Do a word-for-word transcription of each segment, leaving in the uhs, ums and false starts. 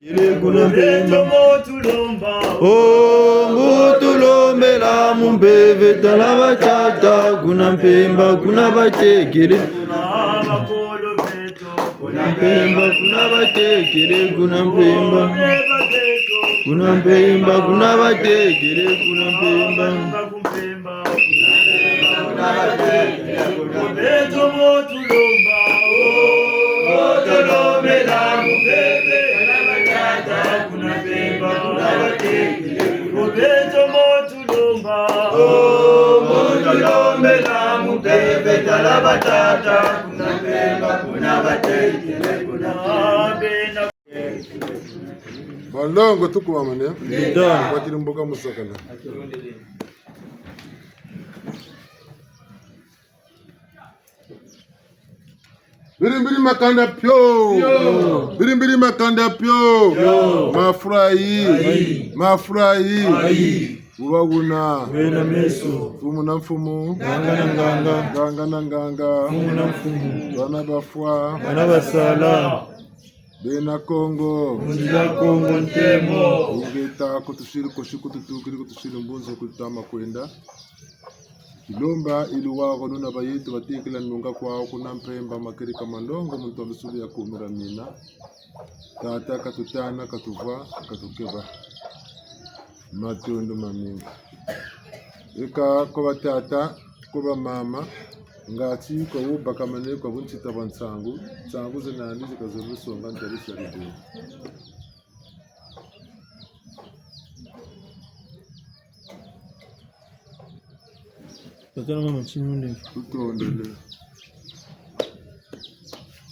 Kuna Mpemba. Oh, mbo tulombela mu mpeve, tala batata, kuna Mpemba, kuna batekele. Kuna Mpemba, kuna batekele, kuna Mpemba. Kuna Mpemba, kuna batekele, kuna Mpemba. Balongo, tukubamane. Ndio. Wakiri mboka musakana. Biri mbiri makanda pio. Pio. Biri mbiri makanda pio. Pio. Mafurahi. Ayi. Mafurahi. Ayi. Wuba wuna. Wena meso. Mfumu na mfumu. Nganga na nganga. Nganga na nganga. Mfumu na mfumu. Bana bafwa. Bana basala. Bena Kongo. Mu nzila Kongo ntemo. Ingeta, ku tusiri kosi, ku tutukiri, ku tusiri mbunzu, ku tutama kwenda. Tilomba ilu wako luna bayetu batekela nunga kwawu kuna Mpemba, makiri ka malongo, muntu wa lusulu ya kumira mina. Tata, katutana, katuvwa, katukeba. Matondo mamingi. Eka kwa batata, kwa bamama, ngati kwa wubakamane kwa buntita bwa nsangu, nsangu zena nandi zikazolo songa ntali sa libu. Tata na mama, tini munde. Tutondele.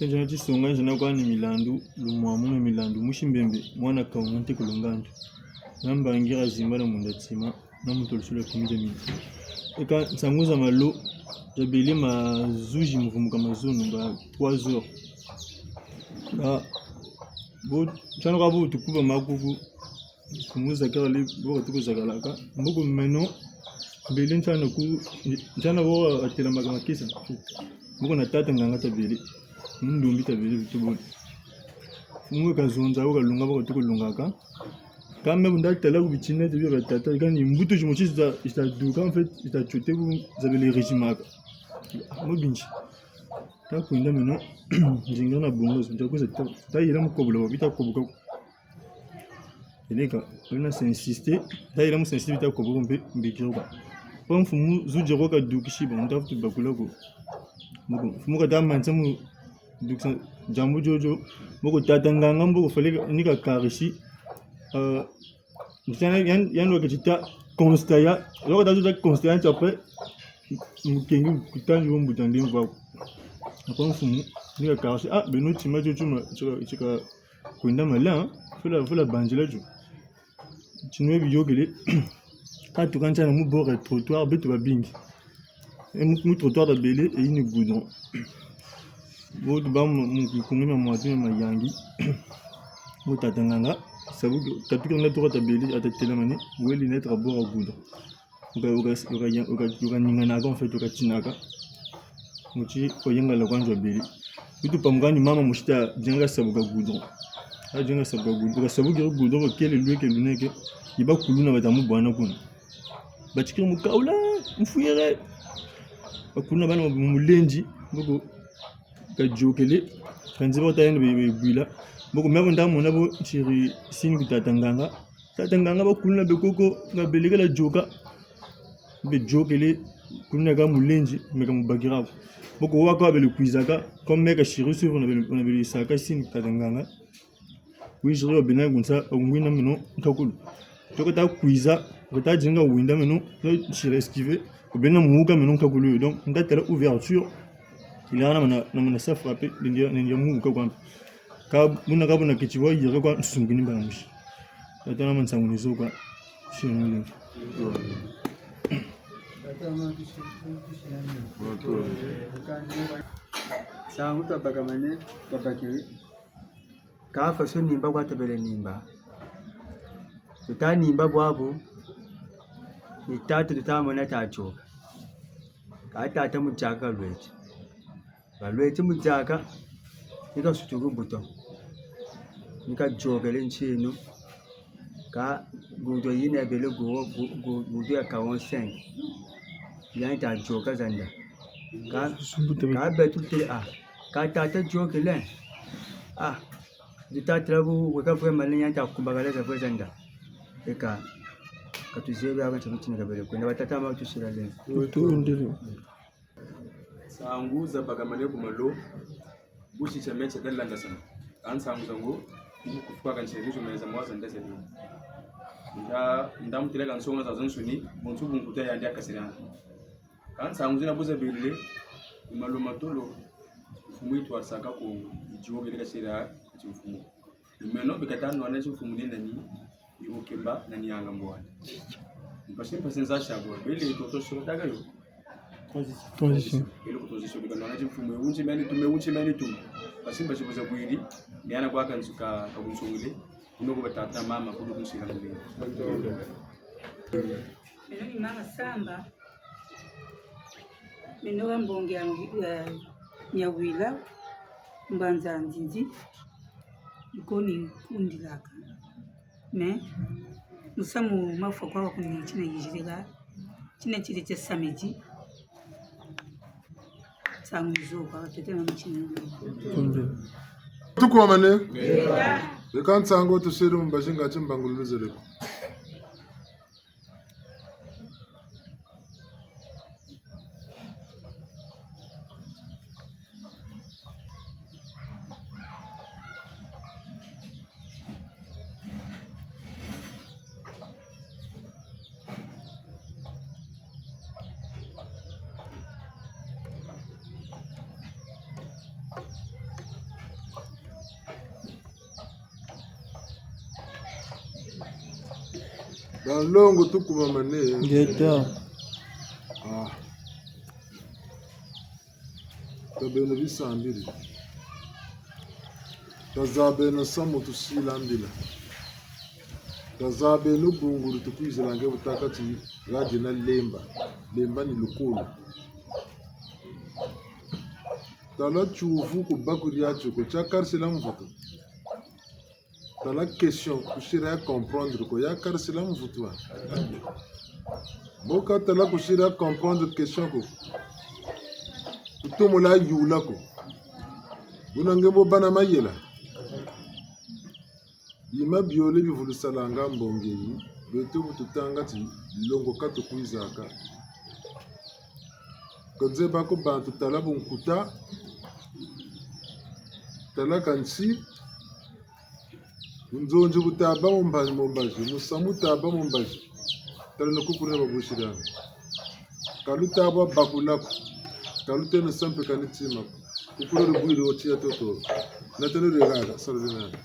Nzena tisonga, nzena kwani milandu, lumwamu na milandu, musi Mbembe, mwana Kaunga ntekolo Ngandu. Na mbangi ya zimba na munda tima, na muntu wa lusulu ya kumi dia mina. Eka nsangu za malo, zabele mazuzi muvumuka mazono, ba trois heures. Ba, bo, tiana kwa bo tukuba makuku, mfumu zakala le, bo katuku zakalaka. Mboko meno, bele ntiana ku, ntiana bo atelamaka makesa. Mboko na tata nganga tabele. Ndumbi tabele bitu boni. Mfumu kazonza, bo kalunga, bo katuku lungaka. Kâ me bu nda tala ku bitini ti bio ba tata, kani mbutu zimosi zita, zita duka, en fait, zita tiote ku zabele régimaka. Ah, mo binzi. Ta kwenda meno, nzinga na bongo, nza kwiza ta, ta yela mu kobola, bita koboka. Eleka, wena s'insister, ta yela mu s'insister, bita koboka mpe, mbikiri kwa. Kwa mfumu, zu zero kadukisi, ba, nta futu bakula ko. Mboko, mfumu kata manisa mu dukisa, diambu diodio, mboko tata nganga, mboko fallait ka, ni kakarisi, euh, Ntiana, yandi, yandi waketi ta constat ya, wakata zo ta constat ya, nti après, mukengi kutani wo mbuta ndemvo ko. Après mfumu, ni kakarisi, ah, beno tima tio tima, tika, tika kwenda mala, hein? Fula, fula banzila tio. Tinwe biyokele, katuka ntiana mu bord ya trottoir, beto babingi. E mu, mu trottoir tabele, e yini goudron. Bo tuba mu, mu, mu kungi mia mwatu mia mayangi. Bo tata nganga, sabu, katuka nga tuka tabele, ata telamani, wele na tra bord ya goudron. Wuka, wuka, wuka, wuka, wuka ninganaka, en fait, wuka tinaka. Muti, kwa yengala kwa nzo bele. Bitu pamukani mama musi ta, dienga sabuka goudron. A dienga sabuka goudron. Wuka sabukiri goudron, kwa kele lweke luneke. Yi bakuluna bata mu bwana kuna. Batikiri mu kaula, mfwiri. Bakuluna bana mu mulendi, mboko kadiokele, kanzi bota yandi be, be bwila. Mboko mia bo nda mona bo ntiri sini ku tata nganga. Tata nganga bakuluna be koko, nga belekela dioka. Be diokele, kuluna ka mulendi, me ka mubakira ko. Mboko waka bele kwizaka, comme me kasiri suivre na bele, na bele saka sini ku tata nganga. Wiziri wa bena kunsa, ngwina meno nkakulu. Toko ta kwiza, kata dinga winda meno, no siri esquiver, ko bena muka meno nkakulu yo. Donc, nda tala ouverture, il y a na mana, na mana sa frapper, ndia, ndia muka kwa. Ka buna, ka buna keti wa yere kwa nsungini bana musi. Tata na mansangu ni zo kwa. Siri mule. Nsangu tabakamane, tabakiri. Ka faso nimba kwa tabele nimba. Tuta nimba bwabu, ni tata tuta mona ta dioka. Ka tata mu diaka kalweti. Kalweti mu diaka, ni kasutuku buto. Ni kayôkele ntieno. Ka gudu yina yabele gu, gu, gu, gudu ya quarante-cinq. Yandi ta yôka zanda. Ka, ka beto tele, ah, ka tata yôkele. Ah, di tata bu, weka vraiment ni yandi ta kumbakala za vwe zanda. Eka, ka tuzebi aka ntieno tina kabele kwenda, batata ma tusila le. Tutundile. Nsangu za bakamane ku malo, bu ti tia meti ta landasana. Ka nsangu zango, ni kufuka ka ntieno zo meza mwa zanda zele. Nda, nda mutêle ka nsonga zazansoni, bonso bunkuta yandi ya kasirana. Ka nsangu zina bu zabele, ku malo ma tolo, mfumu yi twarisaka ko, yi yôkele kasira, ti mfumu. Meno bika ta nwana ti mfumu ni nani, ni kukemba nani yanga mbwana. Mpasi mpasi nza sha bwa, bele toto solo taka yo. Transition. Bele ku transition bika nwana ti mfumu, e wunti meni tume, wunti meni tume. Mpasi mpasi bu zabwiri, ni hana kwa ka nsuka, ka bunsongele, kuno ku batata mama, kuno ku nsila mule. Meno ni mama Samba. Meno wa mbongi ya, ya Nyawila, mbanza Ndindi, ni ko ni kundilaka. Mais, musamu mafwa kwa kuni tina yizirika, tina tiri tia samedi. Nsangu zo kwa tete na mutima. Tukuwamane. Leka nsangu tusiri mu mbazi nga ti mbangululu zele ko. Banlongo, tukuwamane. Ngeta. Ah. Tabeno bisambiri. Tazabeno samu tusila mbila. Tazabeno bungu di tukwizila nge butaka ti radio na lemba. Lemba ni lukulu. Tala tiyuvu ku bakuri ya tio ko, tia karisila mvutu. Tala question, kusiri ya comprendre ko, ya karisila mvutu wa. Mbo ka tala kusiri ya comprendre question ko, kutomolo yula ko. Buna nge mbo bâ na mayela. Bima biole bivulusalanga mbongi yi, beto bu tutanga ti longo ka tukwizaka. Ka nzeba ko bantu tala bunkuta, tala kansi, bunzonzi bu tabâ mu mbazi, mu mbazi, musamu tabâ mu mbazi. Tala ni kukuri na babusirana. Ka luta bwa bakula ko. Ka luteno sa mpe kani tima ko. Kukuri lubwiri wo tiya toto. Nateno lwe gaga, salu lwe nani.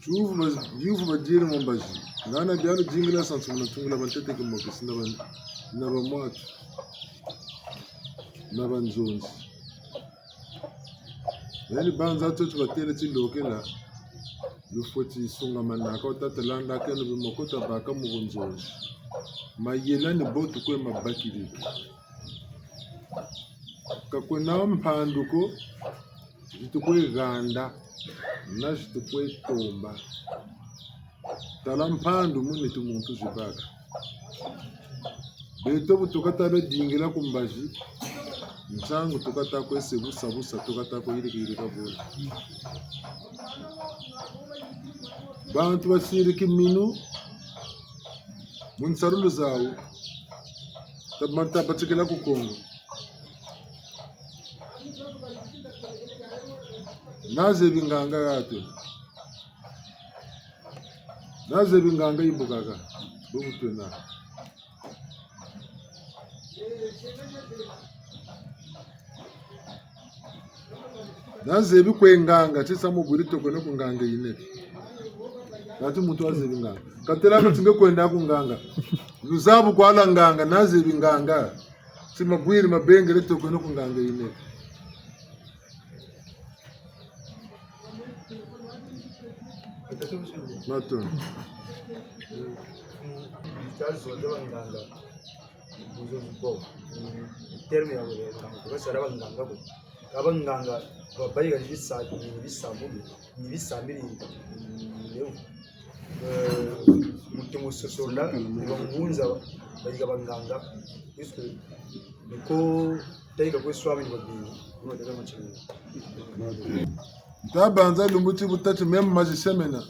Tiyuvu ba, tiyuvu badiri mu mbazi. Ngana bia ludingila sansu muna tungula bantete kimokisi na ba, na bamwatu. Na banzonzi. Yandi banza tio ti batêle ti lokela, lufweti sungamanaka, wuta tala ndakeno bimoko tabaka mu bunzonzi. Mayela ni bo tukwe mabakiriki. Ka kwena mpandu ko, zi tukwe ganda, na zi tukwe tomba. Tala mpandu mu nitu muntu zibaka. Beto bu tukata bia dingila ku mbazi, nsangu tukata kwe se busa busa, tukata kwe yirika yirika bole. Bantu basiriki minu mu nsarulu zawu, tabata batikila ku Kongo. Nazebi nganga yatu. Nazebi nganga yibukaka, bubu twena. Nazebi kwe nganga, tisa mu bwiri tokweno ku nganga yinene. Kati muntu wazebi nganga. Katela kati nge kwenda ku nganga. Luzabu kwala nganga, nazebi nganga. Ti mabwiri mabengele tokweno ku nganga yinene. Matondo. Terme ya banganga, basala banganga ko. Ka banganga babayika ni bisa, ni bisambulu, ni bisambili, ni leo. Eh, mutu musosola, ni bangunza, bayika banganga, puisque ni ko tayika kwe swami ni babingi, ni bataka machini. Nta banza lumbu ti bu tati même magicien mena.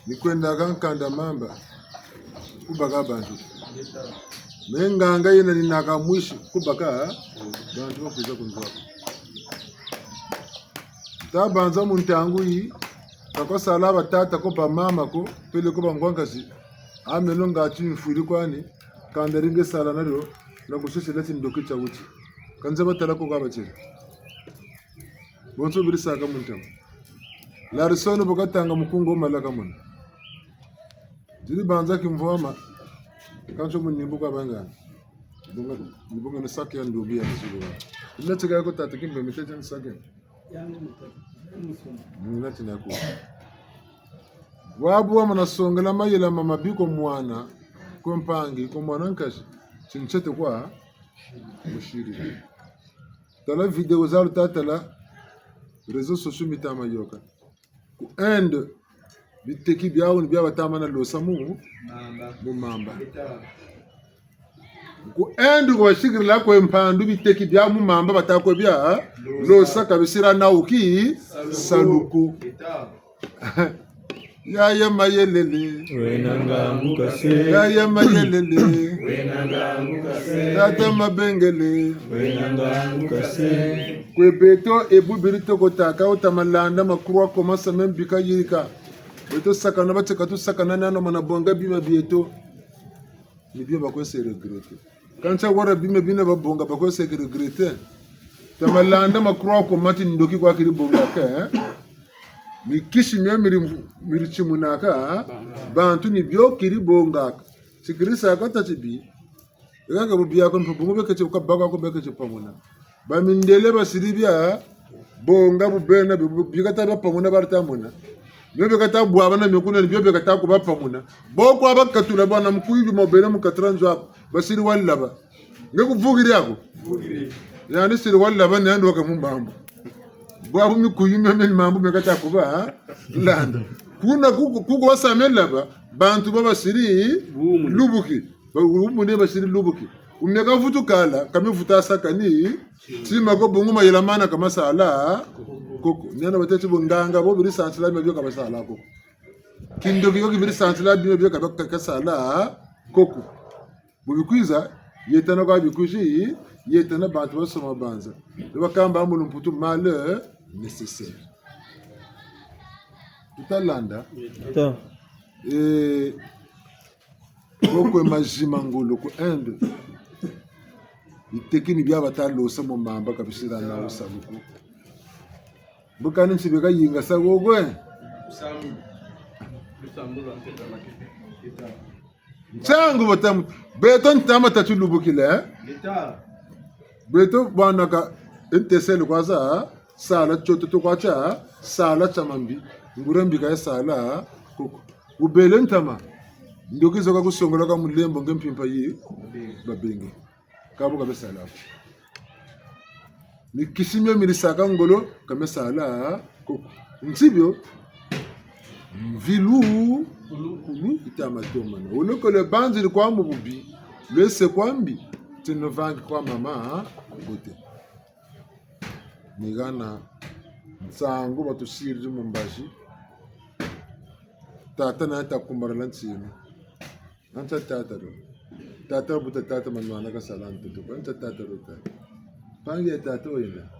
Ni kwendaka nkanda mamba, kubaka bantu. Me nganga yena ni naka mwisi, kubaka bantu bakwiza ku nzo aku. Nta banza mu ntangu yi, ka kwa sala batata ko bamama ko, peleko bangwankazi. A meno ngati mfwiri kwani, kanda di nge sala na dio, na kusisila ti ndoki tia wuti. Ka nze batala ko ka batiri. Bonso biri saka mu ntama. Larison bu katanga mukungu wo malaka mona. Diri banza kimvwama. Kanso mu nimbu kwa bangana. Ni bunga, ni bunga ni saki ya ndobi ya nzulu wa. Ina tika yako tata kimbe mitete ni saki. Ni nati na ku. Wabu wamana songela mayela ma mabi ko mwana, ko mpangi, ko mwana nkazi. Ti ntete kwa, musiri. Tala vidéo za luta tala, réseaux sociaux mita ma yoka. Ku Inde, biteki biawu ni bia bata mana losa mu, mamba. Mu mamba. Ku Inde ko basikirila kwe mpandu biteki bia mu mamba bata kwe bia, losa. Losa kabisira na wuki, saluku. Saluku. Yaya Mayelele. Wena ngangu kase. Yaya Mayelele. Wena ngangu kase. Tata Mabengele. Wena ngangu kase. Kwe beto ebu biri toko taka wuta malanda ma croix commence même bika yirika. Beto sakana bateka tu sakana nano mana bonga bima bieto. Ni bio bakwe se regretter. Kansi wara bima bina babonga bakwe se regretter. Ta malanda ma croix ko mati ndoki kwa kiri bongaka, eh? Mikisi mia miri, miri timunaka, eh? Bantu ni bio kiri bongaka. Ti kiri saka tati bi. Eka ka bu biako mpe bungu beketi ka baka ko beketi pamona. Bamindele basiri bia bonga bu bena bi, bu, bika ta bia pamona bari ta mona. Bio bika ta bwabana mio kuna ni bio bika ta ku bia pamona. Bo kwa bakatula bwana mukuyu mo bena mu katula nzo aku. Basiri walaba. Nge kuvukiri ako. Yandi siri walaba ni yandi waka mu mambu. Bwabu mikuyu mia meni mambu mia kata ku ba, ha? Landa. Kuna kuku, kuku wasa mia laba, bantu ba basiri, lubuki. Ba, wumune basiri lubuki. Wumeka vutu kala, ka mi vuta saka ni, tima ko bungu mayela mana ka masala koko. Ni hana batêti bo nganga, bo biri sansila mia bio ka basala koko. Kindoki yo ki biri sansila mia bio ka ba, ka, ka sala koko. Bu bikwiza, yetana kwa bikwizi, yetana bantu basoma banza. Ni bakamba mu lumputu mal nécessaire. Tuta landa. Ta. Eh, Kokwe mazi ma ngolo ku Inde. Biteki ni bia bata losa mu mamba ka bisira na wusaluku. Mbuka ni nsi beka yingasa kokwe. Nsangu batamu. Beto ntama tatu lubukile, eh? Beto bwana ka ntesele kwa za, sala tioto to kwa tia, sala tia mambi. Nguria mbi ka ya sala, koko. Wubele ntama. Ndoki zo ka kusongoloka mu lembo nge mpimpa yi, babenge. Ka bu ka bia sala ko. Mikisi mio miri saka ngolo, ka mia sala koko. Nti bio, mvilu, kulu, kulu, yita ma tomana. Wo lokole banziri kwa mu bubi, lwese kwa mbi, ti no vangi kwa mama, mbote. Ni hana nsangu batusiriri mu mbazi. Tata na yandi ta kumbarala ntinu. Antia tata do. Tata buta tata manwana ka sala ntoto. Antia tata do tata. Mpangi ya tata wena.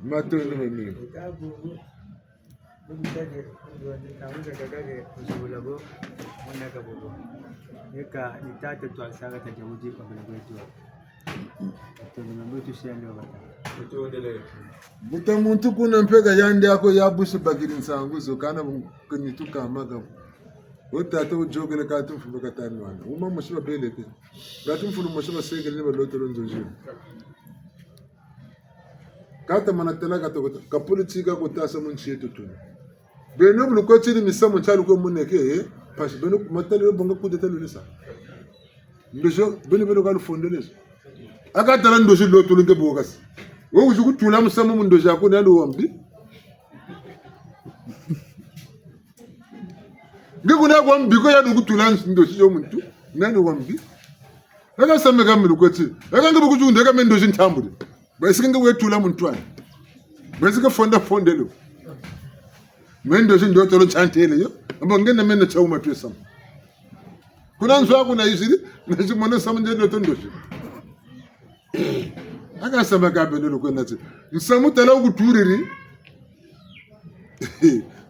Matondo mamingi. Mbuta muntu kuna mpe ka yandi ako ya busi bakiri nsangu zo kana bu-, kani tukamaka. Wo tata wuyôkele kati mfumu kata nwana. Wuma mosi babeleke. Kati mfunu mosi basekele ni balotolo nzonzi. Kata mana tala katoko, ka politika ko tasa mu nsi yeto tuna. Beno bu lukwe tiri misamu ntia lukwe muneke, eh, mpasi beno matalelo bonga coup d'État lulisa. Ndozo, beno beno ka lufondelezo. Aka tala ndozi lotulu nge bokasi. Wo wizi kutula musamu mu ndozi aku nani wa mbi? Nge kuna kwa mbi ko yandi kutula ndozi yo muntu. Nani wa mbi? Aka same ka milu kweti. Aka nge bukuzunde ka me ndozi ntambuli. Bwesi nge wetula muntu ani. Bwesi ke fonda fondelo. Me ndozi ndotolo ntantele yo. Amba nge na mena tia wuma twe samu. Kuna nzo aku na yiziri, na zi mona samu nge ndoto ndozi. Aka same ka beno lukwenda ti. Nsamu tala wukuturiri.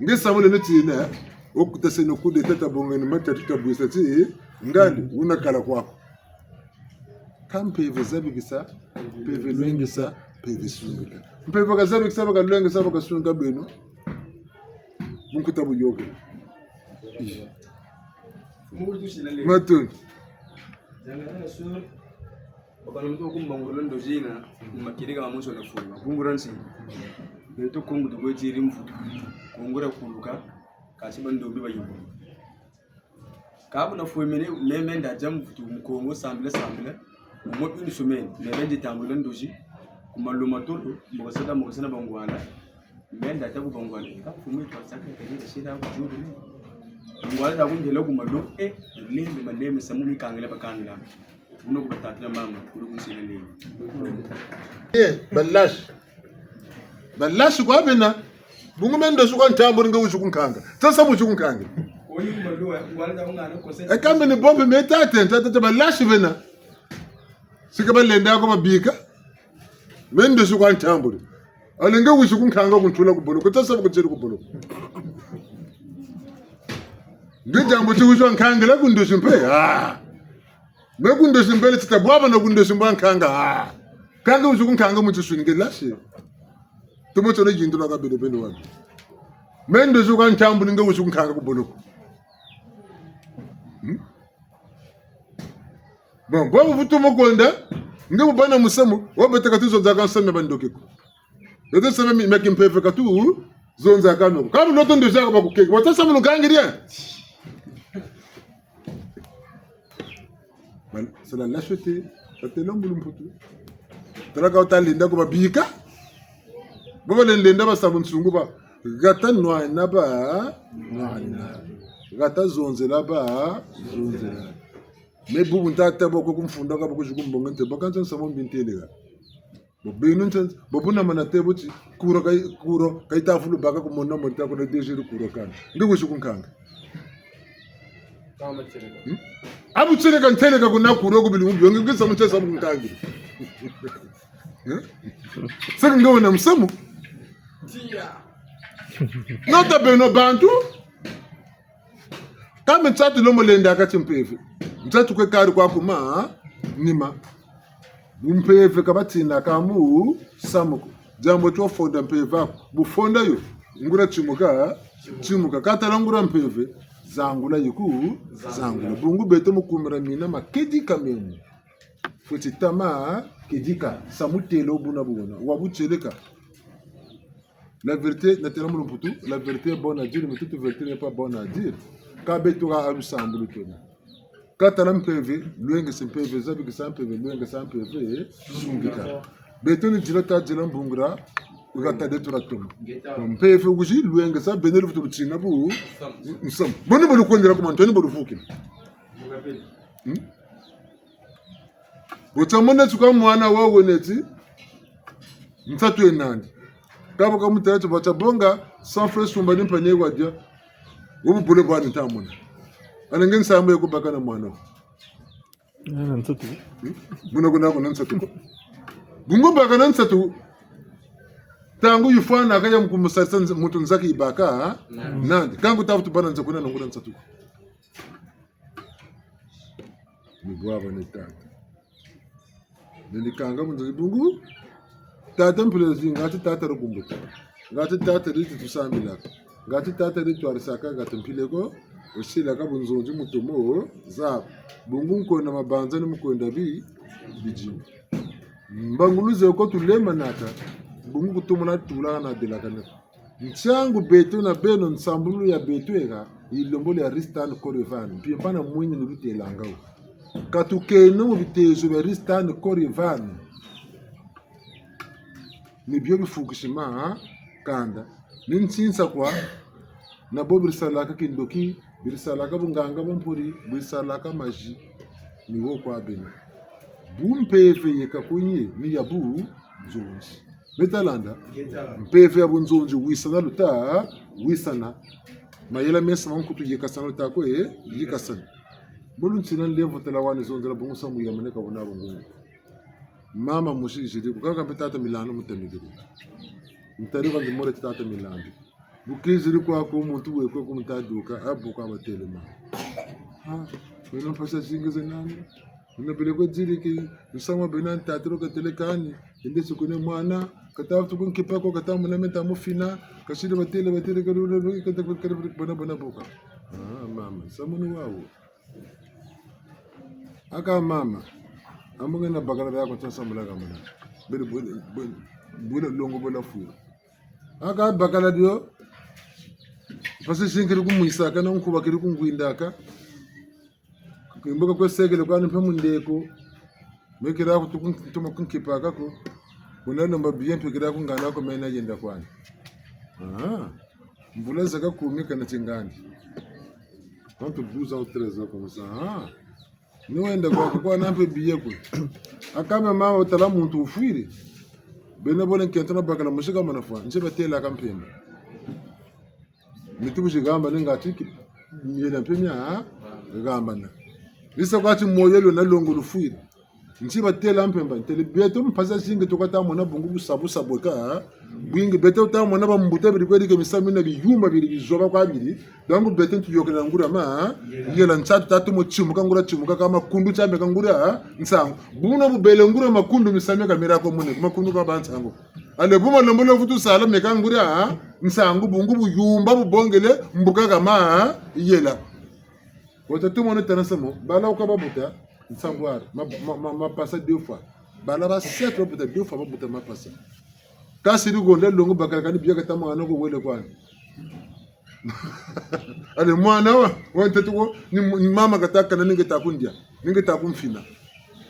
Nge samu leno tina, wo kutaseno kude tata bonga ni matatu tabwisa ti, ngandi, wuna kala kwaku. Ka mpeve zabikisa, mpeve lwengisa, mpeve sungika. Mpeve ka zabikisa, ba ka lwengisa, ba ka sungika beno. Bunkuta buyoke. Matondo. Bakala muntu wo kumbangula ndozi yina, mu matieleka mamonso na fulu, makungula nsi. Beto Kongo tukwetiri mvutu. Kongo dia kuluka, kasi bandombi bayibulu. Ka bu nafwemene, me, me nda dia mvutu mu Kongo, sambila, sambila. Au moins une semaine, me, me ndi tambula ndozi. Ku malu ma tolo, mbo kasaka, mbo kasana bangwala. Me nda ta ku bangwala, ka mfumu yi twasaka, kani kasila ku juru. Bangwala da kundela ku malu, eh, malembe, malembe, samu ni kangela bakangela. Wuno ku batata na mama, kulu kunsina nini. Eh, balashi. Balashi kwa bena. Bungu me ndozi kwa ntambuli nge wizi kunkanga. Sasa mu wizi kunkanga. E kambe ni bombe me tata, tata, tata, balashi bena. Sika balenda ko babika. Me ndozi kwa ntambuli. Ale nge wizi kunkanga kuntula ku boloko. Sasa kutiri ku boloko. Nge diambu ti wizi wankangila ku ndozi mpe. Ah. Me ku ndozi mbele tita bwabana ku ndozi mbwa nkanga. Ah. Ka nge wizi kunkanga mu tinsuni nge lasi. Tumo tsono yindula ka bele bele wabi. Me ndozi kwa ntambuli nge wizi kunkanga ku boloko. Hmm? Bon, bwabu bu tumo kwenda, nge bu bana musamu, wo bete ka tuzonzaka nsamu mia bandoki ko. Beto nsamu mia, mia kimpeve ka tuzonzaka mio ko. Ka bu loto ndozi zaka bakukeke. Wata samu nukangiri. Bal-, c'est la lâcheté. Batela mbulu mputu. Tala ka wuta lenda ko babika. Bo bale lenda basa bunsungu ba. Hata nwana ba, nwana. Hata zonzela ba, zonzela. Me bubu ntata boko ku mfunda ka boko ziku mbonga nte. Baka nsa nsamu mbi nteleka. Bo beno nsa, bo buna mana te bo ti, kuro ka, kuro ka yita fulu baka ku mona mona ta kuna désir kuro kana. Nge wizi kunkanga. Hmm? Abu tieleka nteleka kuna kuro ku bilumbu bio, nge nsa mu tiesa mu kunkanga. Hmm? Saka nge wena musamu. Nota beno bantu. Ka me nsatu lo mu lenda ka ti mpeve. Nsatu kwe kari kwa kuma, nima. Bu mpeve ka batina ka musamu ko. Diambu ti wafonda mpeve aku. Bu fonda yo. Nguria timuka, timuka. Ka tala nguria mpeve. Zangula yiku, zangula. Bungu beto mu kumira mina makedika meno. Fweti tama kedika. Samu têlo buna buna. Wa bu tieleka. La vérité, natêla mu lumputu, la vérité est bonne à dire, mais toute vérité n'est pas bonne à dire. Ka beto ka lusambulu twena. Ka tala mpeve, lwengese mpeve, zabikisa mpeve, lwengesa mpeve, sungika. Beto ni dila ta dila mbungu dia, hata dieto dia toma. Mpeve wizi lwengesa, beno luvutu lutina bu, nsamu. Bo ni bo lukwendela ku mantu, ni bo luvukila. Hmm? Bo ta mona tuka mwana wa weneti, nsatu ye nandi. Kaba ka mutala ti bata bonga, cent francs sumba ni mpane wa dia. Wo bubole bwani nta mona. Ala nge nsamu ye kubaka na mwana. Ah, nsatu. Hmm? Buna kuna kuna nsatu ko. Bungu baka na nsatu. Ntangu yifwana ka ya mu kumusarisa nz-, muntu nzaki yibaka, ha? Nandi. Nandi. Kangu tafutu bana nza kuna nangula nsatu ko. Ni bwabana tata. Nani kanga mu nzo bungu. Tata mpila zi, ngati tata rukumbuka. Ngati tata riti tusambilaka. Ngati tata riti twarisaka, ngati mpila ko, wusilaka bunzonzi mu tomo, za. Bungu nkwenda mabanza ni mu kwenda bi, bidinga. Mbangulu ze ko tulemanaka. Bungu ku tomona tula na delakana. Ntiangu beto na beno nsambulu ya beto eka, yilembolo ya Ristan Korevani. Mpimpa na mwini ni lutelanga wo. Ka tukeno mu bitezo bia Ristan Korevani. Ni bio bifukisi ma kanda. Ni nsinsa kwa, na bo birisalaka kindoki, birisalaka bunganga bwa mpori, birisalaka magie. Ni wo kwa bena. Bu mpeve yeka kwenye, ni ya bunzonzi. Beta landa? Mpeve ya bunzonzi wisana luta wisana. Mayela mesa ma nkutu yekasana luta kwe yekasana. Bulu ntina nlemvo tala wani zonzela bungu samu ya maneka buna bungu. Mama musi ziri ko, kaka mpe tata Milandu mutamikiri. Ntari kwa ndimore tata Milandu. Bu kiziri kwaku muntu we kwe ku muta duka, abu kwa batele ma. Ah, beno mpasi zingi ze nani? Beno bele kwe ziri ki, nsamu beno ntatiro katele kani, ende sukune mwana, kata futu ku nkipa ko, kata muna meta mufina, kasiri batele, batele, kata, kata, bana, bana boka. Ah, mama, nsamu ni wawu. Aka mama, amu nge na bakala dia ko tia sambula ka muna. Bele, bele, bele, bele longo bele fuyo. Aka bakala dio, mpasi zinkiri kumwisaka, na nkuba kiri kungwindaka. Kimboka kwe sekele kwani mpe mundeko. Me kira kutu kun-, tuma kunkipaka ko. Kuna lomba billet mpe kira kungana ko mena yenda kwani. Ah. Mvula zaka kumi kana tingandi. Entre douze ans ou treize ans comme ça. Ah. Ni wenda kwa, kwa na mpe billet kwe. Aka mama, tala muntu wufwiri. Beno bole nkento na bakala musi ka mana fwa. Nsi batela ka mpemba. Mitu bu zigamba ni ngati ki, miela mpe mia, ha? Gamba na. Ni sa kwa ti moyo lo na longo lufwiri. Nsi batela mpemba, ntele beto mpasi zingi tuka ta mona bungu busa busa bweka, ha? Bwingi beto ta mona bambuta biri kweri ke misamu na biyuma biri bizoba kwa biri. Donc beto ntuyokela nguria ma, ha? Yela nsatu tatu mo timuka nguria timuka ka makundu tia meka nguria, ha? Nsangu. Buna bubele nguria makundu misamu ka mira ko mune, makundu ka ba nsangu. Ale bu malombo lo vutu sala meka nguria, ha? Nsangu bungu buyumba bubongele mbuka ka ma, ha? Yela. Wata tumone tana samo, bala wuka babuta, nsangu wari, ma, ma, ma, mapasa deux fois. Bala ba sept babuta deux fois babuta mapasa. Kasi di gonda longo bakala kani biaka ta mwana ko wele kwani. Ale mwana wa, wa ntete ko, ni, ni mama kata kana ni nge ta kundia, ni nge ta kumfina.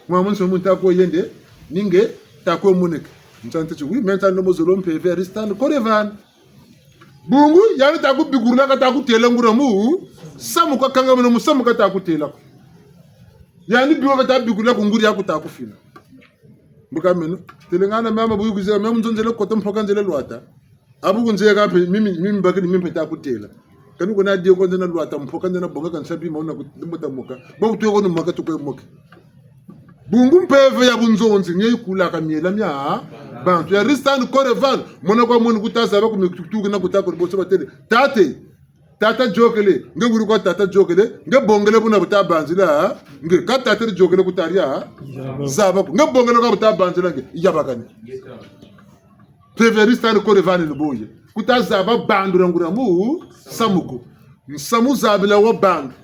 Mwa munsi muntu ako yende, ni nge ta kwe moneke. Nsa ntete, oui, mais nsa ndo mo zolo mpeve, ristan, korevan. Bungu, yandi ta kubikurula ka ta kutela nguria mu, samu ka kanga meno mu samu ka ta kutela ko. Yandi biwa ka ta bikurula ku nguria ku ta kufina. Mbuka meno, tele ngana mama bu yikuze, meno nzonzele kota mpoka nzele lwata. Abu kunzeka mpe, mimi, mimi bakiri mimi mpe ta kutela. Kani kuna dio ko nzena lwata mpoka nzena bonga kansa bima wuna ku, mbo ta moka. Bo kutwe ko ni moka tukwe moke. Bungu mpeve ya bunzonzi, ni yikulaka miela mia bantu. Ya ristan korevan, mona kwa moni ku ta zaba ku mitukutuku na ku ta kori bonso batele. Tate, tata yôkele, nge wiri kwa tata yôkele, nge bongele buna bu ta banzila, nge ka tata yôkele ku ta ria, zaba ko, nge bongele kwa bu ta banzila nge, yabakani. Mpeve ristan korevan ni boye. Ku ta zaba bandula nguria mu, samu ko. Nsamu zabila wa bandu.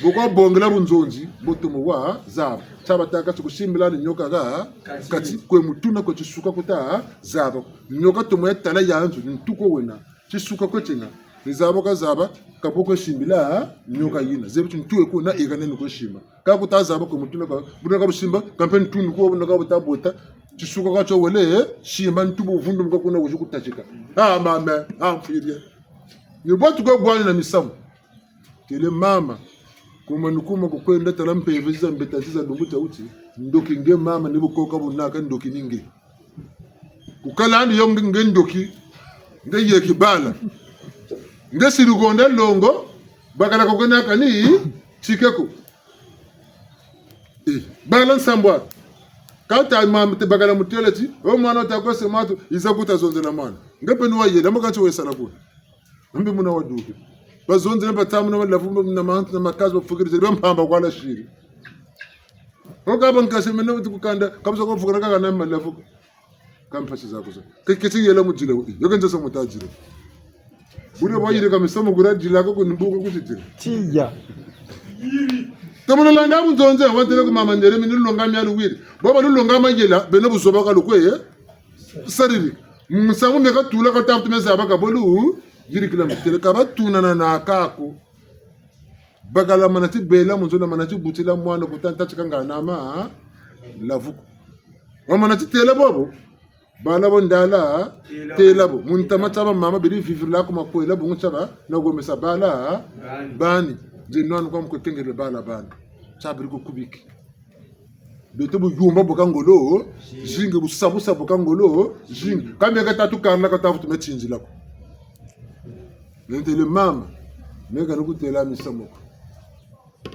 Bo kwa bongela bunzonzi, bo tomo wa zaba. Tia batâka ti kusimbila ni nioka ha kati, kwe mutuna kwe tisuka ku ta zaba. Nioka tomo ya tala ya nzo, ni ntu ko wena. Tisuka kwe tiena. Ni zaba ka zaba, ka bo kwe simbila nioka yina. Zebi ti ntu e ko na eka neni kwe simba. Ka ku ta zaba kwe mutuna ka, buna ka busimba, ka mpe ntu ni ko buna ka buta bota. Tisuka ka tio wele, eh, simba ntu bu vundumuka kuna wizi ku tatika. Ah, mama, ah, mfwiri. Ni bwa tukwe bwani na misamu. Tele mama, kuma ni kuma kukwenda tala mpeve zi za mbeta zi za lumbu tia wuti, ndoki nge mama ni bu koka bunaka ndoki ni nge. Ku kala andi yo nge, nge ndoki, nge yeki bala. Nge siri gonda longo, bakala ko kena kani, tike ko. Eh, bala nsambwa. Ka ta mama te bakala mutêle ti, o mwana wuta kwe se matu, yiza ku ta zonzela mwana. Nge mpe ni wayela, mbo ka ti wesala kuna. Mbi muna waduke. Bazonzele batamu na malavu na mantu na makazi bafukiri zeri bampamba kwa la siri. Oka bankasi mene wuti ku kanda, ka busa ko fukana kaka na malavu. Ka mpasi za ku za. Ke, ke ti yela mu dila wi. Yo ke nza sa mu ta dila. Bule bwa yirika misamu kura dila ko ku ni mbuka ku ti dila. Tiya. Tamuna landa bunzonzi, wantele ku mama ndele mi ni longa mialu wiri. Baba ni longa mayela, beno buzoba ka lukwe, eh? Sariri. Nsamu meka tula ka ta futu me zaba ka bo lu yirikila mu tele ka ba tunana na ka ko. Bakala mana ti bela mu nzo na mana ti butila mwana ku ta nta ti kanga na ma, ha? Lavu ko. Wa mana ti têla bobo. Bala bo ndala, tela bo. Mu ntama tia bamama beri vivirila ku makwela, bungu tia ba, na gomesa bala, bani. Nze nwanu kwa mu kwe kengele bala bani. Tia beri ku kubiki. Beto buyumba bu ka ngolo zingi, busabusa bu ka ngolo zingi. Ka mie ka ta tukarila, ka ta vutu me tinzila ko. Nentele mama, mie ka ni kutela misamu ko.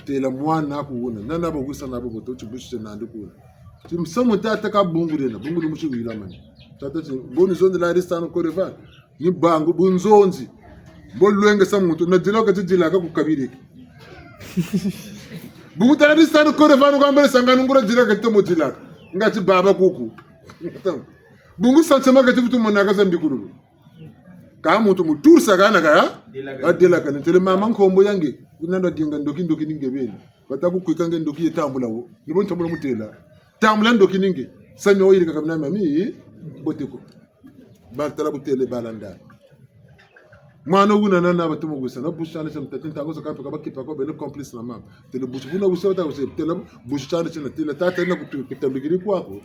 Tela mwana'aku wuna. Nani abo wisa na bo bote, ti busi tie nandi kuna. Ti misamu tata ka bungulena, bunguli musi wila mani. Tata ti, bo ni zonzela Ariston Coreval. Ni bangu bunzonzi. Bo lwengesa muntu, na dila ka ti dilaka ku kabiriki. Bungu tala Ariston Coreval, kambele sanganu nguria dilaka ti tomo dilaka. Nga ti baba kuku. Bungu sansema ka ti vutu monaka za mbikululu. Ka muntu mu tursa kana ka, ka dilaka. Nentele mama nkombo ya nge. Kuna ndo dinga ndoki ndoki ni nge beni. Bata ku kwika nge ndoki ye tambula wo. Ni bo ntambula mutela. Tambula ndoki ni nge. Sami wo yirika ka mina mami. Bote ko. Ba tala bu tele bala nda. Mwana wuna nani batomo wisa, na busi tiandi tia mutati, ntangu zakaka mpe ka bakipa ko beno complice na mama. Tele busi buna wisa, bata wisa, tela busi tiandi tina, tela tata na kutu-, kutambikiri kwaku.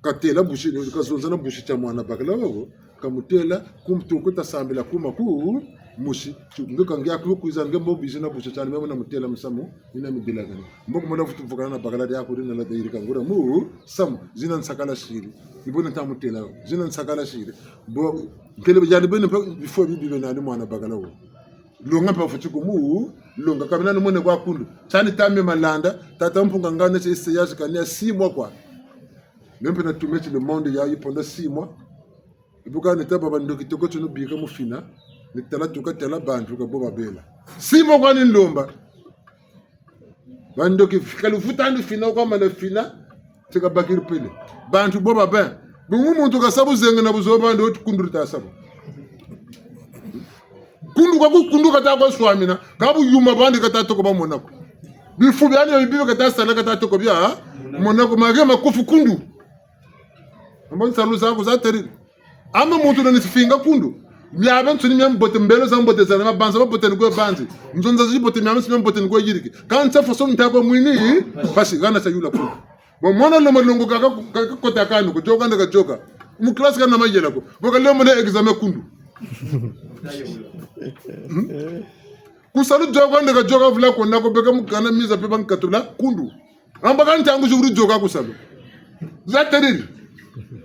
Ka tela busi, ka zonza na busi tia mwana bakala wo ko. Ka mutela, ku mutu ku ta sambila kuma ku musi. Nge ka nge aku kwiza, nge mbo bizi na busi tiandi, meme na mutela misamu. Ni na mibilakani. Mbo ku mona vutu vukana na bakala diaku dina la dayirika nguria musamu, zina nsakala siri. Ni bo nata mutela, zina nsakala siri. Bo, nkele yandi beni mpe bifwa bibi bena ni mwana bakala wo. Longa mpe futi ku mu, longa ka bena ni mone kwa kundu. Tiandi tame malanda, tata Mpunga ngana ti essayage kani ya six mois kwa. Meme mpe na tumeti le monde ya yi pendant six mois. Ibuka ni taba bandoki toko tunu bika mu fina, ni tala tuka tala bantu ka bo babela. Six mois kwa ni nlomba. Bandoki fika lufuta ni fina kwa mana fina, ti ka bakiri pele. Bantu bo babe. Bungu muntu ka sa bu zenga na buzoba ndo ti kundu ta sa bo. Kundu ka ku-, kundu ka ta kwa swamina, ka buyuma bwandi ka ta toko ba mona ko. Bifu biandi bibi ka ta sala ka ta toko bia mona ko, mage makufi kundu. Mbo nsalu zaku za teriri. Ama muntu na ni sifinga kundu. Miabe nsuni mia mbote, mbelo za mbote zana, mabanza mabote ni kwe banzi. Nzonza zi bote, miabe nsuni mia mbote ni kwe yiriki. Ka nsa foso ntaba mwini, basi gana sa yula kundu. Bo mwana loma longo kaka, kaka kota kanu, ku yoka nde ka yoka. Mu classe kana mayela ko. Bo ka lomba na examen kundu. Hmm? Ku salu yoka nde ka yoka vula ko nako beka mu kana miza mpe bankatula kundu. Amba ka ntangu zi wuri yoka ku salu. Za teriri.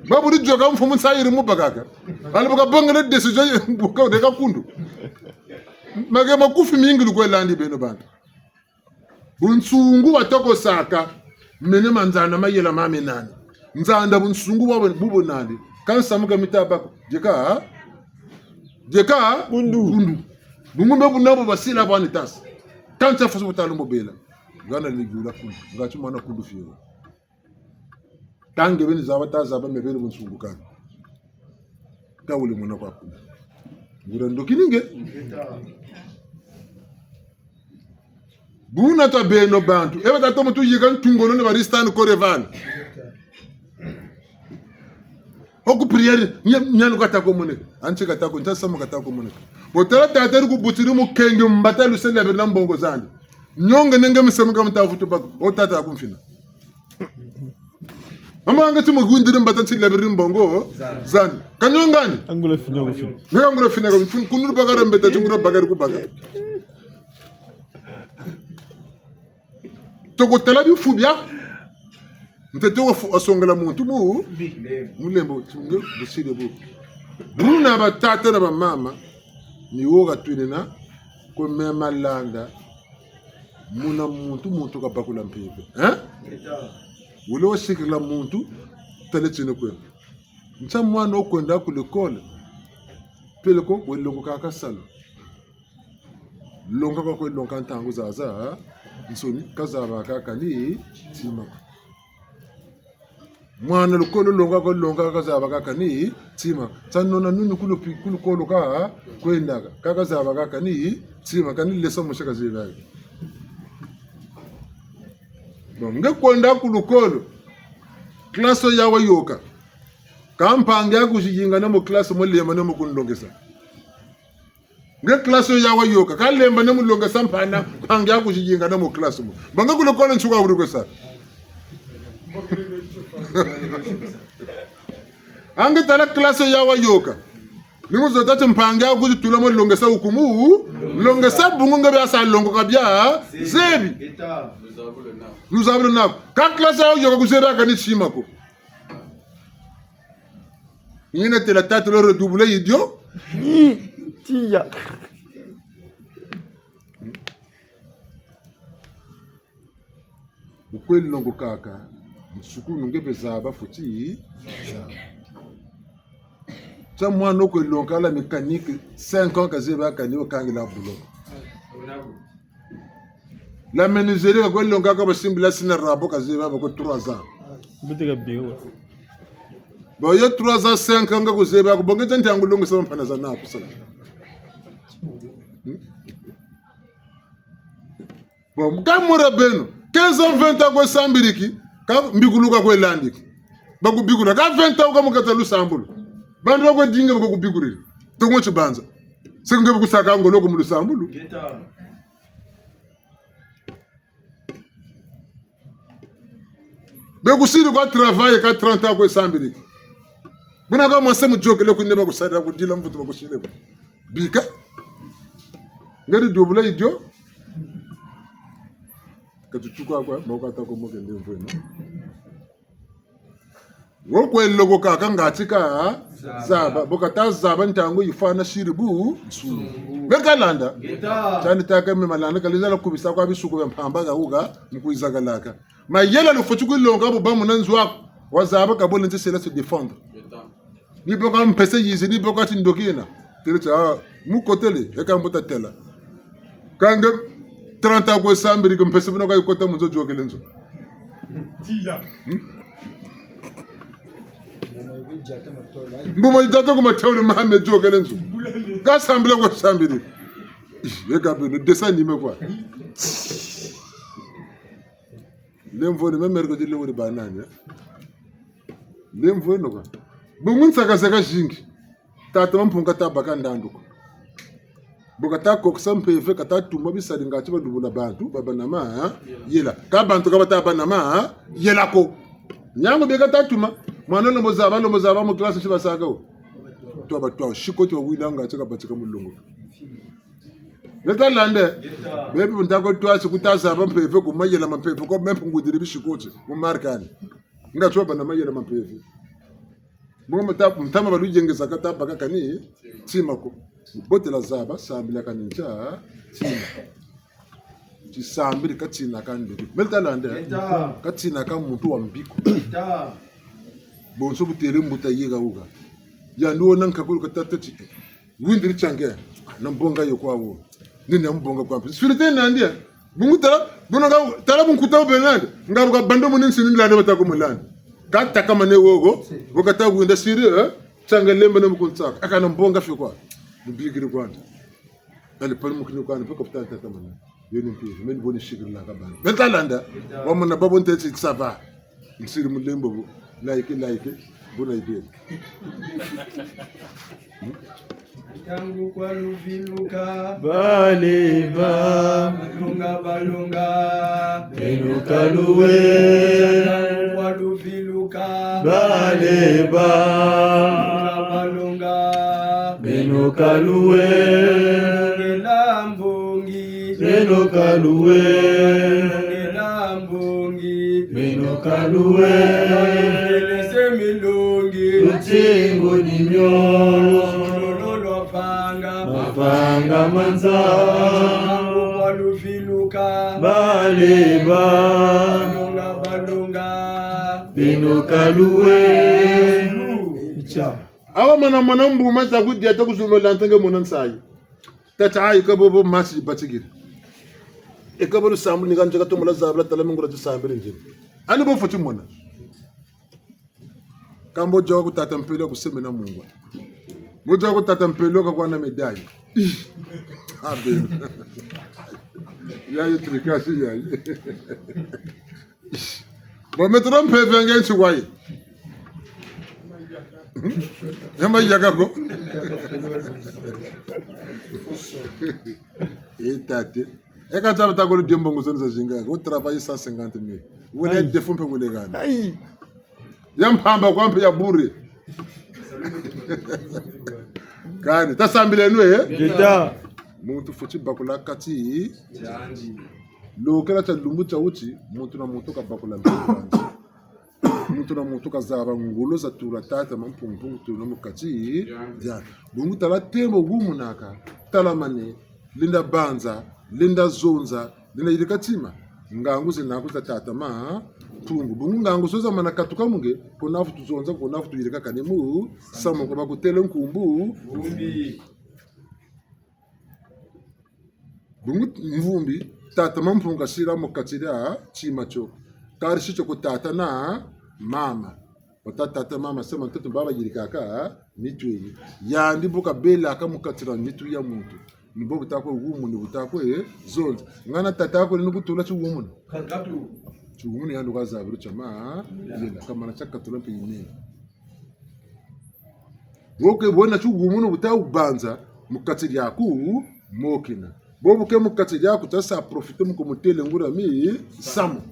Ba buri yoka mfumu nsayiri mu bakaka. Ala bu ka bongele décision ye, bu ka deka kundu. Mage makufi mingi lu kwe landi beno bantu. Bunsungu bwa toko saka. Mene ma nzanda mayela mame nani. Nzanda bunsungu bwa bu-, bubo nani. Ka nsamu ka mita bako. Dieka, ha? Dieka, ha? Kundu. Kundu. Bungu mbe bu nabo basila bwani tasa. Ka nsa foso bu ta lomba bela. Gana ni yula kundu. Nga ti mwana kundu fiyo. Ka nge beni zaba ta zaba mebele bunsungu kani. Ka wule mwana kwa kundu. Nguria ndoki ni nge. Buna twa beno bantu. Eba tata muntu yika ntungono ni ba Ariston Coreval. Oku prière, nya-, nyanu ka ta ko moneka. Anti ka ta ko, nta samu ka ta ko moneka. Bo tala tata ri ku butiri mukengi mbata luse lebiri na mbongo zandi. Nionge nenge misamu ka mita vutu bako. O tata aku mfina. Mama nga ti mu windiri mbata nti lebiri mbongo zandi. Ka nionga ni? Angula fina ko fina. Nga angula fina ko fina. Kundu bakara mbeta ti ngura bakari ku bakari. Toko tala bifu bia. Ntete wa fu-, wa songela muntu mu, mulembo, ti nge busiri bu. Buna batata na bamama, ni wo ka twinina, kwe mema landa, muna muntu, muntu ka bakula mpeve. Hein? Wule wa sikila muntu, tala tini kwe. Nsa mwana wo kwenda ku l'école, peleko, we longo kaka salu. Longa kwa kwe longa ntangu zaza, nsoni, ka zaba kaka ni tima. Mwana lukolo longa kwa longa ka zaba kaka ni tima. Sa nona nuni ku lupi-, ku lukolo ka kwendaka, ka ka zaba kaka ni tima, kani leçon mosi ka zebi. Bon, nge kwenda ku lukolo, classe ya wa yoka. Ka mpangi aku zi yingana mu classe mo lema ne mu kunlongesa. Nge classe yo ya wa yoka, ka lemba ne mu longesa mpana, mpangi aku zi yingana mu classe mo. Ba nge ku lekole nsuka wuri kwe sa. Nge tala classe ya wayôka. Ni mu zo tâ ti mpangi aku zi tula mo longesa wukumu, longesa bungu nge bia sa longoka bia zebi. Nous avons le nako. Ka classe ya wayôka ku zebi aka ni tima ko. Ngina têla tata lo redoubler idiot. Tiya. Bu kwe longoka kaka, nsukunu nge mpe zaba fweti. Tia mwana wo kwe longoka la mécanique, cinq ans ka zebi aka ni wo kangila boulot. La menuiserie ka kwe longoka kaka ba simbila sina rabo ka zebi ba ko trois ans. Buteka biwa. Bon, yo trois ans, cinq ans nga ku zebi ba ko, bon nge tia ntiangu longesa mpana za naku sala. Hmm? Bon, ka mura beno, quinze ans, vingt ans kwe sambiriki, ka mbikulu ka kwe landiki. Ba ku bikula, ka vingt ans ka mu kata lusambulu. Bantu ba kwe dinga ba ku bikulila. Tongo tibanza. Se nge bu ku saka ngolo ko mu lusambulu. Be ku siri kwa travail ka trente ans kwe sambiriki. Buna ka mwase mu yôkele ku neba ku sarila ku dila mvutu ba ku siri ko. Bika. Nge redoubler idiot. Ka tutuka kwa, moko ata ko moke nde mvweno. Wo kwe longoka kaka ngati ka zaba. Bo kata zaba ntangu yifwana siri bu nsu. Nge ka landa. Tiani taka me malanda ka lizala kubisa kwa bisuku bia mpamba ka wuka, mu kwiza kalaka. Mayela lufweti kwe longoka bo ba muna nzo aku. Wa zaba ka bo lenti sela se défendre. Ni bo ka mpese yizi, ni bo ka ti ndoki yena. Têle ti, ah, mu kotele, e ka mbuta têla. Ka nge trente ans kwe sambiriki mpese buna ka yikota mu nzo yôkele nzo. Hmm? Mbuma yitata ku matawuli mame yôkele nzo. Ka sambila kwe sambiriki. Ih, e ka beno, dessin animé quoi. Lemvo ni me mercredi le wuri banani, eh? Lemvo no kwa. Bungu nsaka zeka zingi. Tata Mampungu kata baka ndandu ko. Bu kata kokisa mpeve kata tuma bisari ngati ba lubula bantu, ba bâ na ma, eh? Yela. Ka bantu ka bata bâ na ma, eh? Yela ko. Nyangu bie kata tuma. Mwana lembo zaba, lembo zaba mu classe ti basaka wo. Twa ba twa, siko ti ba wila ngati ka batika mulongo. Beta lande. Bebi bu nta ko twasi ku ta zaba mpeve ko mayela ma mpeve ko me mpe ngudiri bisikoti mu markani. Nga twa bâ na mayela ma mpeve. Bungu mata, ntama ba luyengeza kata baka kani tima ko. Botela zaba, sambila kani ntia tima. Tisambiri ka tina ka ndoki. Beta lande. Ka tina ka muntu wa mbi ko. Bonso bu têle mbuta yeka wuka. Yandi wona nkakulu kata tâ ti. Windiri tia nge, na mbonga yo kwa wo. Ni na mbonga kwa mpe. Suri te nandi ya. Bungu tala, buna ka, tala bunkuta wo be nandi. Nga bu ka bando muni nsini lande bata ku mulandi. Ka takamane wo ko, wo kata winda siri, eh? Tia nge lemba na mu kunsaka. Aka na mbonga fio kwa. Mubikiri kwandi. Allez, pali mukini kwandi, mpe ka futa takamane. Yo ni mpiri, meni boni sikiri la kabana. Beta landa, wamona babo nteti ça va. Nsiri mulembo bu, like, like, buna ibeli. Ntangu kwa luviluka. Baleba. Balonga, balonga. Beno kaluwe. Ntangu kwa luviluka. Baleba. Balonga, balonga. Beno kaluwe. Ngela mbongi. Beno kaluwe. Ngela mbongi. Beno kaluwe. Kelese milongi. Lutingu ni mio. Lolo lwa vanga. Mavanga manza. Ntangu kwa luviluka. Baleba. Balonga, balonga. Beno kaluwe. Awa mana mana mbuma za kudia ta kuzuluma lanta nge mona nsayi. Tata ayi ka bobo masi batikiri. E ka bo lusambulu ni ka nzeka tomo la zabula tala mingula tisambiri nzima. Ani bo fweti mona. Kambo dia ku tata mpelo ku semena mungwa. Mo dia ku tata mpelo ka kwa na médaille. Ih. Abe. Yayi tricasi yayi. Bon, maintenant, mpeve nge nsi wayi. Yamba yaka ko. Eh, tate. E ka taba ta ko le diembo nguzoni za zinga. Ko travailler cent cinquante mille. Wele défaut mpe wele gana. Ayi. Ya mpamba kwa mpe ya bure. Kani, tasambileno, eh? Ngeta. Muntu fweti bakula kati. Lokela tia lumbu tia wuti, muntu na muntu kabakula mpe kwanza. Muntu na muntu kazaba ngolo za tula tata Mampungu-mpungu tula mu kati diandi. Bungu tala tembo wumunaka, tala mane, lenda banza, lenda zonza, lenda yirika tima. Ngangu zena ku za tata Mampungu. Bungu ngangu zo za mana katuka mu nge, ko nafu tuzonza, ko nafu tuyirika kani musamu ko bakutele nkumbu. Bungu mvumbi, tata Mampungu kasila mu kati dia tima tio. Kari si tio ku tata na mama. Wata tata mama sema ntoto baba yirikaka nitu eyi. Yandi bu kabelaka mu kati dia nitu ya muntu. Ni bo buta kwe wumuni, buta kwe zonza. Ngana tata ko ni kutula tiwumuni. Tiwumuni yandi kazabiru tia ma, yela, kamana tia katula mpe yinene. Wo ke wena tiwumunu buta wubanza mu kati diaku mo kena. Bo bu ke mu kati diaku tasa profiter mu kumutele nguria misamu.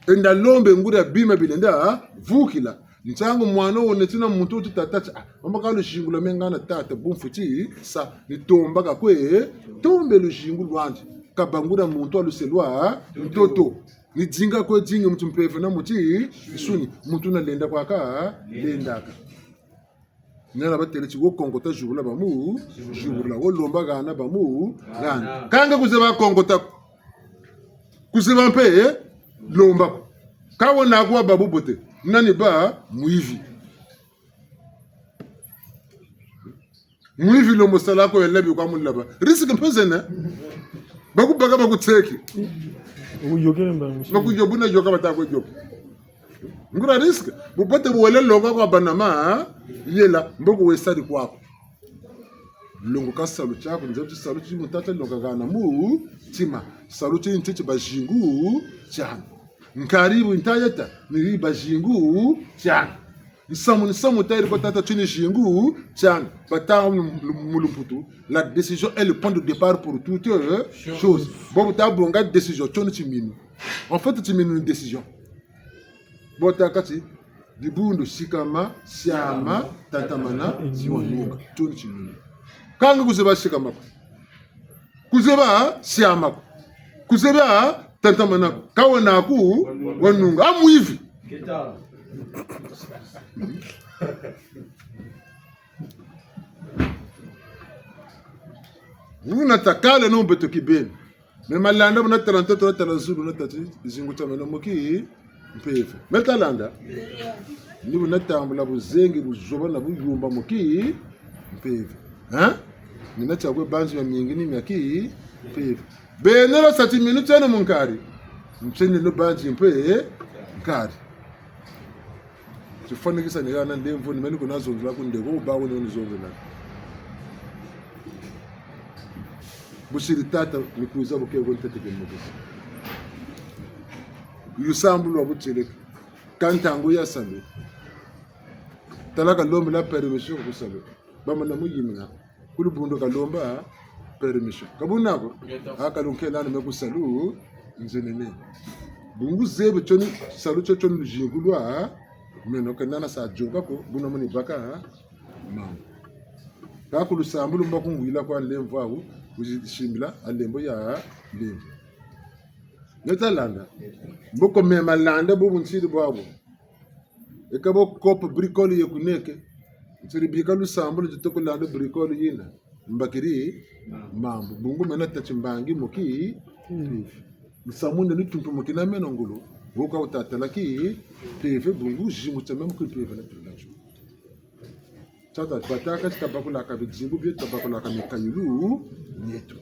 Enda lombe nguria bima bilenda vukila. Ntangu mwana wo neti na muntu wuti tata ti, ah, mamba ka luzingu lwa me ngana tata bu mfweti sa ni tomba kakwe, tombe luzingu lwandi. Kabâ nguria muntu wa luselwa ntoto. Ni dinga kwe dingi mu timpeve na mu tinsuni, muntu na lenda kwaka, lendaka. Nana batele ti wo konkota zibula bamu, zibula, wo lomba hana bamu, hana. Kâ nge kuzeba konkota, kuzeba mpe, eh, lomba ko. Kâ wena kuwa babubote, nani ba mwivi. Mwivi lombo sala ko yela bi kwa mulaba. Risque mpe zena. Bakubaka bakutseki. Bakuyokele mba musi. Bakuyobu na yoka bata kwe yoka. Nguria risque. Bubote bu wele longa kwa bana mayela, mboko wesari kwaku. Longoka salu tiaku, nzebi ti salu ti mu tata longa hana mu tima. Salu ti nti ti bazingu tiani. Nkari bu nta yeta, ni bazingu tiani. Nsamu, nsamu tayiri kwa tata ti ni zingu tiani. Bata mu, mu, mu lumputu, la décision est le point de départ pour toute, euh, chose. Bo bu ta bonga décision, tio ni timinu. En fait, timinu ni décision. Bo ta kati, dibundu, sikama, siama, tatamana, wanunga. Tio ni timinu. Kâ nge kuzeba sikama ko. Kuzeba siama ko. Kuzeba tatamana ko. Kâ wena ku wanunga. A mwivi. Wuna takala no beto kibeni. Me malanda bu natala ntoto, natala zulu, nata ti zingu tia meno mu kimpeve. Me talanda. Ni bu natambula buzengi, buzoba na buyumba mu kimpeve. Hein? Ni natia kwe banzi miamingi ni mia kimpeve. Beno lwasa timinu tieno mu nkari. Ntieneno banzi mpe nkari. Tifwanikisa ni hana ndemvo, ni meni kuna zonzela ku ndeko, bawu ni zonzela. Busiri tata, ni kwiza bu ke ko ntete ke mokisi. Lusambulu lwa butieleka. Kâ ntangu ya salu. Tala kalombela permission ku salu. Bamana mu yimina. Ku lubundu kalomba permission. Ka buna ko? A kalunkela ni me ku salu, nzenene. Bungu zebi tio ni, salu tio tio ni luzingu lwa meno, kena nasa yôka ko, buna mu ni baka, mama. Kâ ku lusambulu mba kungwila kwa nlemvo awu, kuzisimbila, a lembo ya lembo. Nge talanda. Mboko me malanda, bubu nsiri bwabu. Eka bo kopo bricole ye kuneke. Nsiri bika lusambulu ti toko landa bricole yina. Mbakiri mambu. Bungu mena tâ ti mbangi moki. Nsamu nde ni tumpu moki na meno ngolo. Wo ka wuta tala ki mpeve bungu zingu tia meno ki mpeve na tula tio. Tata, batâka ti tabakulaka bidimbu bieto, tabakulaka mikayulu mieto.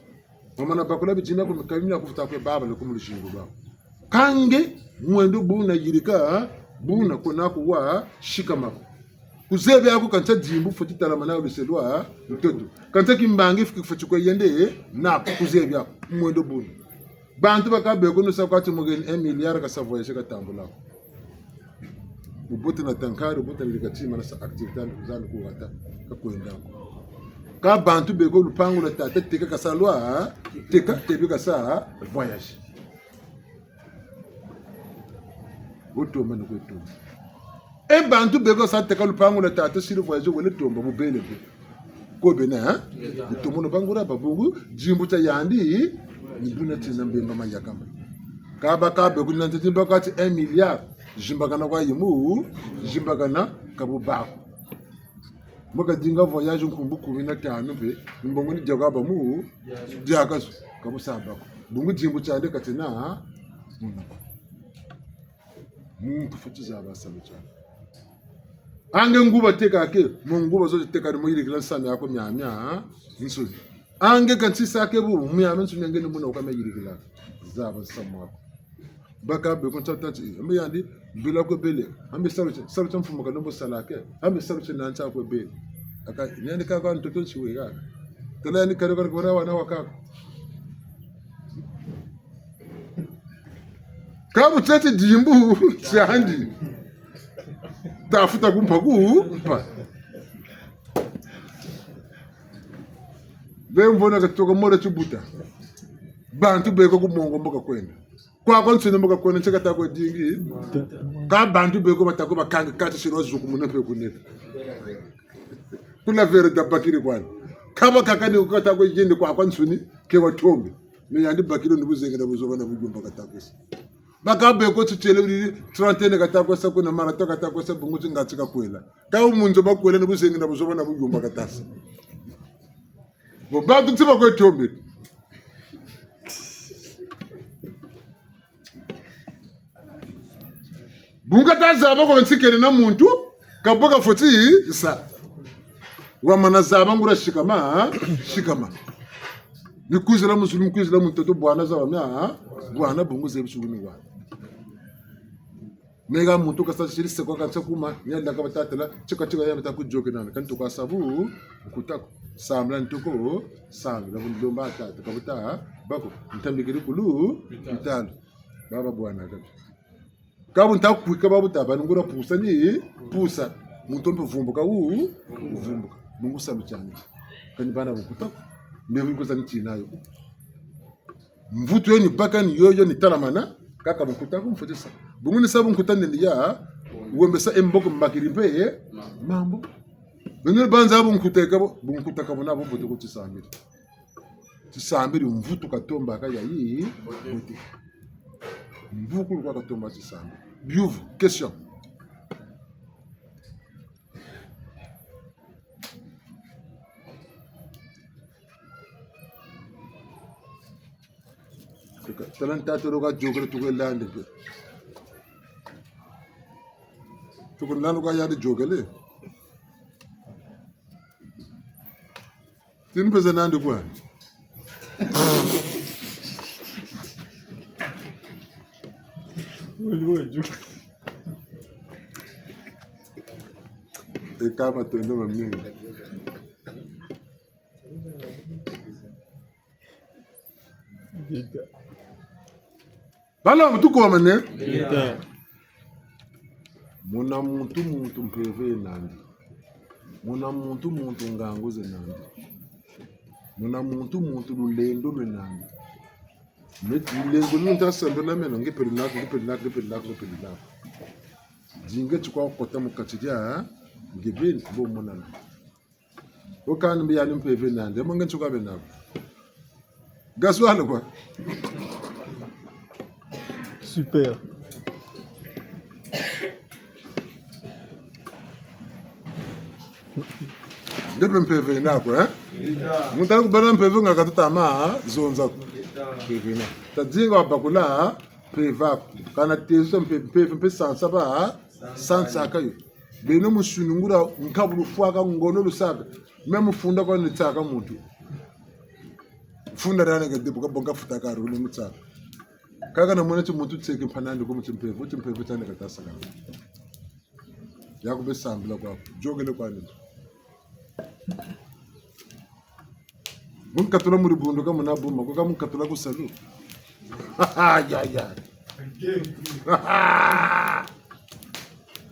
Wamana bakula bidimbu ko mikayulu mia kufuta kwe baba le ku mu luzingu lwa. Kâ nge, mwendo buna yirika, buna kwena kuwa sikama ko. Kuzebi ako kantia dimbu fweti talamana luselwa ntoto. Kantia kimbangi fweti kwe yende, na kuzebi ako, mwendo buna. Bantu baka beko nusa kwa ti mugeni un milliard kasa voyage katambula ko. Bubote na tankari, bubote na likatima na sa activité andi kuzana ku hata, ka kwenda ko. Kâ bantu beko lupangu lwa tata teka kasa lwa, teka tebi kasa voyage. Wo tomba ni kwe tomba. E bantu beko sa teka lupangu lwa tata siri voyage wele tomba bubele be. Ko bena, hein? Ntomono bangura ba bungu, dimbu tia yandi, ni buna tina mbemba mayakama. Kaba kabe kuna ntete mbaka ti un milliard, zimbakana kwa yimu, zimbakana ka bu bako. Mbo kadinga voyage nkumbu kumi na tanu mpe, mbongo ni diaka ba mu, diaka zo, ka bu sa bako. Bungu dimbu tiandi ka tiena, muna ko. Muntu fweti zaba salu tiandi. Ange nguba teka ke, mu nguba zo teka ni mu yirikila nsamu yaku miamiansoni. Ange ka nsisa ke bu, miamiansoni ange ni muna wuka mia yirikila. Zaba nsamu waku. Baka be ko ntata ti, ambe yandi, mbila ko bele, ambe salu tia, salu tia mfumu ka lembo sala ke, ambe salu tia nani tia ko bele. Aka, yandi kaka ntoto nsi we kaka. Tala yandi kare kare kwa wana wa kaka. Ka bu tete dimbu tiandi. Tafuta kumpa kumpa. Be mvona katoka mora tibuta. Bantu beko ku mongo mbo kakwenda. Kwakwansoni mbo kakwenda, ntie kata kwe dingi. Ka bantu beko bata kwe bakangi kati sino zuku muna mpe kuneta. Kula vere da bakiri kwani. Kaba kakani kata kwe yende kwakwansoni, ke watombe. Mais yandi bakiri ni buzengi na buzoba na buyumba kata kwe sa. Baka beko tutiele wiri trente kata kwe sa kuna marathon kata kwe sa bungu ti ngati kakwela. Ka wu mu nzo bakwela ni buzengi na buzoba na buyumba kata sa. Bo bantu ti bakwe tombe. Bu nkata zaba ko ntikele na muntu, ka bo kafweti sa. Wamana zaba nguria sikama, sikama. Ni kwizila mu zulu, ni kwizila mu ntoto, bwana zaba mia, bwana bungu zebi sukuni bwana. Meka muntu kasa siri sekwa kansa kuma, ni yandi ka batatela, tika tika ya bata ku dioke nani, kantu ka sabu, nkuta ko, sambila ntuku, sambila bu ndomba tata, ka buta, bako, ntambikiri kulu, pitalo. Baba bwana kabi. Ka bu nta kwika ba buta, ba ni nguria pusa ni, pusa. Muntu mpe vumbuka wu, vumbuka. Bungu salu tiandi. Kani bana bunkuta ko. Mbe bunkuta ni tina yo. Mvutu yo ni baka ni yo yo ni talamana, kaka bunkuta ko mfweti sa. Bungu ni sa bunkuta ndendi ya, wembesa e mboko mbakiri mpe, mambu. Beno banza bunkuta ka bo, bunkuta ka bo na bo mbote ko tisambiri. Tisambiri mvutu katombaka ya yi, mbote. Mvukulu kwa katomba tisambiri. Biyuvu, question. Tala ntatolo ka diokele tuku landi mpe. Tuku landi ka yandi diokele. Tini pesa nandi kwa. Wali waju. E kama twende mamingi. Bala mutu kwa mane? Ngeta. Muna muntu muntu mpeve nandi. Muna muntu muntu ngangu ze nandi. Muna muntu muntu lulendo lwe nandi. Meti lulendo lu nta sambila meno, nge pelu naku, nge pelu naku, nge pelu naku, nge pelu naku. Dinga ti kwa kota mu kati dia, nge beni, bo monana. Wo kani mbi yani mpeve nandi, mo nge nsuka bena ko. Gasoil kwa. Super. Nde mpe mpeve yina ko, eh? Muntu ali kubana mpeve nga katuta ma, ha? Zonza ko. Mpeve yina. Tadinga wa bakula, ha? Mpeve ko. Kana tezo mpe, mpeve mpe sansa ba, ha? Sansaka yo. Beno musuni nguria nkabulu fwaka ngono lusaka. Meme mfunda kwa nitsaka muntu. Mfunda rana ka debuka bonga futa ka rune mutsaka. Kaka namona ti muntu tseke mpanandi ko mu timpeve, timpeve tiandi kata saka. Ya kube sambila kwa, diokele kwa ni. Mu nkatula mu dibundu ka muna buma, ko ka mu nkatula ku salu. Ya, ya.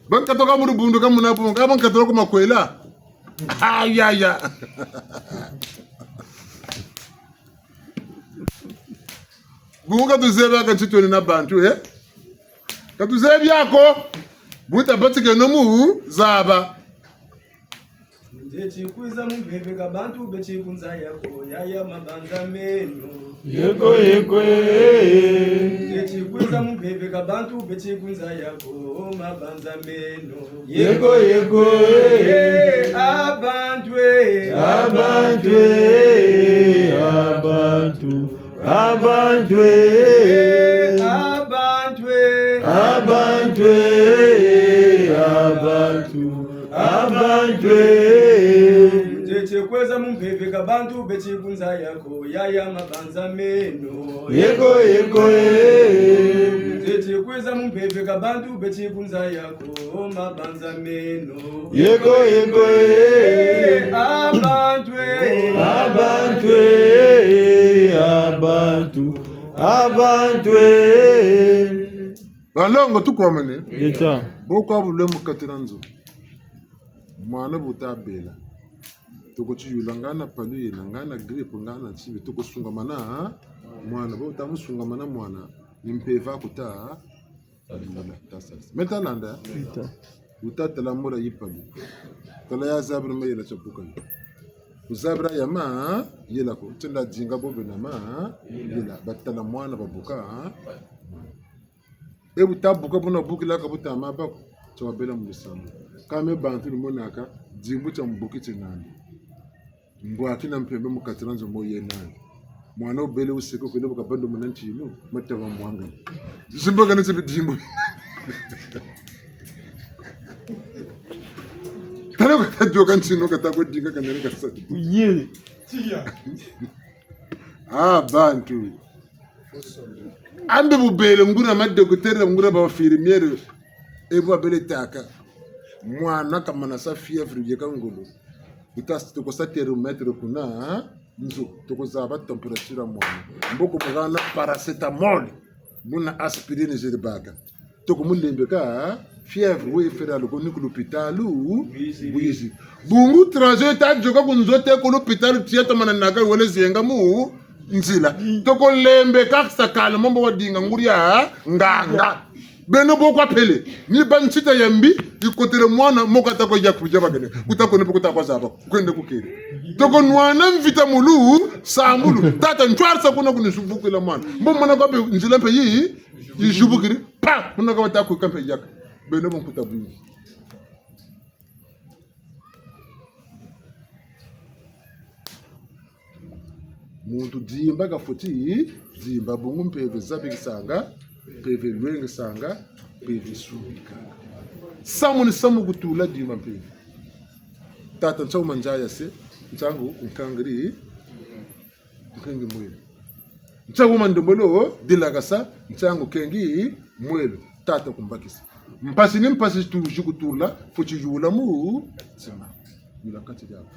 Ba nkatula mu dibundu ka muna buma, ka ba nkatula ku makwela. Ya, ya. Bungu ka tuzebi aka nti twena na bantu, eh? Ka tuzebi ako. Bu tabatikeno mu zaba. Nzeti kwiza mu mpeve ka bantu beti ku nza yako, yaya mabanza meno. Yeko, yeko, eh. Nzeti kwiza mu mpeve ka bantu beti ku nza yako, mabanza meno. Yeko, yeko, eh. Eh, abantu, eh. Abantu, eh, abantu. Abantu, eh. Abantu, eh. Abantu, eh, abantu, abantu, eh. Nzeti kwiza mu mpeve ka bantu beti ku nza yako, yaya mabanza meno. Yeko, yeko, eh. Nzeti kwiza mu mpeve ka bantu beti ku nza yako, mabanza meno. Yeko, yeko, eh. Eh, abantu, eh. Abantu, eh, abantu, abantu, eh. Balongo tukomene. Yeta. Bo kwa bule mu kati na nzo. Mwana bu tabela. Toko tiyula ngana palu yena, ngana grippe, ngana tibi. Toko sungamana, ha? Mwana, bo tamu sungamana mwana. Ni mpeve kuta, ha? Meta landa. Meta. Wuta tala mura yi palu. Tala ya zabiri mayela tia buka yo. Ku zabiri ya mayela ko. Tenda dinga bobe na mayela. Batala mwana babuka. E bu tabuka buna bukila ka bu tama bako. Tia wabela mu lusambu. Kame bantu ni monaka, dimbu tia mbuki tinandi. Mbwaki na mpembe mu kati na nzo mo ye nani. Mwana wubele wuseke kwele bu kabando muna ntinu, mataba mwangani. Zimba kana tibi dimbu. Tala kata dioka ntinu kata ko dinga kanene kasa. Yele. Ah, bantu. Ambe bubele nguria ma docteur, nguria ba infirmière. E bu wabele tâka. Mwana kamana sa fièvre yeka ngolo. Wuta toko sa thermomètre kuna, ha? Nzo, toko zaba température ya mwana. Mboko mugana paracétamol. Muna aspirine ziri baka. Toko mulembeka, ha? Fièvre, we fera loko ni ku lupitalu, bwizi. Bungu trajet ta dioka ku nzo te ku lupitalu tia tomana naka wele zenga mu nzila. Toko lembeka sakala mambo wa dinga nguria, nganga. Beno bo kwa pele. Ni ba nsita ya mbi, yikotele mwana, mo kata ko ya kudia bakene. Kuta ko ne pe kuta kwa zaba. Kwende kukele. Toko nwana mvita mulu, sambulu. Tata ntwarisa kuna kuni suvukila mwana. Mbo mwana kwa pe nzila mpe yi, yizubukiri. Pa! Muna kwa bata kwika mpe yaka. Beno bo nkuta bwingi. Muntu dimba kafweti dimba bungu mpeve zabikisanga, mpeve lwengisanga, mpeve subikanga. Samu ni samu kutula dimba mpeve. Tata ntia wuma nzaya se, ntiangu nkangiri, nkengi mwelo. Ntiangu wuma ndombolo, dilakasa, ntiangu nkengi mwelo. Tata kumbakisa. Mpasi ni mpasi tuzi kutula, fweti yula mu ntima. Yula kati diaku.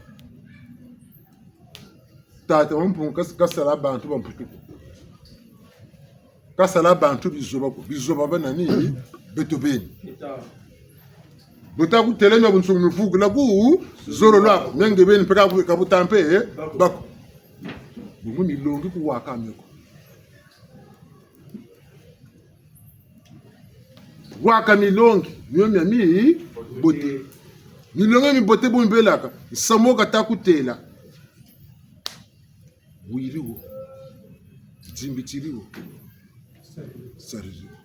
Tata wa Mpungu kas-, kasala bantu ba mputu ko. Kasala bantu bizoba ko. Bizoba ba nani? Beto beni. Bu ta kutêla mia bunsungu mivukila ku zolo lwaku. Mia nge beni mpe ka bu-, ka bu ta mpe, eh, bako. Bungu milongi kuwaka mio ko. Waka milongi, mio mia mibote. Milongi mia mibote bu mibelaka, nsamu wo kata kutêla. Wiri wo. Dimbitiri wo. Sariri wo.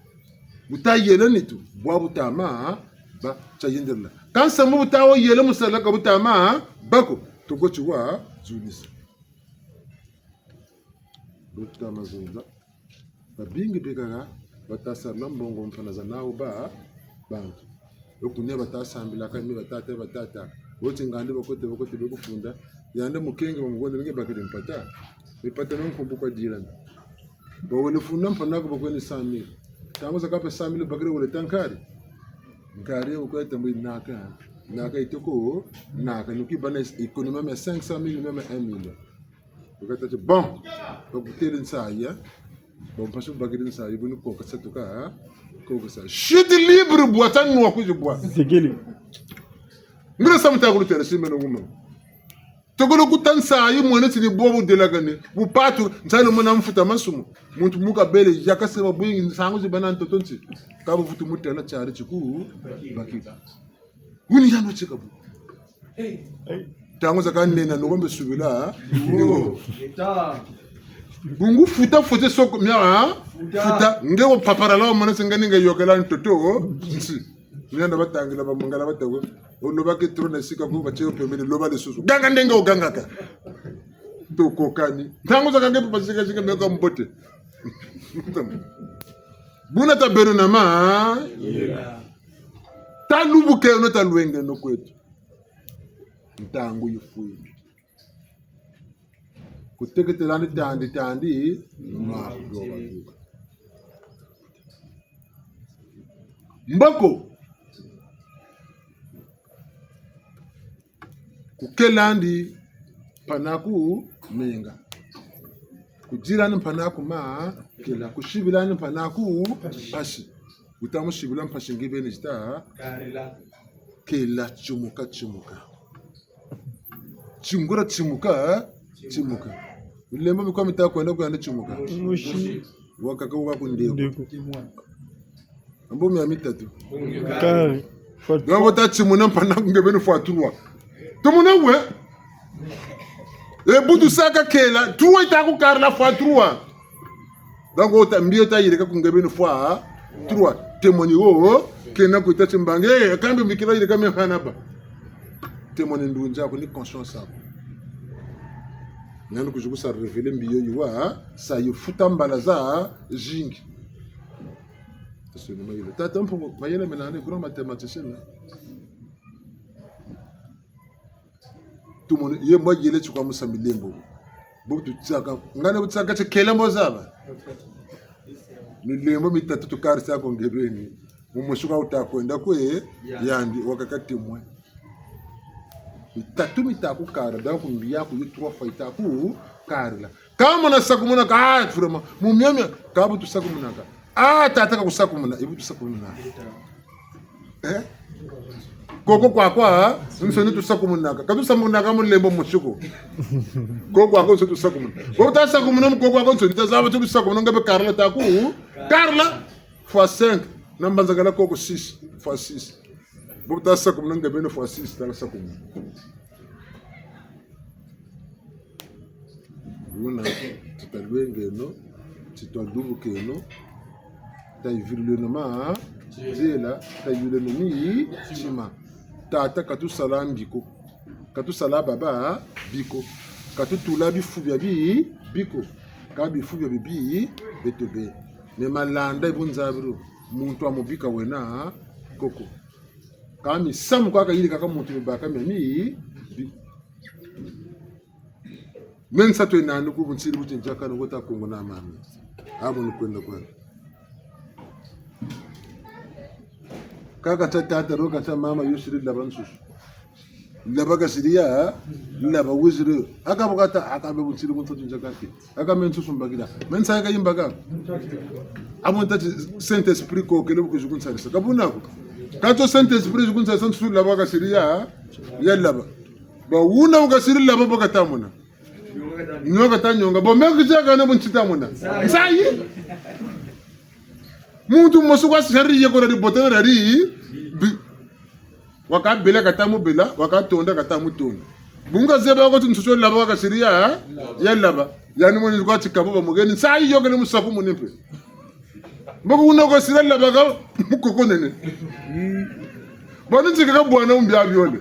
Bu ta yela nitu, bwa bu ta ma, ba, tia yendelela. Kâ nsamu bu ta wo yela mu sala ka bu ta ma, bako, toko ti wa, zunisa. Bu ta ma zunza. Babingi bikaka, bata sarila mbongo mfwana za nawu ba, bantu. Yo kunia bata sambilaka mi batata, batata. Bo ti ngandi bakote, bakote, be kufunda. Yandi mukengi bamugondele nge bakiri mpata. Mipata mia nkumbu kwa dilana. Bawele funda mfwana ko bakwe ni cent mille. Ntangu zakaka mpe cent mille bakiri wele ta nkari. Nkari yo kwe tambwe naka. Naka itoko, naka. Nuki bana économie ya cinq cent mille, même un million. Bakata ti, bon, bakutêle nsayi, eh? Bon, mpasi bakiri nsayi, buni kokesa tuka, eh? Kokesa. Chute libre bwa, ta nwa kwizi bwa. Zikili. Ngula samu ta kulutêle, si meno kuma. Tokolo kuta nsayi, mwene ti ni bwo budelakane. Bupatu, nsayi lo mona mfuta masumu. Muntu mu kabele, yaka seba bwingi, nsangu zi bena ntoto nti. Ka buvutu mutela tiari tiku bakila. Wuni yano tieka bu. Ntangu zakaka nena, no kombe subila. Bungu futa fote soko, mia, ha? Futa. Nge wo paparala, wo mona ti nga ni nge yokela ntoto nti. Mina na batangila ba mungala batawe. Oloba ke trona sika ku batie yo pembeni, loba lisusu. Ganga ndenge ogangaka. Tokokani. Ntangu zakaka nge papa sika sika meka mbote. Buna tabeno na ma. Talubukeno, talwengeno kweto. Ntangu yifwiri. Kuteketelani tandi tandi, mwa, mboko. Kukelandi mpanaku menga. Kudilani mpanaku ma, kela. Kusibilani mpanaku mpasi. Wuta musibila mpasi nge beni zita. Kela, timuka, timuka. Tingura, timuka, timuka. Milembo mikwa mita kwenda kuyandi timuka. Musi. Wakaka wa ku ndeko. Ndeko. Ambo mia mitatu. Kari. Donc, wuta timuna mpanaku nge beni fwa trois. Tumuna we. E bu tusaka kela, trois yita kukarila fwa trois. Donc, wuta mbi wuta yirika ku nge beni fwa trois. Temoni wo, kena kuta timbangi, eh, kambi mbi kila yirika me hana ba. Temoni ndunzi aku ni conscience aku. Nani kuzi kusa révéler mbi yo yiwa, sa yifuta mbala zazingi. Parce que ni mayela. Tata Mpungu, mayela mena ni grand mathématicien, hein. Tumoni, ye mbo yele ti kwa musa milembo. Bu tutsaka, ngana bu tsaka ti kela mbo zaba. Milembo mitatu tukarisa ko nge beni. Mu musuka wuta kwenda kwe, yandi, wakaka temwe. Mitatu mita kukarila, donc mbi yaku yo trois fois yita kukarila. Ka mona sakumunaka, ah, vraiment. Mu miamia, ka bu tusakumunaka. Ah, tata ka kusakumuna, e bu tusakumuna. Eh? Koko kwakwansoni tusakumunaka. Ka tusakumunaka mulembo mosi ko. Koko kwakwansoni tusakumuna. Koko tasakumuna mu koko kwakwansoni, tazaba ti tusakumuna nge be karila taku. Karila fois cinq. Na mbanzakala koko six fois six. Bo tasakumuna nge beno fois six, tasakumuna. Buna, ti talwengeno, ti talubukeno, tayiviluleno ma, nzela, tayuleno mitima. Tata ka tusala mbi ko, ka tusala baba bi ko, ka tutula bifu biabi bi ko, ka bifu biabibi beto be. Me malanda yi bu nzabilu, muntu wa mubika wena koko. Ka misamu kwa kayirikaka muntu mibaka miami bi. Me nsatu yena ni ku bunsiri buti nzakana kota kungu na mami. Abu ni kwenda kwenda. Kaka tia tata ro, ka tia mama yo siri laba nsusu. Laba kasiri ya, laba wiziri. Aka bu kata, aka be bunsiri ku nsatu nzakaki. Aka me nsusu mbakila. Me nsa yaka yimbaka. Abu ntati Saint-Esprit kokele bu kuzi kunsarisa. Ka buna ko. Ka tio Saint-Esprit zi kunsarisa nsusu laba kasiri ya, ya laba. Ba wuna wu kasiri laba bo kata mona. Nionga ta nionga. Bo me kutiaka na bu nti ta mona. Nsayi. Muntu mosi kwa sari ye ko na di botana na di bi. Waka bela kata mu bela, waka tonda kata mu tonda. Bungu kazeba ko ti nsusu laba wakasiri ya, ya laba. Yandi mweni kwa ti ka bo ba mugeni, nsayi yokele mu sakumuna mpe. Mboko wuna kasiri laba ka mu kokonene. Bwa ni nti kaka bwana wu mbia biole.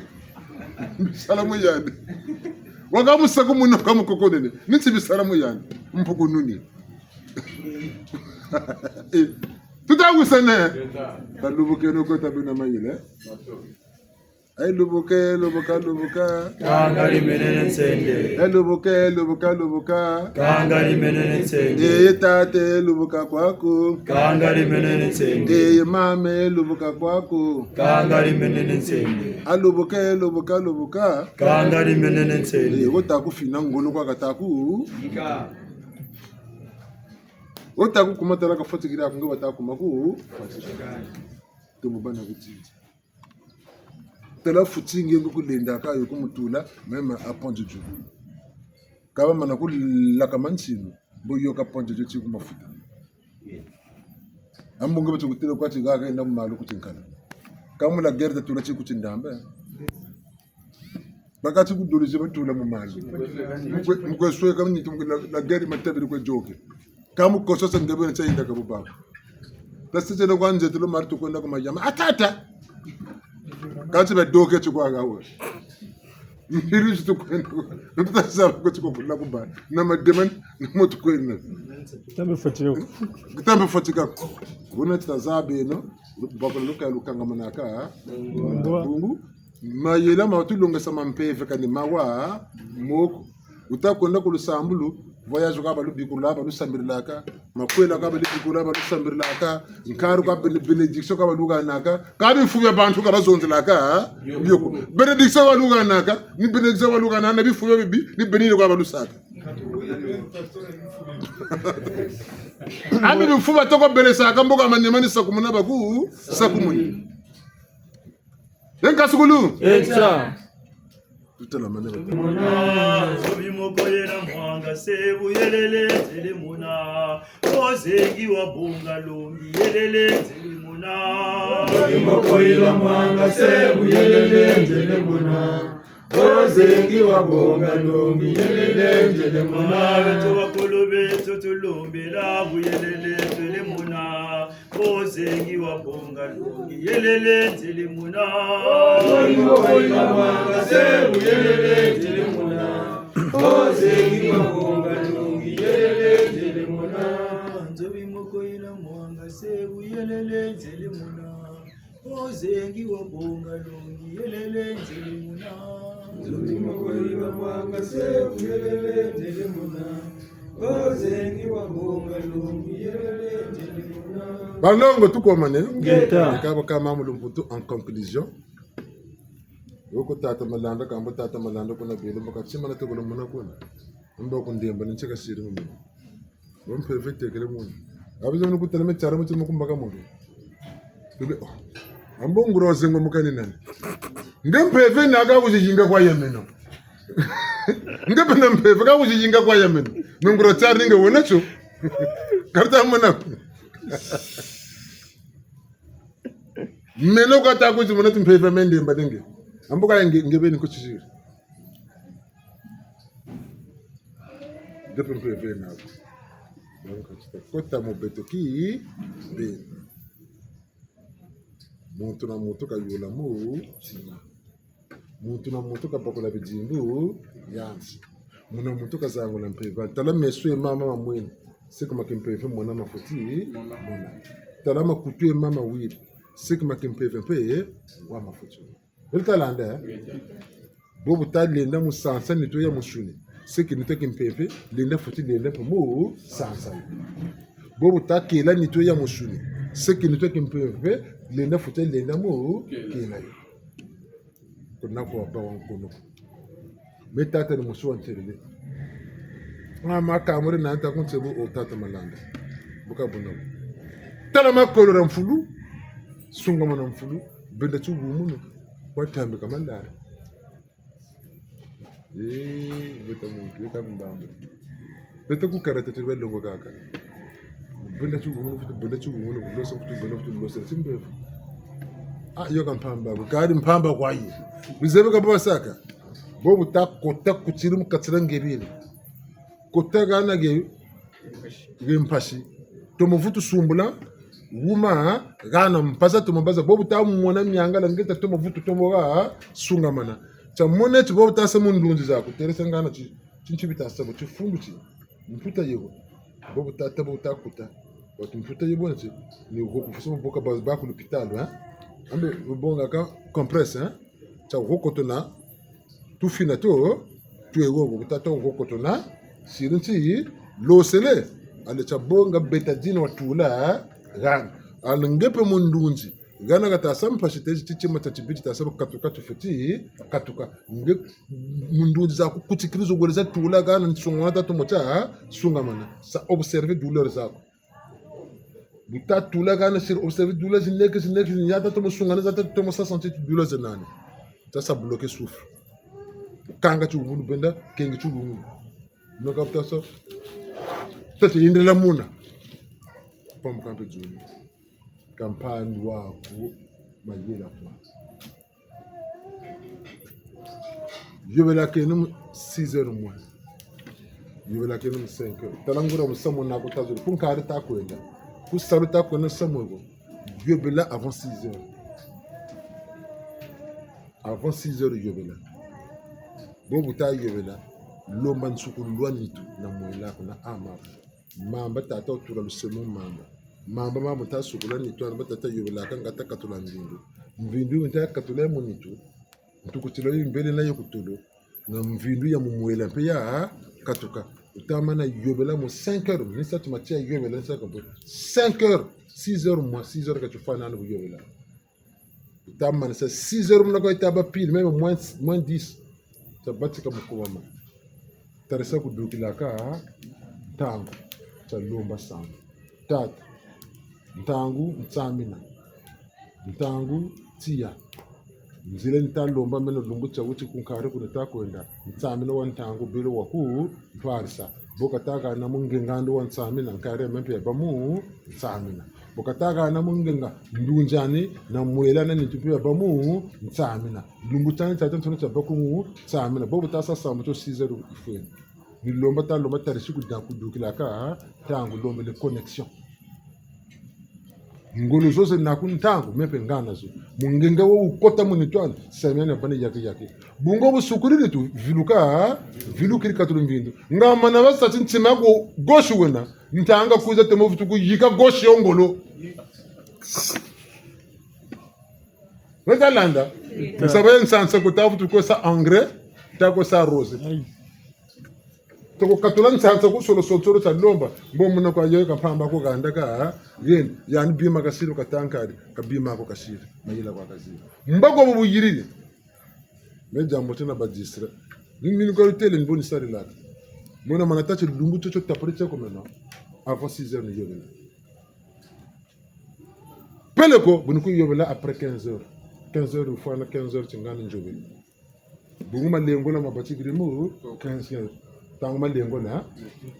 Bisala mu yandi. Waka mu sakumuna ka mu kokonene. Ni nti bisala mu yandi. Mpukununi. Eh, tuta wisana. Talubukeno ko tabeno mayela. Ayi lubuke, lubuka, lubuka. Kanga limenene nsende. Ayi lubuke, lubuka, lubuka. Kanga limenene nsende. Eye tate, lubuka kwaku. Kanga limenene nsende. Eye mame, lubuka kwaku. Kanga limenene nsende. Alubuke, lubuka, lubuka. Kanga limenene nsende. Eye, wo ta kufina ngolo kwa kata ku. Ika. Wo ta kukuma tala kafatikila ku nge bata kuma ku. Tumu bana bititi. Tala futi nge ngu kulenda ka yo kumutula, même à Pointe-du-Djougou. Ka bamana kulaka mansinu, mbo yo ka Pointe-du-Djougou ti ku mafuta. Ambu nge bati kutela kwa ti haha yenda mu malu ku ti nkala. Ka mu la guerre tatula ti ku ti ndamba. Bakati ku doluzi batula mu malu. Mukwe, mukwe sweka nitu mukwe la, la guerre matabiri kwe yoke. Ka mu koso sa nge bena tia yenda ka bubaku. Tasi tiena kwa nze tulo mari tukwenda ku mayama. Atata! Kati badoke ti kwa hawe. Mbiri ti tukwenda. Tuta zaba ko ti ko kula ku ba. Na mademon, na mo tukwenda. Tambe fatika. Tambe fatika. Buna ti ta zaba eno. Bakula luka lukangamanaka. Bungu. Mayela ma tulongesa ma mpeve kani mawa moko. Wuta kwenda ku lusambulu, voyage ka balubikulaka, balusambirilaka, makwela ka balubikulaka, balusambirilaka, nkaru ka bene-, bénédiction ka baluhanaka, ka bifu bia bantu ka bazonzelaka, ha? Bio ko. Bénédiction ka baluhanaka, ni bénédiction ka baluhanaka, na bifu bia bibi, ni bénir ka balusaka. Ami bifu batoko belesaka, mbo ka manima ni sakumuna baku, sakumuni. Enka sukulu. Eta. Tutela mane ba. Mona, nzobi moko yela mwanga se buyelele nzele mona. Ozengi wa bonga longi yelele nzele mona. Nzobi moko yela mwanga se buyelele nzele mona. Ozengi wa bonga longi yelele nzele mona. Beto bakolo beto tulombela buyelele nzele mona. Ozengi wa bonga longi yelele nzele mona. Oyi, oyi, na mwanga se buyelele nzele mona. Ozengi wa bonga longi yelele nzele mona. Nzobi moko yela mwanga se buyelele nzele mona. Ozengi wa bonga longi yelele nzele mona. Nzobi moko yela mwanga se buyelele nzele mona. Ozengi wa bonga longi yelele nzele mona. Balongo tukomane. Ngeta. Kaba kama mu lumputu en conclusion. Woko tata Malanda, kambo tata Malanda kuna bele, mbo katima na tokolo mona kuna. Mbo kundemba, ni ntsika siri mu mona. Bo mpeve tekele mona. Abizo munu kutala me tiara mutima kumbaka mona. Tule, oh. Ambo nguria wa zengo mukani nani? Nge mpeve na ka kuziyinga kwa ya meno. Nge pena mpeve ka kuziyinga kwa ya meno. Nunguria tiari nge wena tio. Karta mona. Meno kata kuzimona ti mpeve mende mba denge. Ambo ka nge, nge beni kutisiri. Nge pe mpeve na ko. Donc, ti ta kota mu beto ki beni. Muntu na muntu kayula mu ntima. Muntu na muntu kabakula bidimbu biandi. Muna muntu kazangula mpeve. Tala meso ya mama mamweni. Seki ma kimpeve mona mafweti mona. Tala makutu ya mama wiri. Seki ma kimpeve mpe wa mafweti. Beri talanda, eh? Bo bu ta lenda mu sansa nitu ya musuni. Seki nitu ya kimpeve, lenda fweti lenda mpe mu sansa. Bo bu ta kela nitu ya musuni. Seki nitu ya kimpeve, lenda fweti lenda mu kela yo. Kuna kwa ba wa nkono. Me tata ni musu wa ntelele. Nga ma kamuri na nta kunse bu o tata Malanda. Bu ka buna. Tala makolo na mfulu. Sungamana mfulu. Benda ti wumunu. Watambika mandari. Eh, beta muntu, beta mbambu. Beta ku karate ti balongo kaka. Benda ti wumunu, benda ti wumunu, losa, benda ti losa, ti mbevo. Ah, yo ka mpamba ko, kadi mpamba kwa yi. Bizebi ka bo basaka. Bo bu ta kota kutiri mu katira nge beni. Kota hana ge, ge mpasi. Tomo vutu sumbula, wuma, hana mpasi tomo baza. Bo bu ta mona miangala nge ta tomo vutu tomo ha, sungamana. Tia mona ti bo bu ta sa mu ndunzi zaku. Teresa ngana ti, ti nti bi ta sa bo, ti fundu ti. Mputa yebo. Bo bu ta, ta bo bu ta kuta. Wati mputa yebo na ti. Ni ko ku fuso bo ka ba, ba ku lupitalu, hein? Ambe bonga ka compresse, hein? Tia ko koto na. Tufina to, twe wogo, bu ta to ko koto na. Siri nti, losele. Ale tia bonga beta dina watula, hana. Ale nge pe mu ndunzi. Hana ka ta sa mpasi tezi ti tima tia tibi ti ta sa bu katuka tufweti, katuka. Nge mu ndunzi zaku kutikiri zo wele za tula hana nsungamana ta tomo tia, sungamana. Sa observer douleur zaku. Bu ta tula hana siri observer douleur zineke, zineke, zineke, ya ta tomo sungana, za ta tomo sa sentir douleur zinani. Tasa bloquer souffle. Kanga tiwungunu benda, kengi tiwungunu. Noka tasa. Tata yendela muna. Pamuka mpe dzuni. Kampandu waku mayela kwa. Yobelakeno mu six heures moins. Yobelakeno mu cinq heures. Tala nguria musamu naku tazolo. Ku nkari ta kwenda. Ku salu ta kwenda musamu eko. Yobela avant six heures. Avant six heures yobela. Bo bu ta yobela. Lomba nsukululu wa nitu na mwela ko na amaku. Mamba tata wutula lusemu mamba. Mamba ma bu ta sukula nitu, mamba tata yobelaka nga ta katula mvindu. Mvindu mi ta katula mu nitu. Ntukutila yo mbele na yo ku tolo. Na mvindu ya mu mwela mpe ya katuka. Wuta mana yobela mu cinq heures, ni sa ti ma tia yobela, ni sa ka bo. Cinq heures, six heures moins, six heures ka tufwana ni bu yobela. Wuta manisa six heures muna kwa yita bâ pile, même moins, moins dix. Tia batika mu kubama. Tarisa kudukilaka ntangu, tia lomba sambu. Tata, ntangu nsamina. Ntangu tiya. Nzila ni ta lomba meno lumbu tia wuti ku nkari ku ni ta kwenda. Nsamina wa ntangu bele wa ku ntwarisa. Bo ka ta hana mu ngenga andi wa nsamina, nkari ya meno mpe ya bâ mu nsamina. Bo ka ta hana mu ngenga, ndunzi ani na mwela na nitu mpe ya bâ mu nsamina. Lumbu tiani tiatiansoni tia bâ ku mu nsamina. Bo bu ta sa sambu tio six heures yifweni. Ni lomba ta lomba tarisi kuda kudukilaka ntangu, lombele connexion. Ngolo zo zena ku ntangu, meno mpe ngana zo. Mu ngenga wo wukota mu nitu ani, samina na bana yaki yaki. Bungu bu sukuri nitu, viluka, vilukiri katulu mvindu. Nga mana bâ sa ti ntima ku gauche wena, ntangu kwiza tomo vutu kuyika gauche yo ngolo. Weta landa? Nsaba ye nsansa ku ta vutu kwe sa engrais, ta kwe sa arroser. Toko katula nsansa ku solo solo solo tia lomba. Mbo muna kwa yo ka mpamba ko ganda ka, ha? Yeni, yani bima kasiri ka ta nkari, ka bima ko kasiri. Mayela kwa kaziri. Mba ko bu yiriri. Me diambu tina ba distrait. Ni mini ko tele ni bo ni sarilaka. Muna mana tâ ti lumbu tio tio tapre tio ko meno. Avant six heures ni yobela. Peleko, bu ni ku yobela après quinze heures. Quinze heures, yifwana quinze heures, tingana nzobele. Bungu malengola ma batikiri mu quinze heures. Ntangu malengola,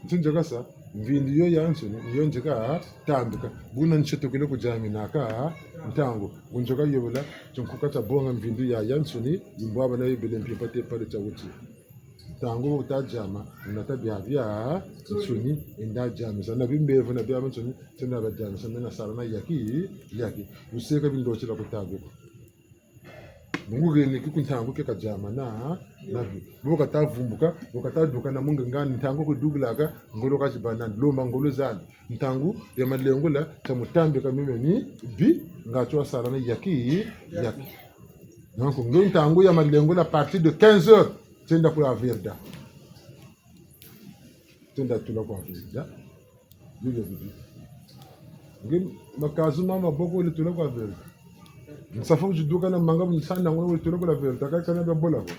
nti nzeka sa, mvindu yo yansoni, yo nzeka tambika. Buna nsetukile ku diaminaka ntangu. Bu nzeka yobela, tinkuka tia bonga mvindu ya yansoni, yimbwabana yobele mpimpa te pale tia wuti. Ntangu wo ta diama, wuna ta biabiansoni, enda diamisa. Na bimbevo na biabiansoni, tienda ba diamisa, mena sala na yaki, yaki. Wuseka bindotila ku tabe ko. Bungu heni ki ku ntangu ke ka diamana, na bi. Bo ka ta vumbuka, bo ka ta duka na mu ngenga ani ntangu ku dukilaka, ngolo ka zibana, lomba ngolo zani. Ntangu ya malengola, tia mu tambika mimeni, bi, nga tio sala na yaki, yaki. Donc, nge ntangu ya malengola à partir de quinze heures, tienda ku la Verda. Tienda tula ku la Verda. Bibi, bibi. Nge makazu ma maboko wele tula ku la Verda. Nsafu ziduka na manga bu nsanda ngona wele tula ku la Verda. Ka kana ba bola ko.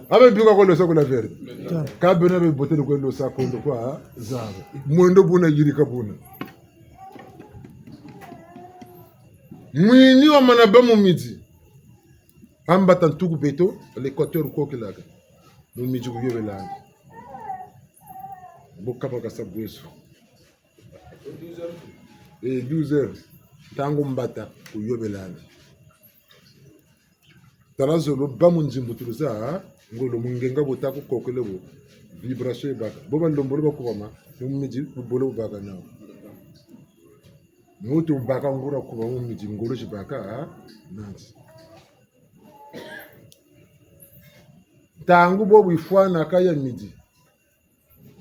Abe bika ko losa ku la Verda. Ka bena be botele ko losa kondo kwa zaba. Mwendo buna yirika buna. Mwini wa mana bâ mu midi. Ambata ntuku beto, l'Équateur kokilaka. Mu midi ku yobelani. Bo kaba kasa bweso. Eh, douze heures. Ntangu mbata ku yobelani. Tala zolo bâ mu nzimbutulu za ngolo mu ngenga bo ta ku kokele bo. Vibration yibâka. Bo ba lembolo ba kubama, mu midi bubolo bubâka nawu. Muntu wubâka nguria kubama mu midi ngolo zibâka, nanti. Ntangu bobu yifwanaka ya midi.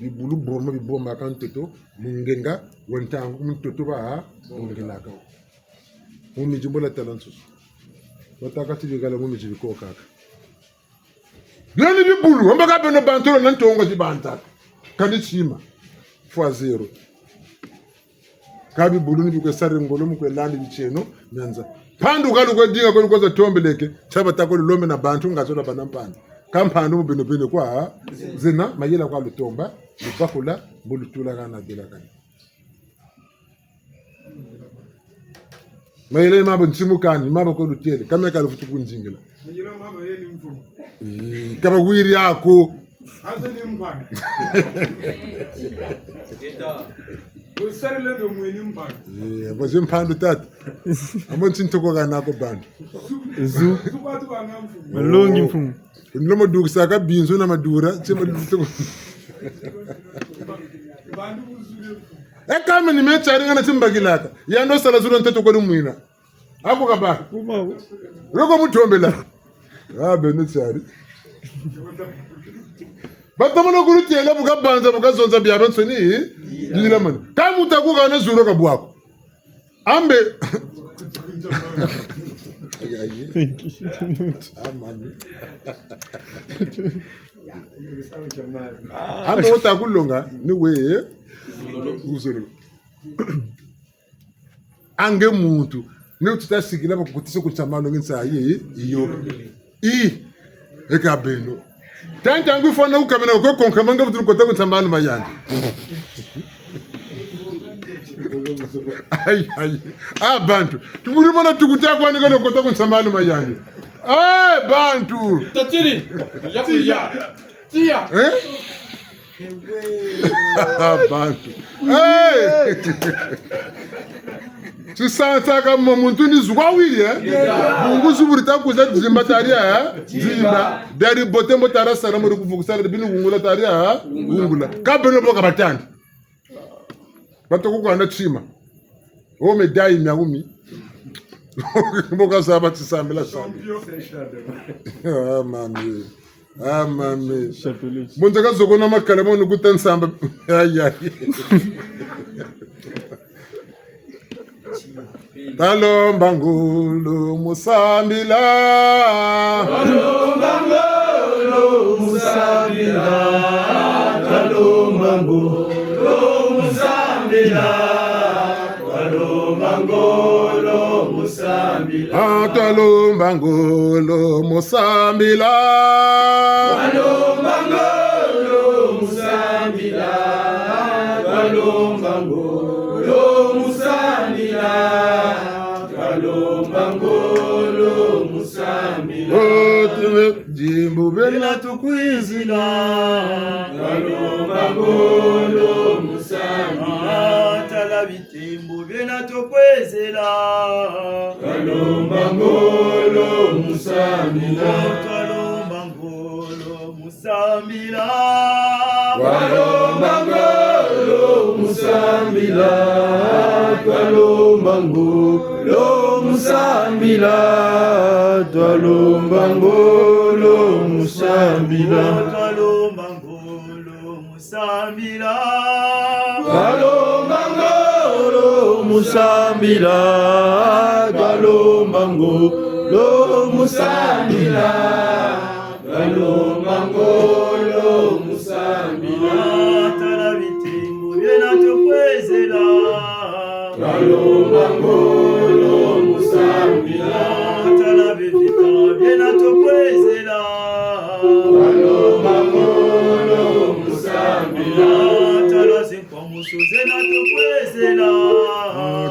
Bibulu boma bibomaka ntoto, mu ngenga wa ntangu mu ntoto ba bongelaka. Mu midi mbo la tala nsusu. Batâka ti bikala mu midi bikokaka. Bio ni bibulu, wamba ka beno bantu lo na ntonga zi banzaka. Kani tima. Fois zéro. Ka bibulu ni bikwe sari ngolo mu kwe landi bitieno, mianza. Mpandu ka lukwe dinga kwe lukwe za tombeleke, tia bata kwe lulombe na bantu nga zola bana mpandu. Ka mpandu mu beno beno kwa, zena, mayela kwa lutomba, lubakula, mbo lutulakana delakana. Mayela mabo ntimu kani, mabo ko lutêle, kame ka luvutu kunzingila. Mayela mabo yeni mfumu. Eh, kaba wiri ako. Aza ni mfana. Usarile ndo mweni mfana. Eh, abo zi mpandu tata. Amo nti ntoko kana ko bantu. Zu. Zu kwa tu bana mfumu. Malongi mfumu. Nilo mo dukisaka binzu na madura, tie ma dukisaka. E kame ni me tiari ngana timbakilaka. Yandi wo sala zulu ntete kwa lumwina. Ako kaba. Loko mutombela. Ah, beno tiari. Batamana kulutêla bu kabanza, bu kazonza biabiansoni. Bilamana. Ka muta kukana zulu ka bwaku. Ambe. Ayi, ayi. Ah, mami. Ambe wo ta kulonga, ni we. Uzolo. Ange muntu. Ni wo tuta sikila bakukutisa ku nsambanu ngi nsayi, iyo. I, eka beno. Tanta ngu fwana ukamena ko konka manga vutu kota ku nsambanu ma yandi. Ayi, ayi. Ah, bantu. Tumuri mona tukuta kwani kono kota ku nsambanu ma yandi. Ah, bantu. Tatiri. Ya, ya. Tia. Eh? Bantu. Hey! Tisansaka mo muntu ni zwa wiri, eh? Bungu zuburi ta kuza zimba taria, eh? Zimba. Dari bote mbo tara sala mo kuvuku sala bini wungula taria, eh? Wungula. Ka beno bo ka batandi. Bato kukwanda tima. O médaille mia kumi. Mbo kazaba tisambila sambila. Ah, mami. Ah, mami. Chapelet. Muntu kazoko na makala mo nukuta nsamba. Ayi, ayi. Talomba ngolo mu sambila. Talomba ngolo mu sambila. Talomba ngolo mu sambila. Talomba ngolo mu sambila. Ah, talomba ngolo mu sambila. Talomba ngolo mu sambila. Talomba ngolo mu sambila. Talomba ngolo mu sambila. Oh, tume dimbu bena tukwizila. Talomba ngolo mu sambila. Tala bitembo biena tukwizila. Talomba ngolo mu sambila. Talomba ngolo mu sambila. Twalomba ngolo mu sambila. Twalomba ngolo mu sambila. Twalomba ngolo mu sambila. Twalomba ngolo mu sambila. Twalomba ngolo mu sambila. Twalomba ngolo mu sambila. Twalomba ngolo mu sambila. Tala bitembo biena tukwizila. Twalomba ngolo mu sambila. Tala bivita biena tukwizila. Twalomba ngolo mu sambila. Tala zi- kwa musu zena tukwizila.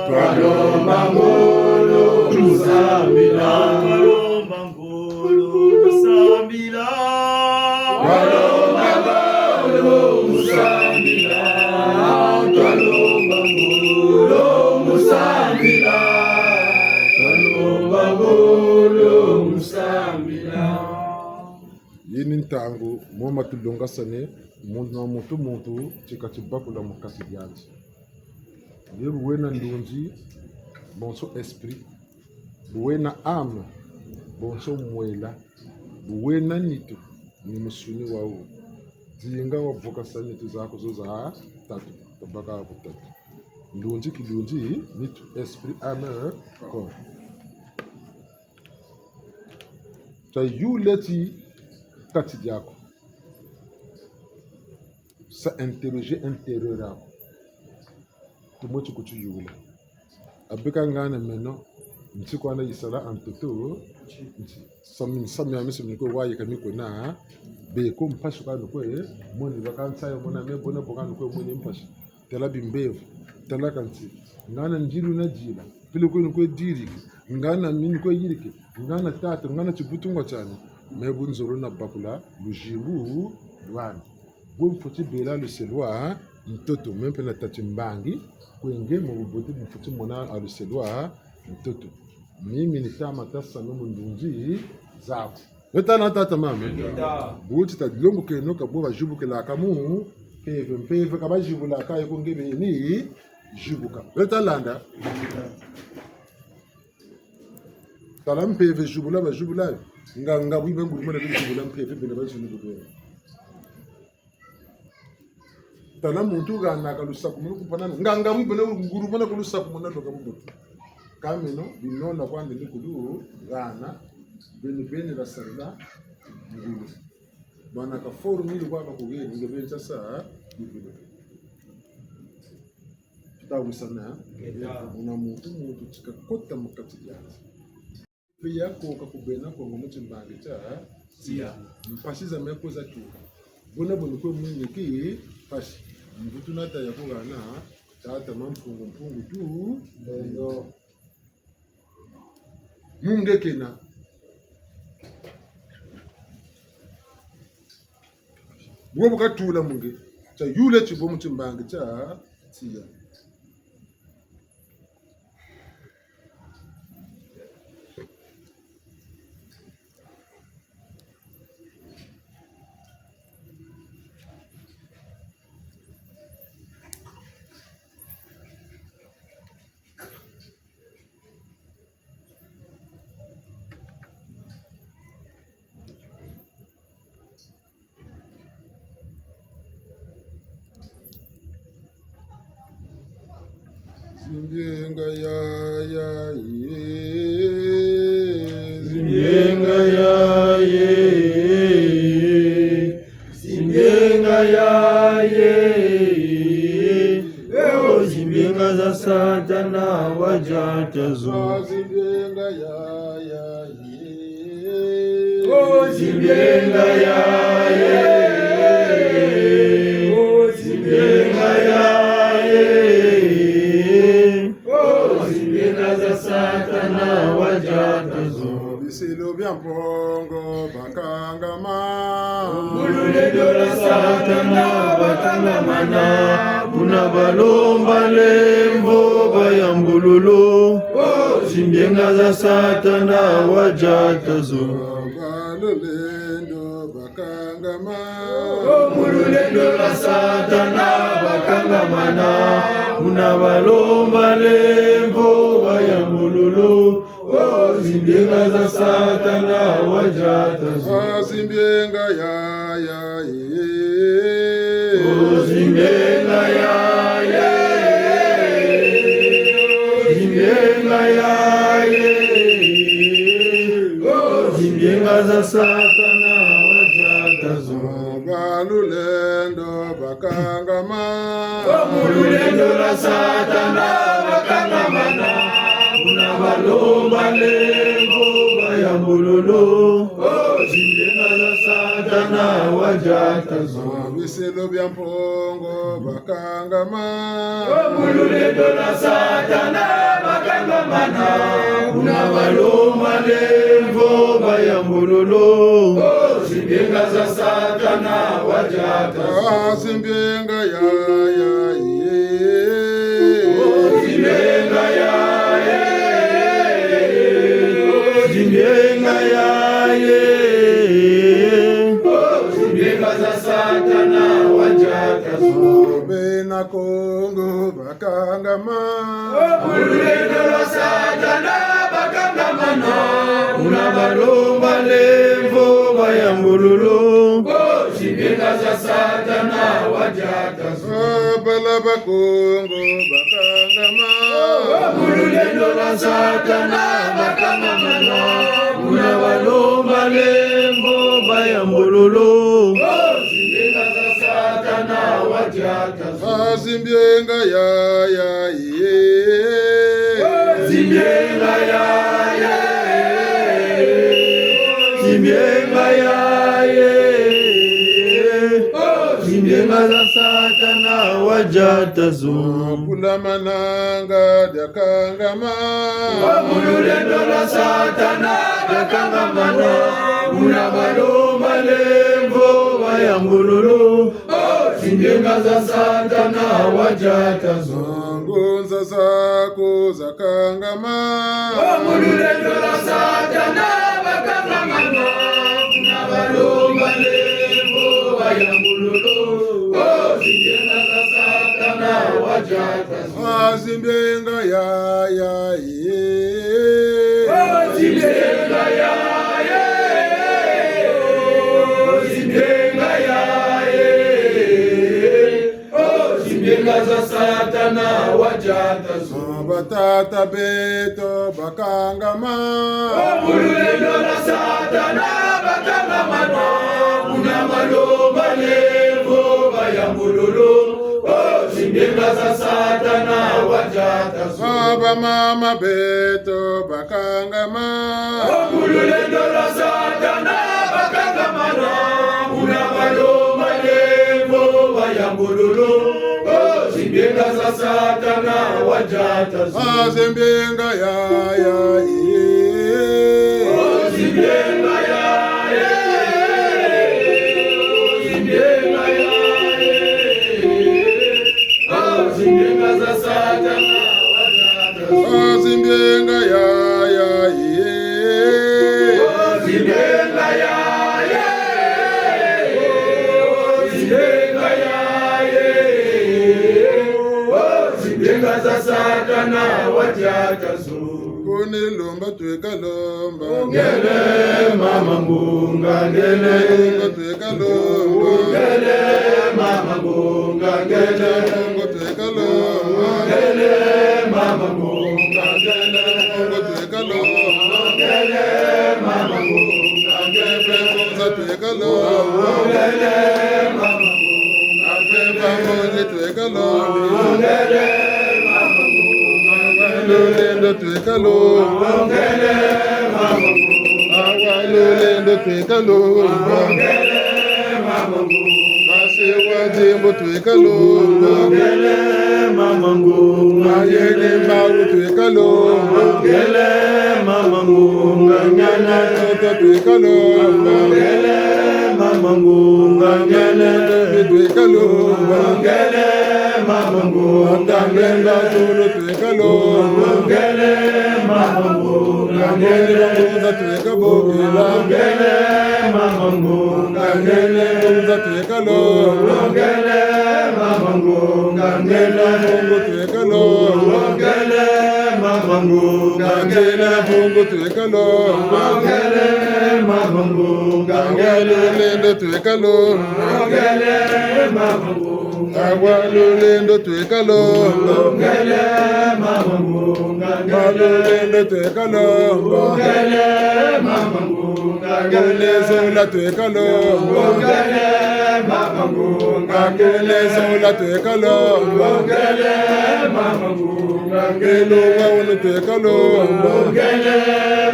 Twalomba ngolo mu sambila. Twalomba ngolo mu sambila. Twalomba ngolo mu sambila. Twalomba ngolo mu sambila. Twalomba ngolo mu sambila. Yi ni ntangu mo matulongasane, muntu na muntu, muntu tika tibakula mu kati diandi. Ye bu wena ndunzi, bonso esprit, bu wena âme, bonso mwela, bu wena nitu, ni musuni wawu. Dinga wavukasa nitu zaku zo za tatu, tabaka ku tatu. Ndunzi, kilunzi, nitu, esprit, âme, corps. Tayula ti kati diaku. Sa interroger intérieur aku. Tumweti kutiyula. Abika ngana meno, nti kwanda yisala antoto, nti sami, sami ya miso miko wayi ka miko na, beko mpasi ka nukwe mweni, baka nsayi mona me bona boka nukwe mweni mpasi. Tala bimbevo, tala kansi. Ngana ndilu na dila. Pele kwe ni kwe diriki, ngana mini kwe yiriki, ngana tata, ngana tibutungwa tiani. Me bu nzolo na bakula luzingu lwani. Bu mfweti bela luse lwa ntoto, me mpe na tâ ti mbangi, kwe nge mu bubote bu mfweti mona a luse lwa ntoto. Mimi ni tama tasa no mu ndunzi zaku. Lweta landa tata mama. Lweta. Bu ti ta dilongokeno ka bo bazibukilaka mu mpeve, mpeve ka bazibulaka yo ko nge beni zibuka. Lweta landa. Tala mpeve zibula bazibula yo. Nga, nga bwe bangulumana bazibula mpeve bena bazibula. Tala muntu hana ka lusakumunu ku mpangi'andi. Nga, nga bwe bena ngulumana ku lusakumunu loka mu butu. Ka meno, bino na kwandi ni kulu hana, beni beni basarila ngulu. Bana ka formule kwa bakugeni, nge beni sasa, bibilo. Tutawisana, muna muntu, muntu tika kota mu kati diandi. Mpe ya koka ku bena Kongo mu timbangi tia tiya. Mpasi za me kwe za tuka. Buna buni kwe mwini ki mpasi. Mvutu na taya ku hana, tata Mampungu Mpungu tu. Lendo. Mu nge kena. Bwo bu katula mu nge. Tia yula tibo mu timbangi tia tiya. Zimbinga ya, ya, ye. Zimbinga ya, ye. Zimbinga ya, ye. Eo zimbinga za Satana wadiata zo. Zimbinga ya, ya, ye. O zimbinga ya, ye. O zimbinga ya, ye. O zimbinga za Satana wadiata zo. Bisilu bia Mpungu bakangama. Mu lulendo lwa Satana bakangamana. Buna balomba lemvo bayambululu. O zimbinga za Satana wadiata zo. Lulendo bakangama. O mu lulendo lwa Satana bakangamana. Buna balomba lemvo bayambululu. O zimbinga za Satana wadiata zo. O zimbinga ya, ya, ye. O zimbinga ya, ye. O zimbinga ya, ye. O zimbinga za Satana wadiata zo. Ba lulendo bakangama. O mu lulendo lwa Satana bakangamana. Buna balomba lemvo bayambululu. O zimbinga za Satana wadiata zo. Bisilu bia Mpungu bakangama. O mu lulendo lwa Satana bakangamana. Buna balomba lemvo bayambululu. O zimbinga za Satana wadiata zo. A zimbinga ya, ya, ye. O zimbinga ya, ye. O zimbinga ya, ye. O zimbinga za Satana wadiata zo. Bena Kongo bakangama. O mu lulendo lwa Satana bakangamana. Buna balomba lemvo bayambululu. O zimbinga za Satana wadiata zo. Bala ba Kongo bakangama. O mu lulendo lwa Satana bakangamana. Buna balomba lemvo bayambululu. O zimbinga za Satana wadiata zo. A zimbinga ya, ya, ye. O zimbinga ya, ye. Zimbinga ya, ye. O Zimbienga za Satana wadiata zo. Kula mananga diakangama. Wa mu lulendo lwa Satana bakangamana. Muna balomba lemvo bayambululu. Oh, zimbienga za Satana wadiata zo. Ngunza zaku zakangama. Oh, mu lulendo lwa Satana bakangamana. Muna balomba lemvo bayambululu. Oh, zimbienga za Satana wadiata zo. Ah, zimbienga ya, ya, ye. Oh, zimbienga ya, ye. Oh, zimbienga ya, ye. Oh, zimbienga za Satana wadiata zo. Batata beto bakangama. Oh, mu lulendo lwa Satana bakangamana. Muna balomba lemvo bayambululu. Oh, zimbienga za Satana wadiata zo. Bamama beto bakangama. Oh, mu lulendo lwa Satana bakangamana. Muna balomba lemvo bayambululu. Oh, zimbienga za Satana wadiata zo. Ah, zimbienga ya, ya, ye. Oh, zimbienga ya, ye. Oh, zimbienga ya, ye. Oh, zimbienga za Satana wadiata zo. Oh, zimbienga ya, ya, ye. Oh, zimbienga ya, ye. Oh, zimbienga ya, ye. Oh, zimbienga za Satana wadiata zo. Kuni lomba tweka lomba. Ngele mama ngunga ngele. Lomba tweka lomba. Ngele mama ngunga ngele. Lomba tweka lomba. Ngele mama ngunga ngele. Lomba tweka lomba. Ngele mama ngunga ngele. Lomba tweka lomba. Ngele mama ngunga ngele. Lomba tweka lomba. Ngele mama ngunga ngele. Lulendo tweka lomba. Awa lulendo tweka lomba. Basi wa nzimbu tweka lomba. Mayele mawu tweka lomba. Toto tweka lomba. Mama ngunga ngele. Tweka lomba. Ngele mama ngunga ngele. Tangenda tulu tweka lomba. Ngele mama ngunga ngele. Ngunza tweka bokela. Ngele mama ngunga ngele. Ngunza tweka lomba. Ngele mama ngunga ngele. Mpungu tweka lomba. Ngele mama ngunga ngele. Mpungu tweka lomba. Ngele mama ngunga ngele. Lulendo tweka lomba. Ngele mama ngunga. Awa lulendo tweka lomba. Ngele mama ngunga ngele. Lulendo tweka lomba. Ngele mama ngunga ngele. Ngele zola tweka lomba. Ngele mama ngunga ngele. Ngele zola tweka lomba. Ngele mama ngunga ngele. Ngele wa wunu tweka lomba. Ngele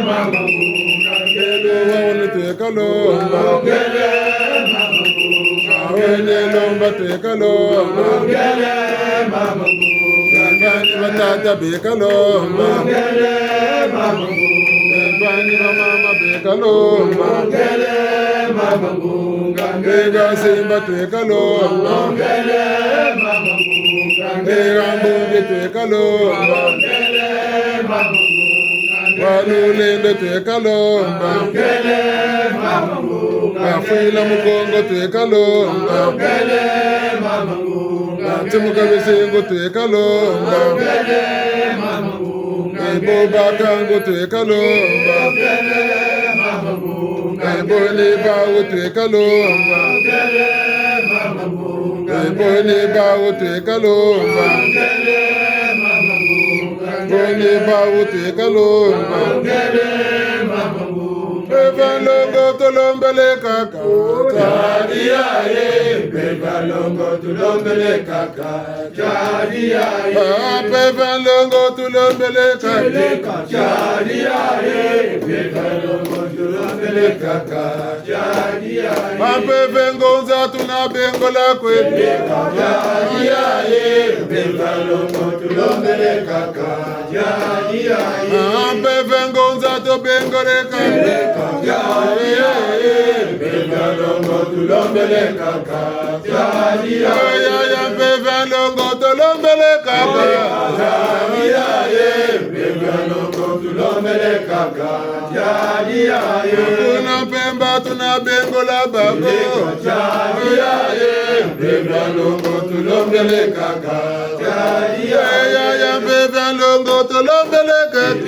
mama ngunga ngele. Ngele wa wunu tweka lomba. Ngele mama ngunga ngele. Ngele lomba tweka lomba. Ngele mama ngunga ngele. Bani batata beka lomba. Ngele mama ngunga. Bani bamama beka lomba. Ngele mama ngunga ngele. Beka simba tweka lomba. Ngele mama ngunga ngele. Beka mbongi tweka lomba. Ngele mama ngunga ngele. Wa lulendo tweka lomba. Ngele mama ngunga ngele. Afwila mukongo tweka lomba. Ngele mama ngunga ngele. Ntimuka bizingu tweka lomba. Ngele mama ngunga ngele. Ebo bakangu tweka lomba. Ngele mama ngunga ngele. Ebo ni bawu tweka lomba. Ngele mama ngunga ngele. Ebo ni bawu tweka lomba. Ngele mama ngunga ngele. Ebo ni bawu tweka lomba. Ngele mama ngunga Mpeve ya nlongo tulombele kaka. Tadi yaye, mpeve ya nlongo tulombele kaka. Tadi yaye. Ah, mpeve ya nlongo tulombele kaka. Tadi yaye, mpeve ya nlongo tulombele kaka. Tadi yaye. Ah, mpeve ngunza tuna bengola kwe. Tadi yaye, mpeve ya nlongo tulombele kaka. Ah, mpeve ngunza tubengole kaka. Mpeve ya nlongo tulombele kaka. Ya, ya, mpeve ya nlongo tulombele kaka. Mpeve ya nlongo tulombele kaka. Kuna Mpemba tuna bengola bako. Mpeve ya nlongo tulombele kaka. Ya, ya, mpeve ya nlongo tulombele kaka.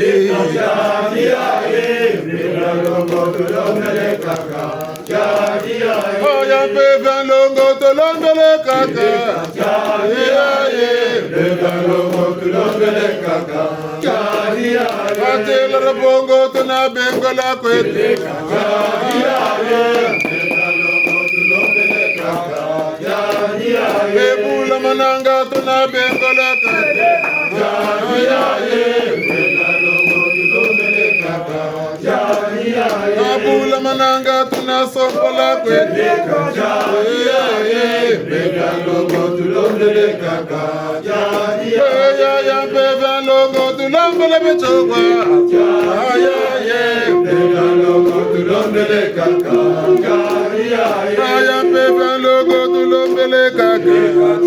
Oh, ya mpeve ya nlongo tulombele kaka. Batela Rabongo tuna bengola kwe. E Bula Mananga tuna bengola kaka. A Bula Mananga tuna sompola kwe. Ya, ya, mpeve ya nlongo tulombele bitokwa. Ya, ya, mpeve ya nlongo tulombele kaka. Ya, ya, mpeve ya nlongo tulombele kaka.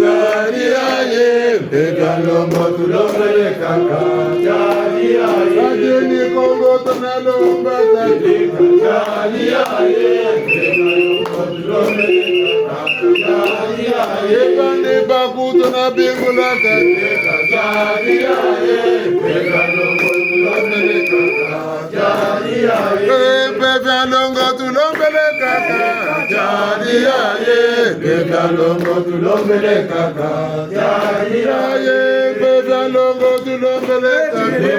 Tadi yaye, mpeve ya nlongo tulombele kaka. Tadi yaye. Tadi ni Kongo tuna lomba tadi. Tadi yaye, mpeve ya nlongo tulombele kaka. Tadi yaye. Ebande baku tuna bengula kaka. Tadi yaye, mpeve ya nlongo tulombele kaka. Eh, mpeve ya nlongo tulombele kaka. Tadi yaye, mpeve ya nlongo tulombele kaka. Tadi yaye, mpeve ya nlongo tulombele kaka.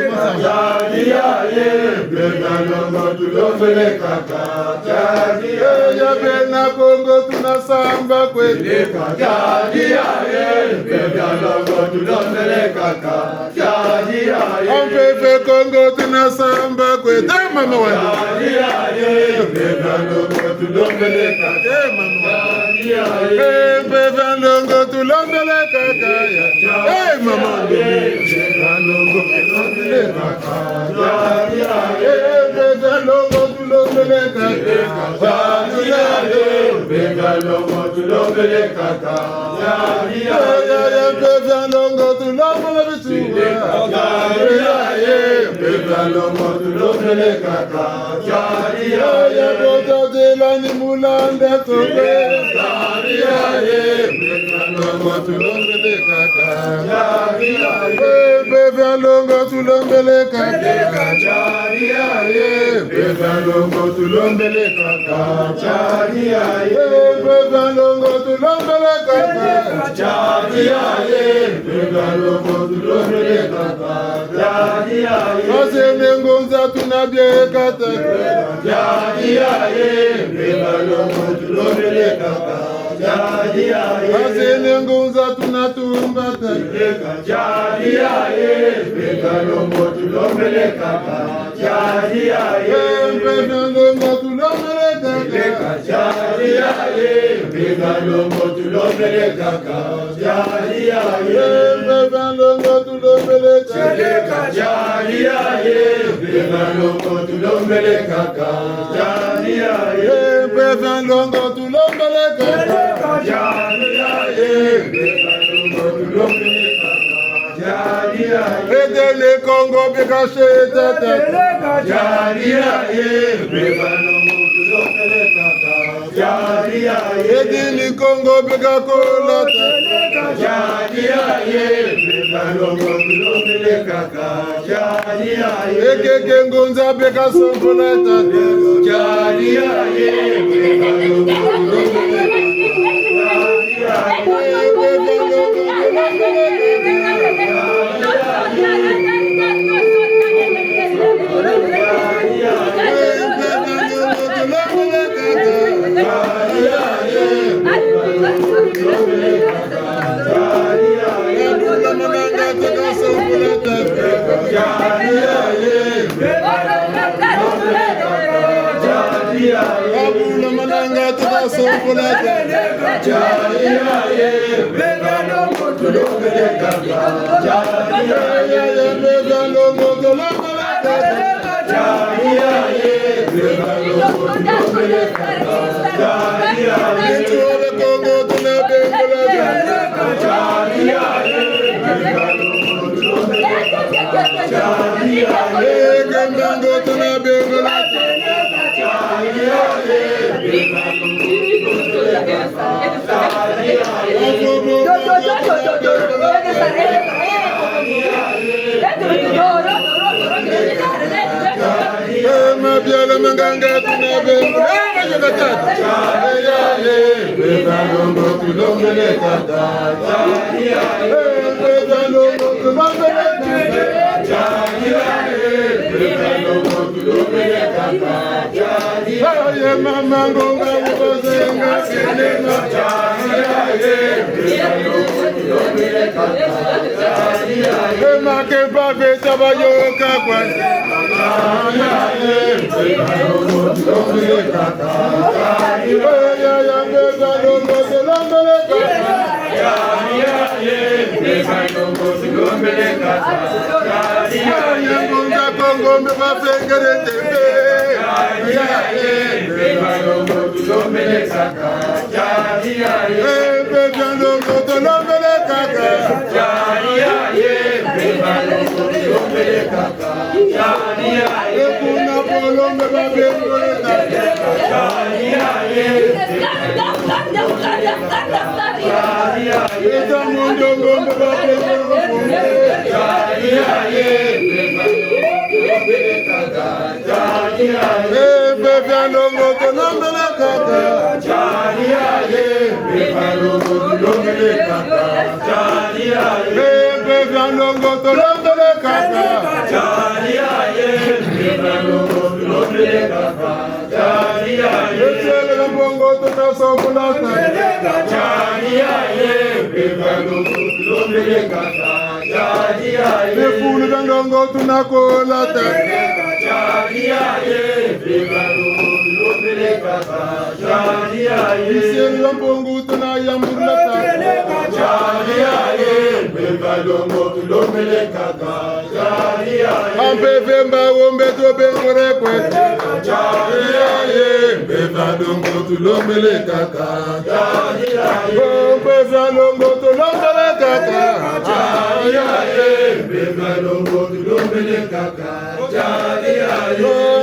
Tadi yaye, mpeve ya nlongo tulombele kaka. Tadi yaye, ya bena Kongo tuna samba kwe. Tadi yaye, mpeve ya nlongo tulombele kaka. Tadi yaye. A mpeve Kongo tuna samba kwe. Eh, mama wani. Tadi yaye, mpeve ya nlongo tulombele kaka. Eh, mama wani. Tadi yaye. Eh, mpeve ya nlongo tulombele kaka. Eh, mama wani. Mpeve ya nlongo tulombele kaka. Tadi yaye. Eh, mpeve ya nlongo tulombele kaka. Tadi yaye, mpeve ya nlongo tulombele kaka. Ya, ya, ya, mpeve ya nlongo tulombele bitokwa. Ya, ya, ya, mpeve ya nlongo tulombele kaka. Ya, ya, ya, bota dela ni mulanda tobe. Ya, ya, ya, mpeve ya nlongo tulombele kaka. Ya, ya, ya, mpeve ya nlongo tulombele kaka. Ya, ya, ya, mpeve ya nlongo tulombele kaka. Ya, ya, ya, mpeve ya nlongo tulombele kaka. Tadi yaye, mpeve ya nlongo tulombele kaka. Tadi yaye. Basene ngunza tuna bieka tata. Tadi yaye, mpeve ya nlongo tulombele kaka. Tadi yaye. Basene ngunza tuna tumba tata. Tadi yaye, mpeve ya nlongo tulombele kaka. Tadi yaye. Eh, mpeve ya nlongo tulombele kaka. Tadi yaye, mpeve ya nlongo tulombele kaka. Tadi yaye. Eh, mpeve ya nlongo tulombele kaka. Tadi yaye, mpeve ya nlongo tulombele kaka. Tadi yaye. Eh, mpeve ya nlongo tulombele kaka. Tadi yaye, mpeve ya nlongo tulombele kaka. Tadi yaye. Edeni Kongo bika seta tata. Tadi yaye, mpeve ya nlongo tulombele kaka. Tadi yaye. Edeni Kongo bika kola tata. Tadi yaye, mpeve ya nlongo tulombele kaka. Tadi yaye. Ekeke ngunza bika sompola tata. Tadi yaye, mpeve ya nlongo tulombele kaka. Eh, mabiala ma nganga tuna bengula. Eh, mayoka tata. Eh, ya, ye, beba longo tulombele tata. Eh, beba longo tulombele tata. Eh, ye mama ngonga ubazenga sinema. Ema ke bave taba yoka kwa. Eh, mpe bia ndongo tolombele kaka. Eh, kuna polo mpe babengole kaka. Eh, ta mondongo mpe babengole kaka. Eh, mpe bia ndongo tolombele kaka. Eh, mpe bia ndongo tolombele kaka. Eh, tiele na mbongo tuna sokolaka. Bifulu bia ndongo tuna kolata. Bisielo bia mpungu tuna yambulata. Ampe vemba wombe to bengore kwe. Mpeve ndongo tulombele kaka. Oh, mpeve ndongo tulombele kaka. Mpeve ndongo tulombele kaka.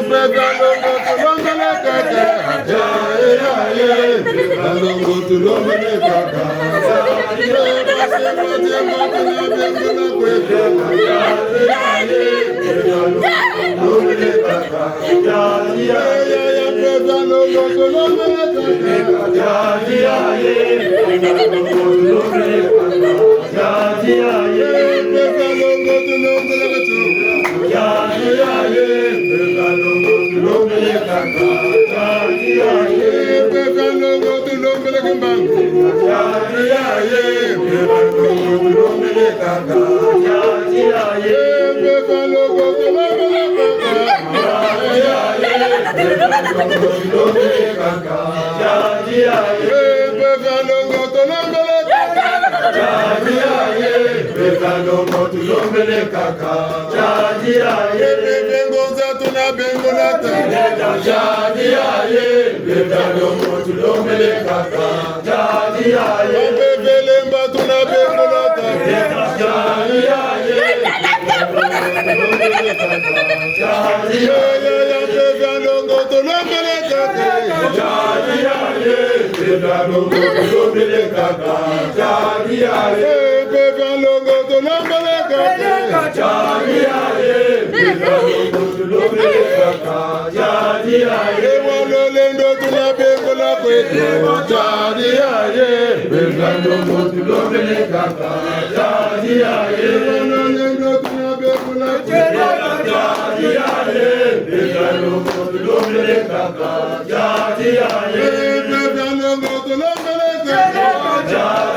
Mpeve ndongo tulombele kaka. Mpeve ndongo tulombele kaka. Mpeve ngonza tuna bengolata. Mpeve lemba tuna bengolata. Ya, ya, ya, mpeve ndongo tulombele kaka. Eh, mpeve ndongo tulombele kaka. Eh, wa lolendo tuna bengola kweto. Tadi ya ye. Mpeve ndongo tulombele kaka. Tadi ya ye. Wa lolendo tuna bengola kweto. Tadi ya ye. Mpeve ndongo tulombele kaka. Tadi ya ye. Eh, mpeve ndongo tulombele kaka.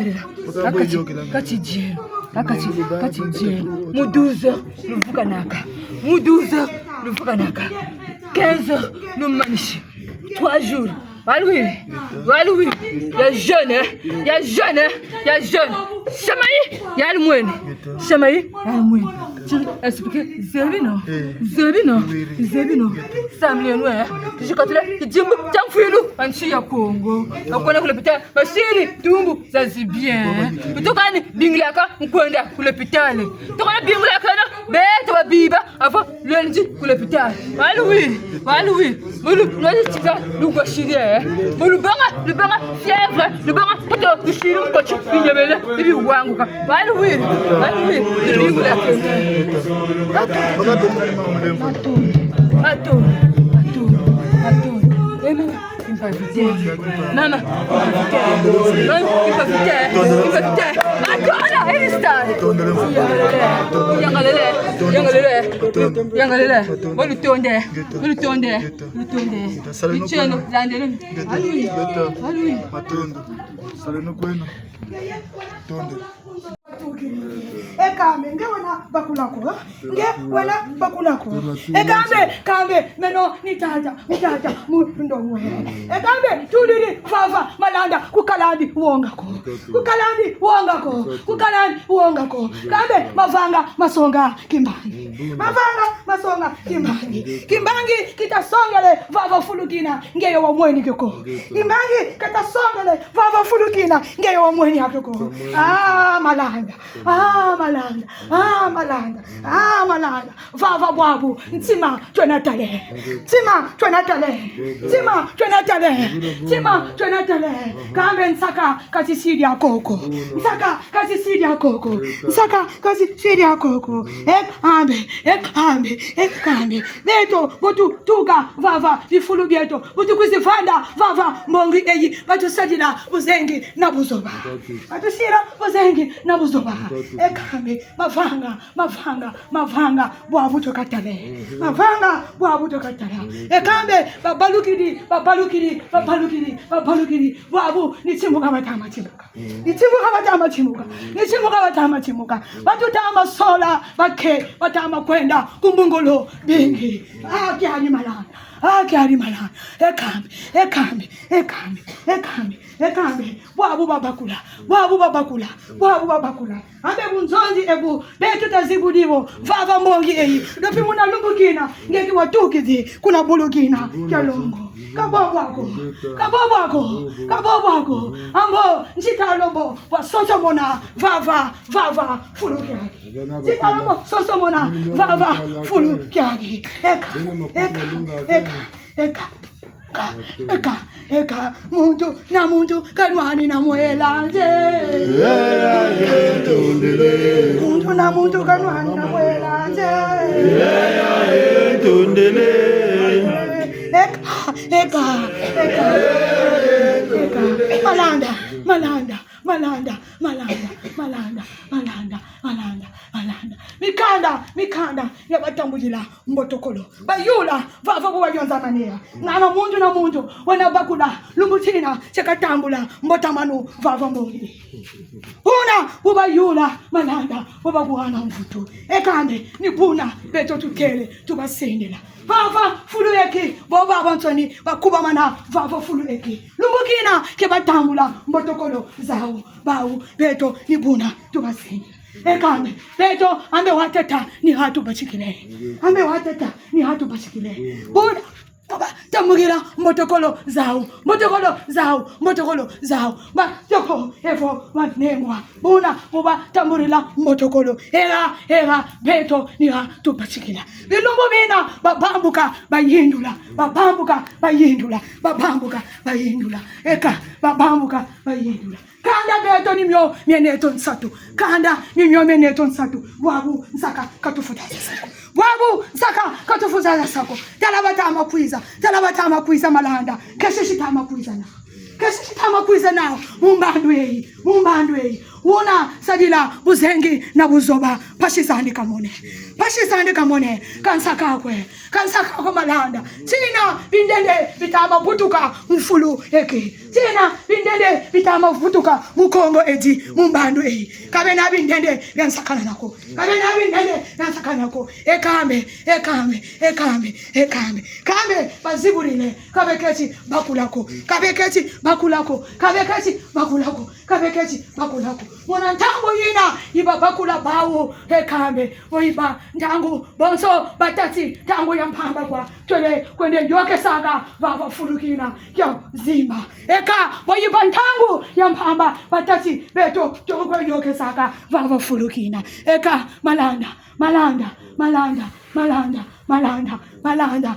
Kati, kati dieno, kati, kati dieno. Mu douze heures, luvukanaka. Mu douze heures, luvukanaka. Quinze heures, lumanisi. Trois jours. Waluwiri, waluwiri. Ya jeûne, eh? Ya jeûne, eh? Ya jeûne. Semayi, ya lumwene. Semayi, ya lumwene. Expliquer, zebi no. Zebi no. Zebi no. Samleno, eh? Tujikatula, tidimbu, tia mfwilu, ha nsi ya Kongo. Bakona ku l'hôpital, basiri, tumbu, zazi bien. Kutukani, bingilaka, nkwenda, ku l'hôpital. Tukana bingilaka, na, beto babiba, avant, lundi ku l'hôpital. Waluwiri, waluwiri. Mu lu, lwazi tika, lugwasiri, eh. Mu lubanga, lubanga, fièvre, lubanga, poto, lusiri mukoti, binyebele, bibiwanguka. Waluwiri, waluwiri, bibingula kene. Ato, ato, ato, ato. Amen. Impavite. Mama, impavite. Mama, impavite. Impavite. Akola, elista. Yangalele. Yangalele. Yangalele. Bo lutonde. Bo lutonde. Lutonde. Lutonde. Lutonde. Alui. Alui. Matondo. Saleno kweno. Tonde. E kambe, nge wena bakula ko, eh? Nge wena bakula ko. E kambe, kambe, meno ni tata, ni tata, mu ndongo. E kambe, tudiri, vava, malanda, ku kalandi, wonga ko. Ku kalandi, wonga ko. Ku kalandi, wonga ko. Kambe, mavanga, masonga, kimbangi. Mavanga, masonga, kimbangi. Kimbangi, kita songele, vava fulu kina, nge yo wamweni ke ko. Kimbangi, kita songele, vava fulu kina, nge yo wamweni ake ko. Ah, malanda. Ah, malanda. Ah, malanda. Ah, malanda. Vava bwabu. Ntima twena tale. Ntima twena tale. Ntima twena tale. Ntima twena tale. Kambe nsaka kazisidi akoko. Nsaka kazisidi akoko. Nsaka kazisidi akoko. E kambe. E kambe. E kambe. Beto, bo tu, tuka, vava, bifulu bieto. Bo tu kwizi vanda, vava, mbongi eyi. Batusadila buzengi na buzoba. Batusila buzengi na buzoba. E kambe, mavanga, mavanga, mavanga, bwabu tokatale. Mavanga, bwabu tokatala. E kambe, babalukidi, babalukidi, babalukidi, babalukidi. Bwabu, ni timuka batama timuka. Ni timuka batama timuka. Ni timuka batama timuka. Batu tama sola, bake, batama kwenda, ku mbungulu, bingi. Ah, kiadi malanda. Ah, kiadi malanda. E kambe, e kambe, e kambe, e kambe, e kambe. Bwabu babakula, bwabu babakula, bwabu babakula. Ambe bunzonzi ebu, beto tazibudi bo, vava mbongi eyi. Dopi muna lumbu kina, nge ki watukidi, kuna bulu kina, kia longo. Ka bwabu ako, ka bwabu ako, ka bwabu ako. Ambo, nzita lombo, wa sonsomona, vava, vava, fulu kiaki. Nzita lombo, sonsomona, vava, fulu kiaki. Eka, eka, eka, eka. Eka, eka, eka, muntu na muntu kanwani na mwela nze. Muntu na muntu kanwani na mwela nze. Eka, eka, eka, eka. Malanda, malanda, malanda, malanda, malanda, malanda, malanda, malanda. Mikanda, mikanda ya batambudila mbotokolo. Bayula, vava bu bayonzamane ya. Ngana muntu na muntu, wena bakula, lumbu tina, tia katambula, mbotamanu, vava mbongi. Buna, bu bayula, malanda, bu babuhana mvutu. E kambe, ni buna, beto tukele, tubasendela. Vava, fulu eki, bo babansoni, bakubamana, vava fulu eki. Lumbu kina, ke batambula, mbotokolo, zawu, bawu, beto, ni buna, tubasendela. E kambe, beto, ambe wateta, ni ha tubatikile. Ambe wateta, ni ha tubatikile. Buna, bu batambulila mbotokolo zawu, mbotokolo zawu, mbotokolo zawu. Ba, yoko, evo, banengwa. Buna, bu batambulila mbotokolo. Era, era, beto, ni ha tubatikila. Bilumbu bina, babambuka, bayindula. Babambuka, bayindula. Babambuka, bayindula. Eka, babambuka, bayindula. Kanda beto ni mio mieneto nsatu. Kanda ni mio mieneto nsatu. Bwabu nsaka katufuta za sako. Bwabu nsaka katufuta za sako. Tala batama kwiza. Tala batama kwiza malanda. Kesi sitama kwiza na. Kesi sitama kwiza na. Mu mbandu eyi. Mu mbandu eyi. Wuna sadila buzengi na buzoba. Mpasi zandi kamone. Mpasi zandi kamone. Ka nsaka kwe. Ka nsaka kwe Malanda. Tina bindende bita ma butuka mu fulu eki. Tina bindende bita ma butuka mu Kongo edi, mu mbandu eyi. Ka bena bindende bia nsakana nako. Ka bena bindende bia nsakana nako. E kambe, e kambe, e kambe, e kambe. Kambe baziburile. Ka beketi bakula ko. Ka beketi bakula ko. Ka beketi bakula ko. Ka beketi bakula ko. Muna ntangu yina yi babakula bawu, e kambe, bo yiba ntangu, bonso batâ ti ntangu ya mpamba kwa, twele kwenda yôkesaka vava fulu kina kia zimba. Eka, bo yiba ntangu ya mpamba, batâ ti beto, twele kwenda yôkesaka vava fulu kina. Eka, Malanda, Malanda, Malanda, Malanda, Malanda, Malanda,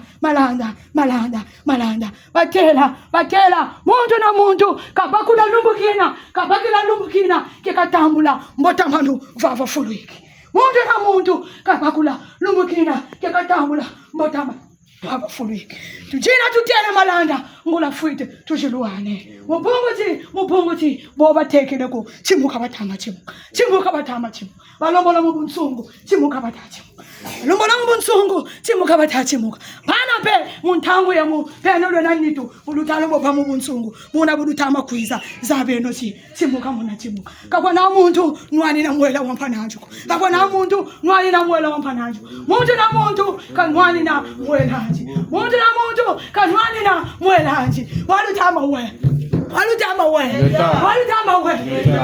Malanda. Batêla, batêla, muntu na muntu, kabakula lumbu kina, kabakula lumbu kina, ke katambula mbotamanu vava fulu eki. Muntu na muntu, kabakula lumbu kina, ke katambula mbotamanu vava fulu eki. Tudina tutêla Malanda, ngula fwiti, tuzilwane. Mu bungu ti, mu bungu ti, bo batekele ko, timuka bata ma timuka. Timuka bata ma timuka. Balombola mu bunsungu, timuka bata timuka. Balombola mu bunsungu, timuka bata timuka. Bana mpe, mu ntangu yamu, beno lwena nitu, bu luta lombola mu bunsungu, buna bu luta ma kwiza, zabeno ti, timuka muna timuka. Ka kwena muntu nwanina mwela wa mpangi'andi ko. Ka kwena muntu nwanina mwela wa mpangi'andi ko. Muntu na muntu kanwanina mwela'andi. Muntu na muntu kanwanina mwela'andi. Walutama we. Walutama we. Walutama we.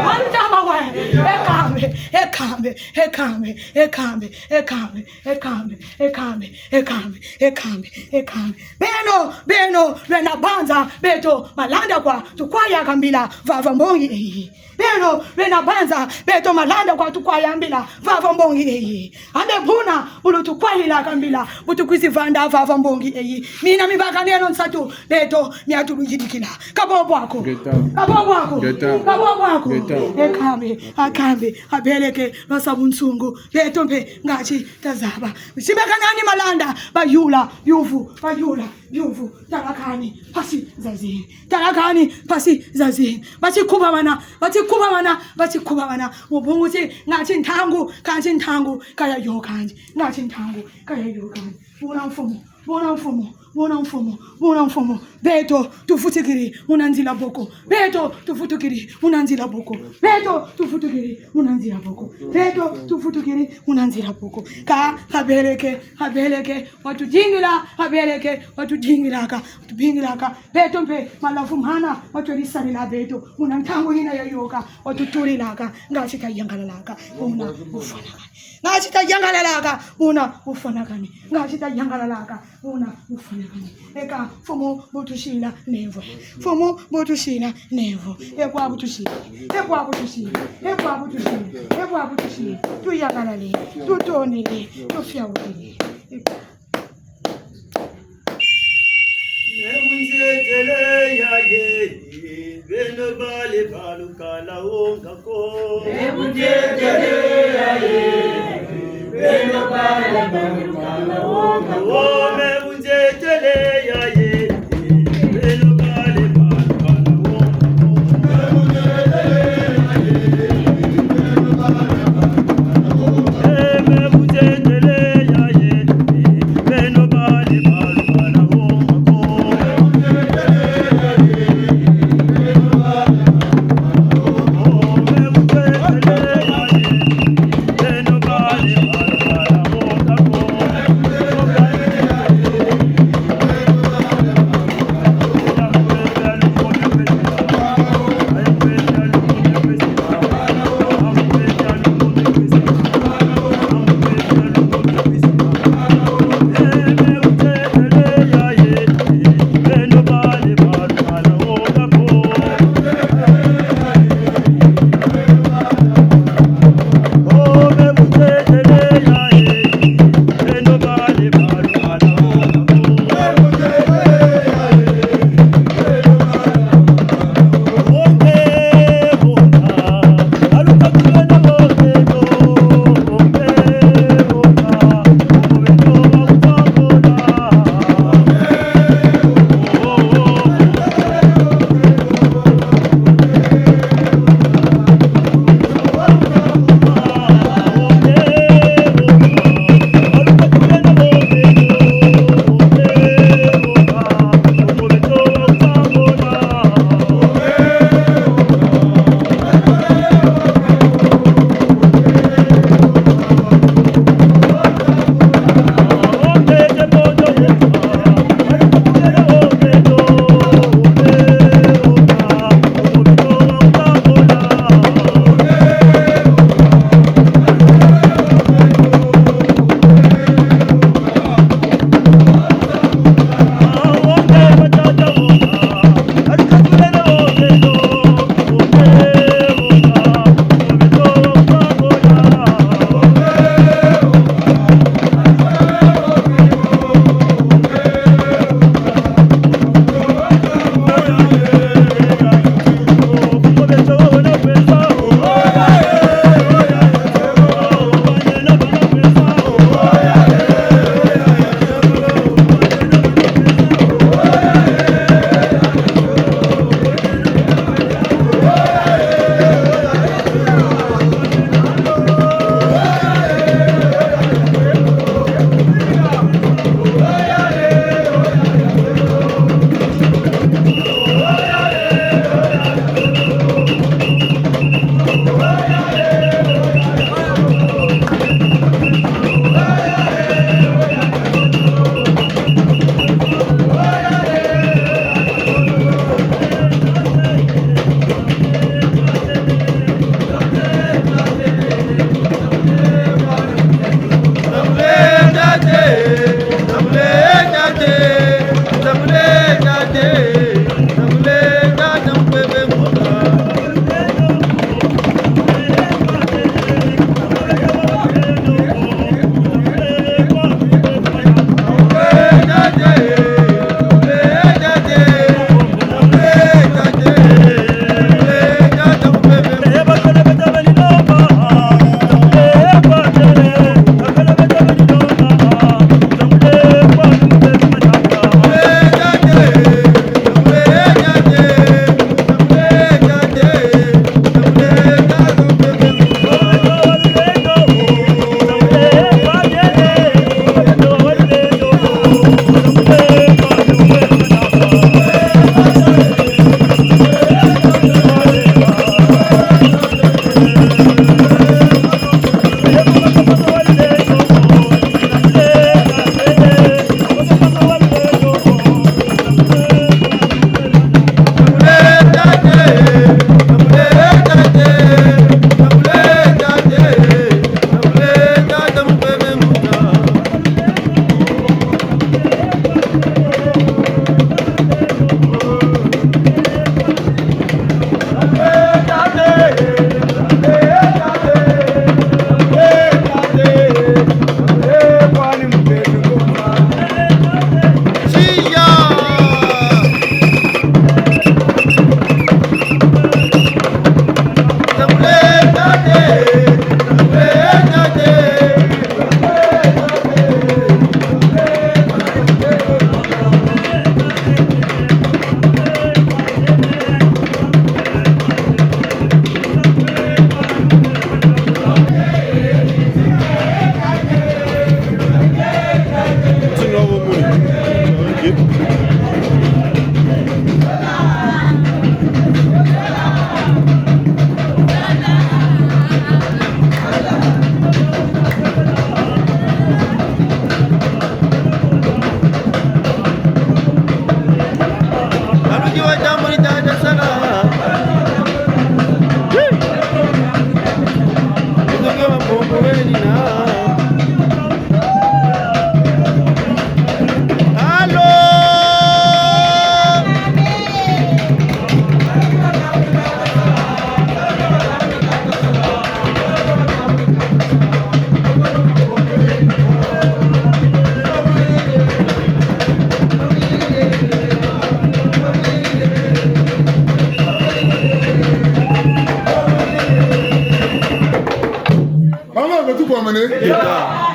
Walutama we. E kambe, e kambe, e kambe, e kambe, e kambe, e kambe, e kambe, e kambe, e kambe, e kambe. Beno, beno, lwena banza, beto, Malanda kwa, tukwayaka mbila, vava mbongi eyi. Beno, lwena banza, beto Malanda kwa tukwaya mbila, vava mbongi eyi. Ambe buna, bu lutukwayilaka mbila, bu tukwizi vanda vava mbongi eyi. Mina mibaka mieno nsatu, beto, mia tuluyidikila. Ka bo bwa ko. Ngeta. Ka bo bwa ko. Ngeta. Ka bo bwa ko. Ngeta. E kambe, a kambe, a beleke, lwasa bunsungu, beto mpe, ngati tazaba. Simbakana ni Malanda, bayula, yuvu, bayula. Yuvu, tala kani, mpasi zazingi. Tala kani, mpasi zazingi. Bati kubamana, bati kubamana, bati kubamana. Mu bungu ti, ngati ntangu, kanti ntangu, ka yayôkandi. Ngati ntangu, ka yayôkandi. Buna mfumu, buna mfumu, buna mfumu, buna mfumu. Beto, tuvutukiri, muna nzila boko. Beto, tuvutukiri, muna nzila boko. Beto, tuvutukiri, muna nzila boko. Beto, tuvutukiri, muna nzila boko. Ka, kabeleke, kabeleke. Watudingila, abeleke, watudingilaka, watubingilaka. Beto mpe, malavu mana, watweri sarila beto. Muna ntangu yina yayôka, watutulilaka, ngati tayangalalaka, buna bufwanakani. Ngati tayangalalaka, buna bufwanakani. Ngati tayangalalaka, buna bufwanakani. Eka, mfumu bu tusila nevo. Mfumu bu tusila nevo. E kwa bu tusila. E kwa bu tusila. E kwa bu tusila. E kwa bu tusila. Tuyangalale. Tutondele. Tufiawukile. Eka. Me bunzietele yaye, beno bale balukala wonga ko. Me bunzietele yaye, beno bale balukala wonga ko. Oh, me bunzietele yaye, beno bale balukala wonga ko. Me bunzietele yaye,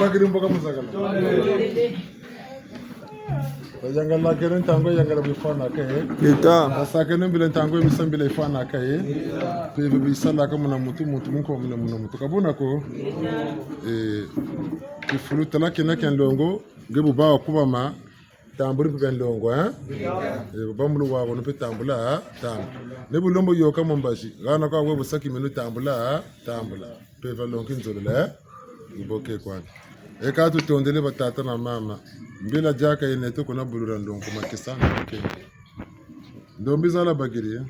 Bakiri mboka muzakala. Bayangalakene ntangu yayangala bifwanaka, eh. Basakene mbila ntangu ya misambila yifwanaka, eh. Mpe bisalaka muna muntu, muntu mu nkombo muna muntu. Ka buna ko. Eh, kifulu tala kena kia nlongo, nge bu bawa kubama, tambula mpe bia nlongo, eh? Eh, bambulu wa kono mpe tambula, tambula. Ni bu lembo yôka mu mbazi, hana kwa we bu saki minu tambula, tambula. Mpeve ya nlongo nzololo, eh? Iboke kwani. E ka tutondele batata na mama. Mbila diaka yena neto kuna bulula nlongo makesa na makenge. Ndombi zala bakiri, eh?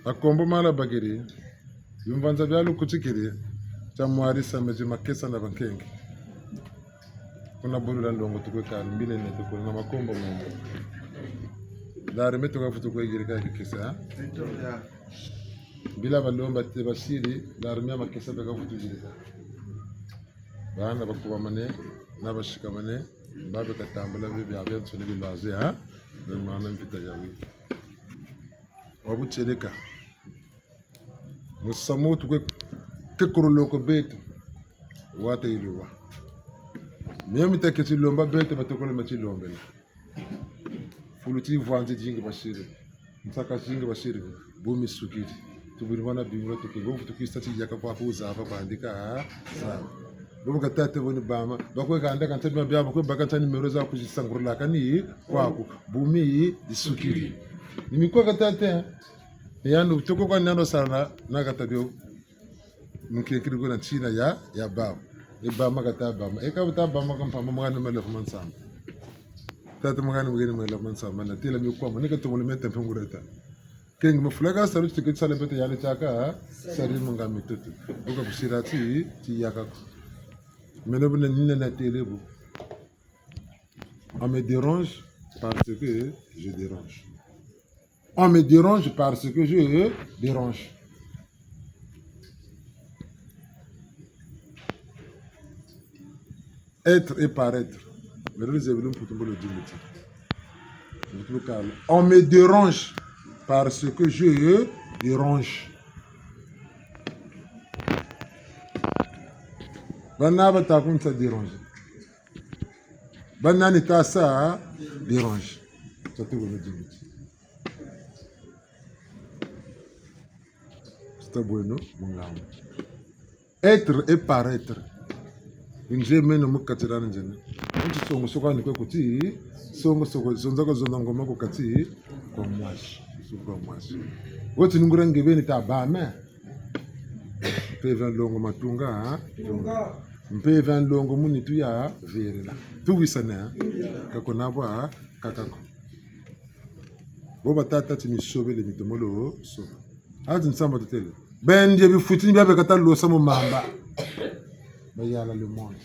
Makombo mala bakiri, bimvanza bia lukutikiri, tia mwarisa mezi makesa na bankenge. Kuna bulula nlongo tukwe kala, mbila neto kuna na makombo mene. L'armée tuka vutu kwe yirika kikesa, ha? Mbila balomba te basiri, l'armée ya makesa beka vutu yirika. Bana bakubamane, na basikamane, babe katambula bebe abiansoni bilaze, ha? Ni mwana mvita ya wi. Wa butieleka. Musamu tukwe kekuruloko beto. Wata iluwa. Mio mita keti lomba beto, batokolo mati lombela. Fulu ti vwanzi dingi basiri. Nsaka zingi basiri. Bu misukiri. Tubiri wana bingula tuke. Bo vutu kisa ti yaka kwa kuzaba kwandi ka zaba. Bo bu katate bo ni bama. Bakwe kanda kanta bima bia bakwe baka nta numéro za kuzisangurula kani kwaku. Bu mi disukiri. Ni mi kwa katate. Yandi toko kwa nando sana na kata bio. Nkenkiri kuna ntina ya, ya bama. E bama kata bama. E ka buta bama ka mpamba mwana mele kuma nsamba. Tata mwana mugeni mele kuma nsamba. Na tila mi kwa mani ka tumule mete mpe ngureta. Kengi mafula ka salu tike tsale bete yandi tiaka, sari munga mitutu. Buka kusira ti, ti yaka ko. Mene buna nina na tele bu. On me dérange parce que je dérange. On me dérange parce que je dérange. Être et paraître. Mais là, les événements pour tomber le dignité. On me dérange parce que je dérange. Bana bata kunsa déranger. Banani tasa dérange. Sa tuko na dignité. Sita bweno, munganga. Être et paraître. Nze meno mu kati dia nzena. Nti songo soko ni kwe kuti, songo soko, zonza ko zonza ngoma ku kati kwa mwasi, soko kwa mwasi. Woti nungura nge beni ta bama. Mpeve ya nlongo matunga, ha? Mpeve ya nlongo mu nitu ya verela. Tuwisane, ha? Ka kuna bwa, kaka ko. Bo batata ti misobele mitomolo so. Ati nsamba tutele. Bendie bifuti ni bia be kata losa mu mamba. Bayala le monde.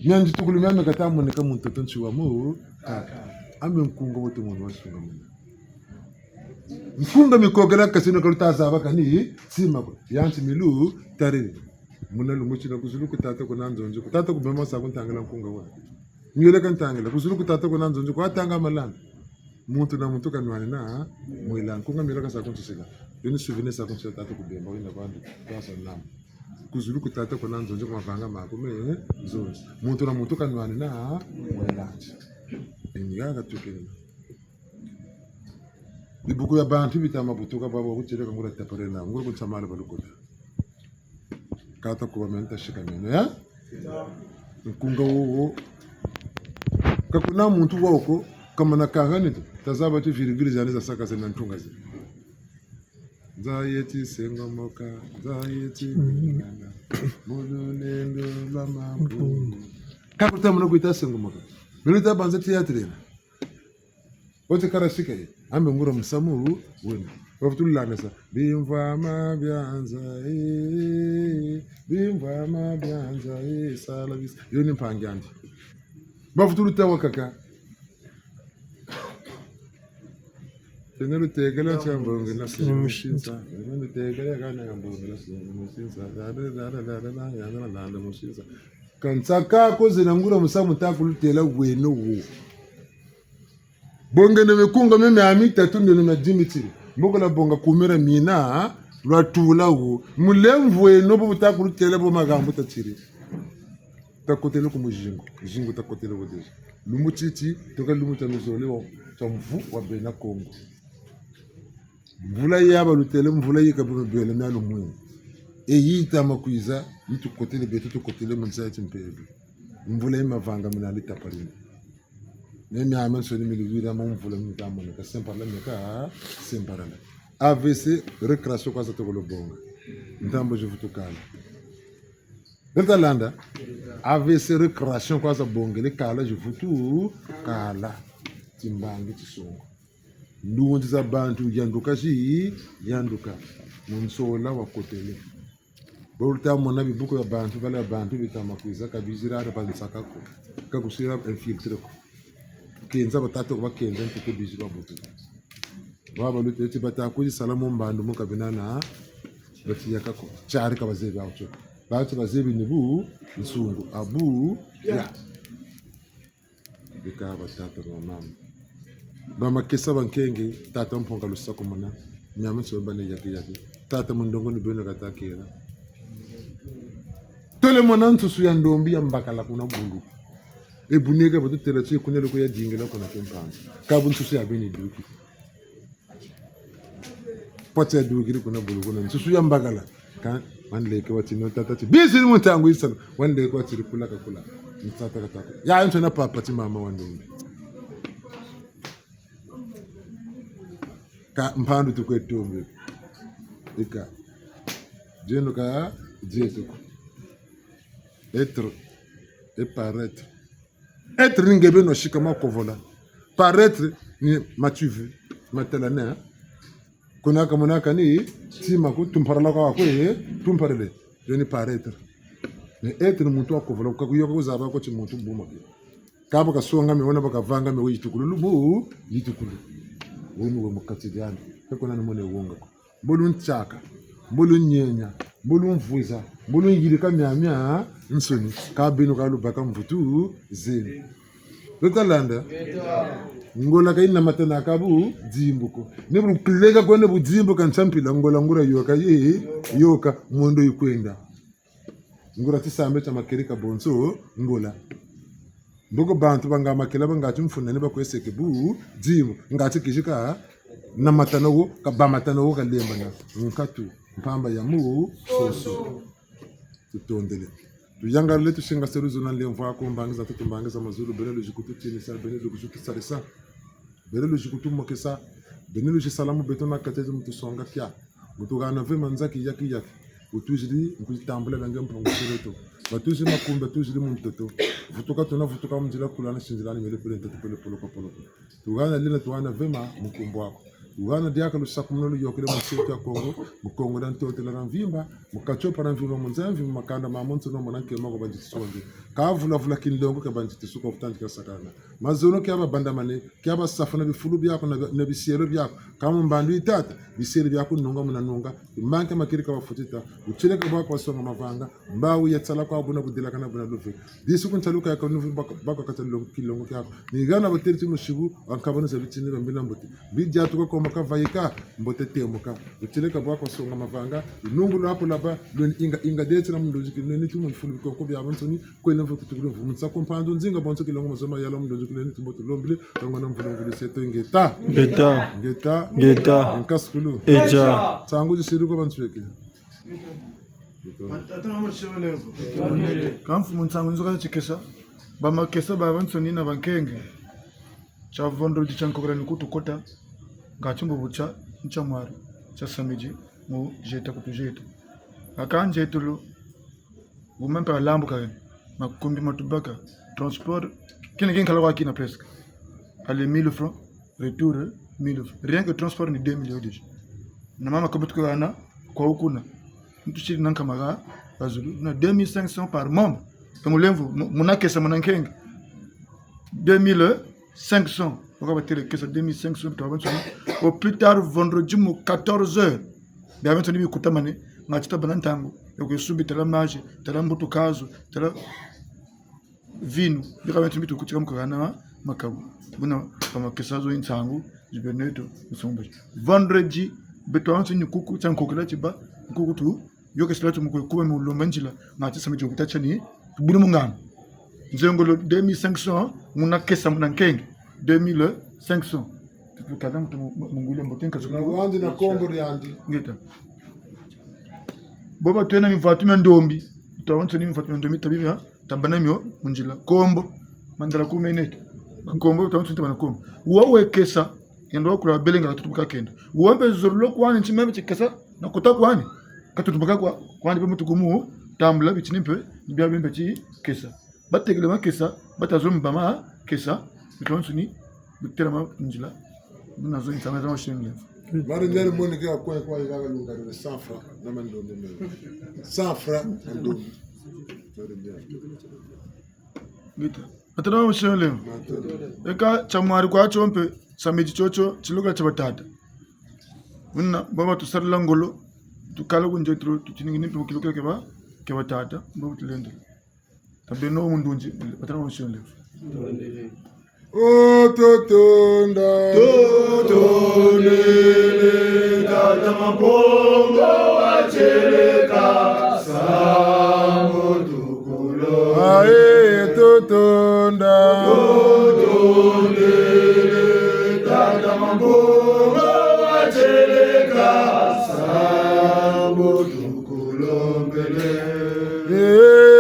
Miandi tukulu mia me kata moneka mu ntoto nsi wa mu. Kaka. Ambe nkunga wote mwana wa sunga muna. Nkunga mi kokela kasi na ka luta zaba kani, sima ko. Yanti milu, tariri. Muna lumuti na ku zulu ku tata kuna nzonzi. Ku tata ku bema sa kuntangila nkunga wa. Ngiele kantangila. Ku zulu ku tata kuna nzonzi. Kwa tanga malanda. Muntu na muntu kanwani na, mwela nkunga miela kasa kuntisila. Yo ni souvenir sa kuntisila tata ku bemba, wina kwandi, kwasa nama. Ku zulu ku tata kuna nzonzi, ku mavanga maku me, nzonzi. Muntu na muntu kanwani na, mwela nti. Inga katukina. Bibuku bia bantu bita mabutuka babo kutieleka ngura tapare na, ngura kunsamala balukota. Kata kuba meno ta sika meno, ya? Nkunga wowo. Ka kuna muntu woko, kamana kangani tu, tazaba ti virgule zani za saka zena ntunga zi. Nza yeti sengomoka, nza yeti ngana, mu lulendo lwa mampungu. Ka kuta muna kuita sengomoka. Meno ta banza théâtre na. Wote kara sika ye. Ambe ngura musamu wena. Bavutulu landasa. Bimvwama bia nza, eh, bimvwama bia nza, eh, sala bisa. Yo ni mpangi andi. Bavutulu tawa kaka. Tene lutekela tia mbongi na sini musinsa. Tene lutekela kana ya mbongi na sini musinsa. Dada, dada, dada, dada, dada, dada, musinsa. Ka nsaka ko zena ngura musamu ta kulutela weno wo. Bongeno mikunga mio mia mitatu ndeno mia dimitiri. Mboko lwabonga kumira mina, lwatula wo. Mulemvo weno bo buta kulutela bo magambu tatiri. Takotele ku muzingu, zingu takotele wo déjà. Lumbu titi, toka lumbu tia mizole wa, tia mvu wa bena Kongo. Mvula ya balutele, mvula yi ka bima bele mia lumwini. E yi tama kwiza, yi tukotele beto, tukotele mu nza ya timpeve. Mvula yi mavanga mina litaparina. Mia miamiansoni mi luwira mu mvula mi ka moneka, semparala mi ka semparala. A V C, récréation kwa za tokolo bonga. Ntambo zi vutu kala. Beno ta landa? A V C, récréation kwa za bongele, kala zi vutu kala. Timbangi tisongo. Ndunzi za bantu yanduka zi yanduka. Mu nsola wakotele. Bo luta mona bibuku bia bantu, bala bia bantu bitama kwiza, ka bizira ata ba nsaka ko. Ka kusira infiltré ko. Kenza batata ko bakenza, ntete bizi babutu. Baba luteti bata kwizi sala mu mbandu mu ka bena na batiyaka ko. Tiari ka bazebi awu tio. Bati bazebi ni bunsungu, abu, ya. Bika batata na bamama. Bamakesa bankenge, tata Mpungu lusakumuna, miamiansoni bane yaki yaki. Tata Mundongo ni beno kata kela. Tole mona nsusu ya ndombi ya mbakala kuna bulu. E bu neka batutela ti kuna loko ya dingila kuna kimpangi. Ka bu nsusu ya beni duki. Pwati ya dukiri kuna bulu kuna, nsusu ya mbakala. Ka, wanleke watini tata ti, biziri mu ntangu yi salu. Wanleke watiri kula ka kula. Ntata kataka. Ya, nto na papa ti mama wa ndombi. Ka mpandu tukwe tombe. Ika. Dieno ka, dieto ko. Être et paraître. Être ni nge beno sika makovola. Paraître ni mativu, matalane, hein. Kuna ka mona ka ni, tima ku, tumparala kwa kwe, eh, tumparele. Yo ni paraître. Mais être ni muntu wakovola, ka kuyoka kuzaba ko ti muntu buma ke. Ka ba kasonga me, wona ba kavanga me, wo yitukulu, lubu, yitukulu. Wo ni wo mu kati diandi. Ka kuna ni mone wonga ko. Mbo luntsaka, mbo lunyenya, mbo lumvwiza, mbo luyirika miamiansoni, ka beno ka lubaka mvutu zeni. Luta landa? Ngola ka yina matana ka budimbu ko. Ni bu kuleka kwenda budimbu ka nsampila, ngola nguria yoka yi, yoka, mondo yi kwenda. Nguria tisambe tia makerika bonso, ngola. Mboko bantu banga makela, banga timfuna ni bakweseke budimbu, ngati kizika na matana wo, ka ba matana wo kalembana. Nkatu, mpamba ya mu, soso. Tutondele. Tuyangalele, tusingasele luzolo na nlemvo aku, mbangi za tutu, mbangi za mazulu, beno luzi kututinisa, beno luzi kutusarisa. Beno luzi kutumokesa, beno luzi sala mu beto na katete mu tusonga kia. Mu tuhana ve manzaki yaki yaki. Utuziri, nkuzitambula nange mpangu sereto. Batuziri makumbi, batuziri mu ntoto. Vutuka tuna vutuka mu nzila kula na sinzila ni mele pele ntoto pele poloko poloko. Tuhana lina, tuhana vema mu nkumbu aku. Tuhana diaka lusakumunu luyokele mu nsi yeto ya Kongo, mu Kongo dia Ntotela na mvimba, mu Katiopa na mvimba, mu nza ya mvimba, makanda mamonsono mona nkema kwa banzitiso wandi. Ka vula vula kinlongo kia banzitiso kwa kutandika sakana. Mazono kia babandamane, kia basafuna bifulu biaku na, na bisielo biaku. Ka mu mbandu yi tata, bisielo biaku nunga muna nunga. Manke makiri ka bafutita. Utieleka bwaku basonga mavanga. Mbawu ya tsala kwa buna budelakana buna luve. Disu ku ntsaluka ya kanuvu baka, baka kata longo, kilongo kiaku. Ni hana bateri ti musibu, wa nkabana za bitini ba mbila mbote. Bidia tuka kwa makavayika, mbote temuka. Utieleka bwaku basonga mavanga. Nungu lwaku laba, lweni inga, inga deti na mundoziki, lweni ti mu bifulu bikonko biabansoni, kwele mvu kutukulu mvu. Musaku mpandu nzinga bonso kilongo mazoma yala mundoziki, lweni ti mbote lombile, longo na mvula mvula seto ngeta. Ngeta. Ngeta. Ngeta. Nkasukulu. Eja. Nsangu zisiri kwa bantu beke. Ka mfumu nsangu nzo ka tikesa, bamakesa babansoni na bankenge. Tia vendredi tia nkokela ni ku tukota, ngati mbo butia, ntia mwari, tia samedi, mu zieta ku tuzieta. Aka nzietolo, bu mpe alambuka, makumbi ma tubaka, transport, kina kinkala kwa kina presque. Aller mille francs, retour, mille francs. Rien que transport ni deux mille déjà. Na mama kabutu kwa na, kwa ukuna. Ntusiri na nkama ha, bazulu, na deux mille cinq cents par membre. E mulemvo, mu-, muna kesa muna nkenge. Deux mille cinq cents. Waka batele kesa deux mille cinq cents, babansoni. Au plus tard, vendredi, mu quatorze heures. Biabansoni bikutamane, ngati tabâ na ntangu. Yoko yisubi, tala maji, tala mbutu kazo, tala vinu, bika bintu bi tukutika mu kahana makabu. Buna bamakesa zo yi nsangu, zi beno neto, nsomba. Vendredi, beto babansoni ni kuku, tia nkokela tiba, kuku tu, yokesela tu mu kwe kuba mu lomba nzila, ngati samedi yo kuta tia ni, tubuli mu ngano. Nzengolo deux mille cinq cents, muna kesa, muna nkenge, deux mille cinq cents. Tukala muntu mu-, mu-, mungwile mbote nkazu. Na wandi na kombo diandi. Ngeta. Bo batwena mivwatu mia ndombi. Tabansoni mivwatu mia ndombi tabi mia, tabana mio mu nzila. Kombo, mandala kume neto. Kombo, tabansoni tabana kombo. Wo we kesa, yandi wakula belenga katutubuka kenda. Wo mpe zololo kwani, nti meme ti kesa, na kota kwani. Katutubuka kwa, kwani mpe mutu kumu, tambula bitini mpe, ni bia bimpe ti kesa. Batekele makesa, bata zo mba makesa, bitabansoni, bitelama nzila. Muna zo nsanga za mashenge. Mari ngari moni ke akwe kwa ikaka lunga de cent francs, na mandombe mele. Cent francs, mandombe. Mari ngari. Ngeta. Batata ba mashenge. Mari ngari. Eka tia mwari kwa tio mpe, samedi tiotio, tiloka tia batata. Muna, baba tusarila ngolo, tukala ku nzetro, tutiningini mpe mu kiloka kia ba, kia batata, mbo tulendele. Tabeno mu ndunzi, batata ba mashenge. O totonda. Totondele, tata Mampungu watieleka, sambu tukulo. Ae, totonda. Totondele, tata Mampungu watieleka, sambu tukulombele.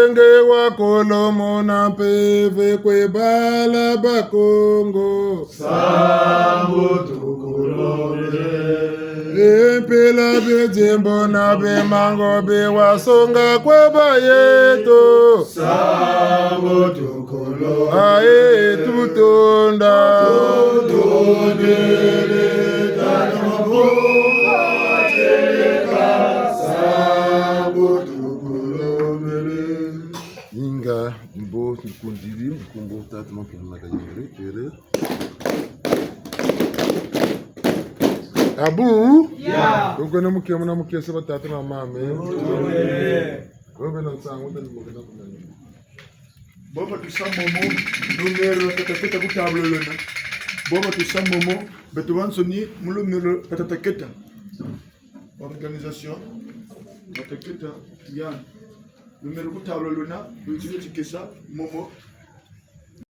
Nge wakolo mona mpeve kwe bala ba Kongo. Sambu tukulombele. E mpila bidimbu na bimangu bi wasonga kwa bayeto. Sambu tukulombele. Ae tutonda. Tutondele, tata Mampungu watieleka, sambu tukulombele. Inga, mbo, nkundiri, nkumbu tata Mampungu na kayengere, tere. Abu? Ya. Tukwe na mukemu na mukese batata na mama. Amen. Wewe na nsangu, tani mukena kumene. Bo batusa momo, numéro ya Tata Keta ku tableau lwena. Bo batusa momo, beto bansoni mu numéro ya Tata Keta. Organisation, Tata Keta, ya. Numéro ku tableau lwena, bu yitini ti kesa, momo,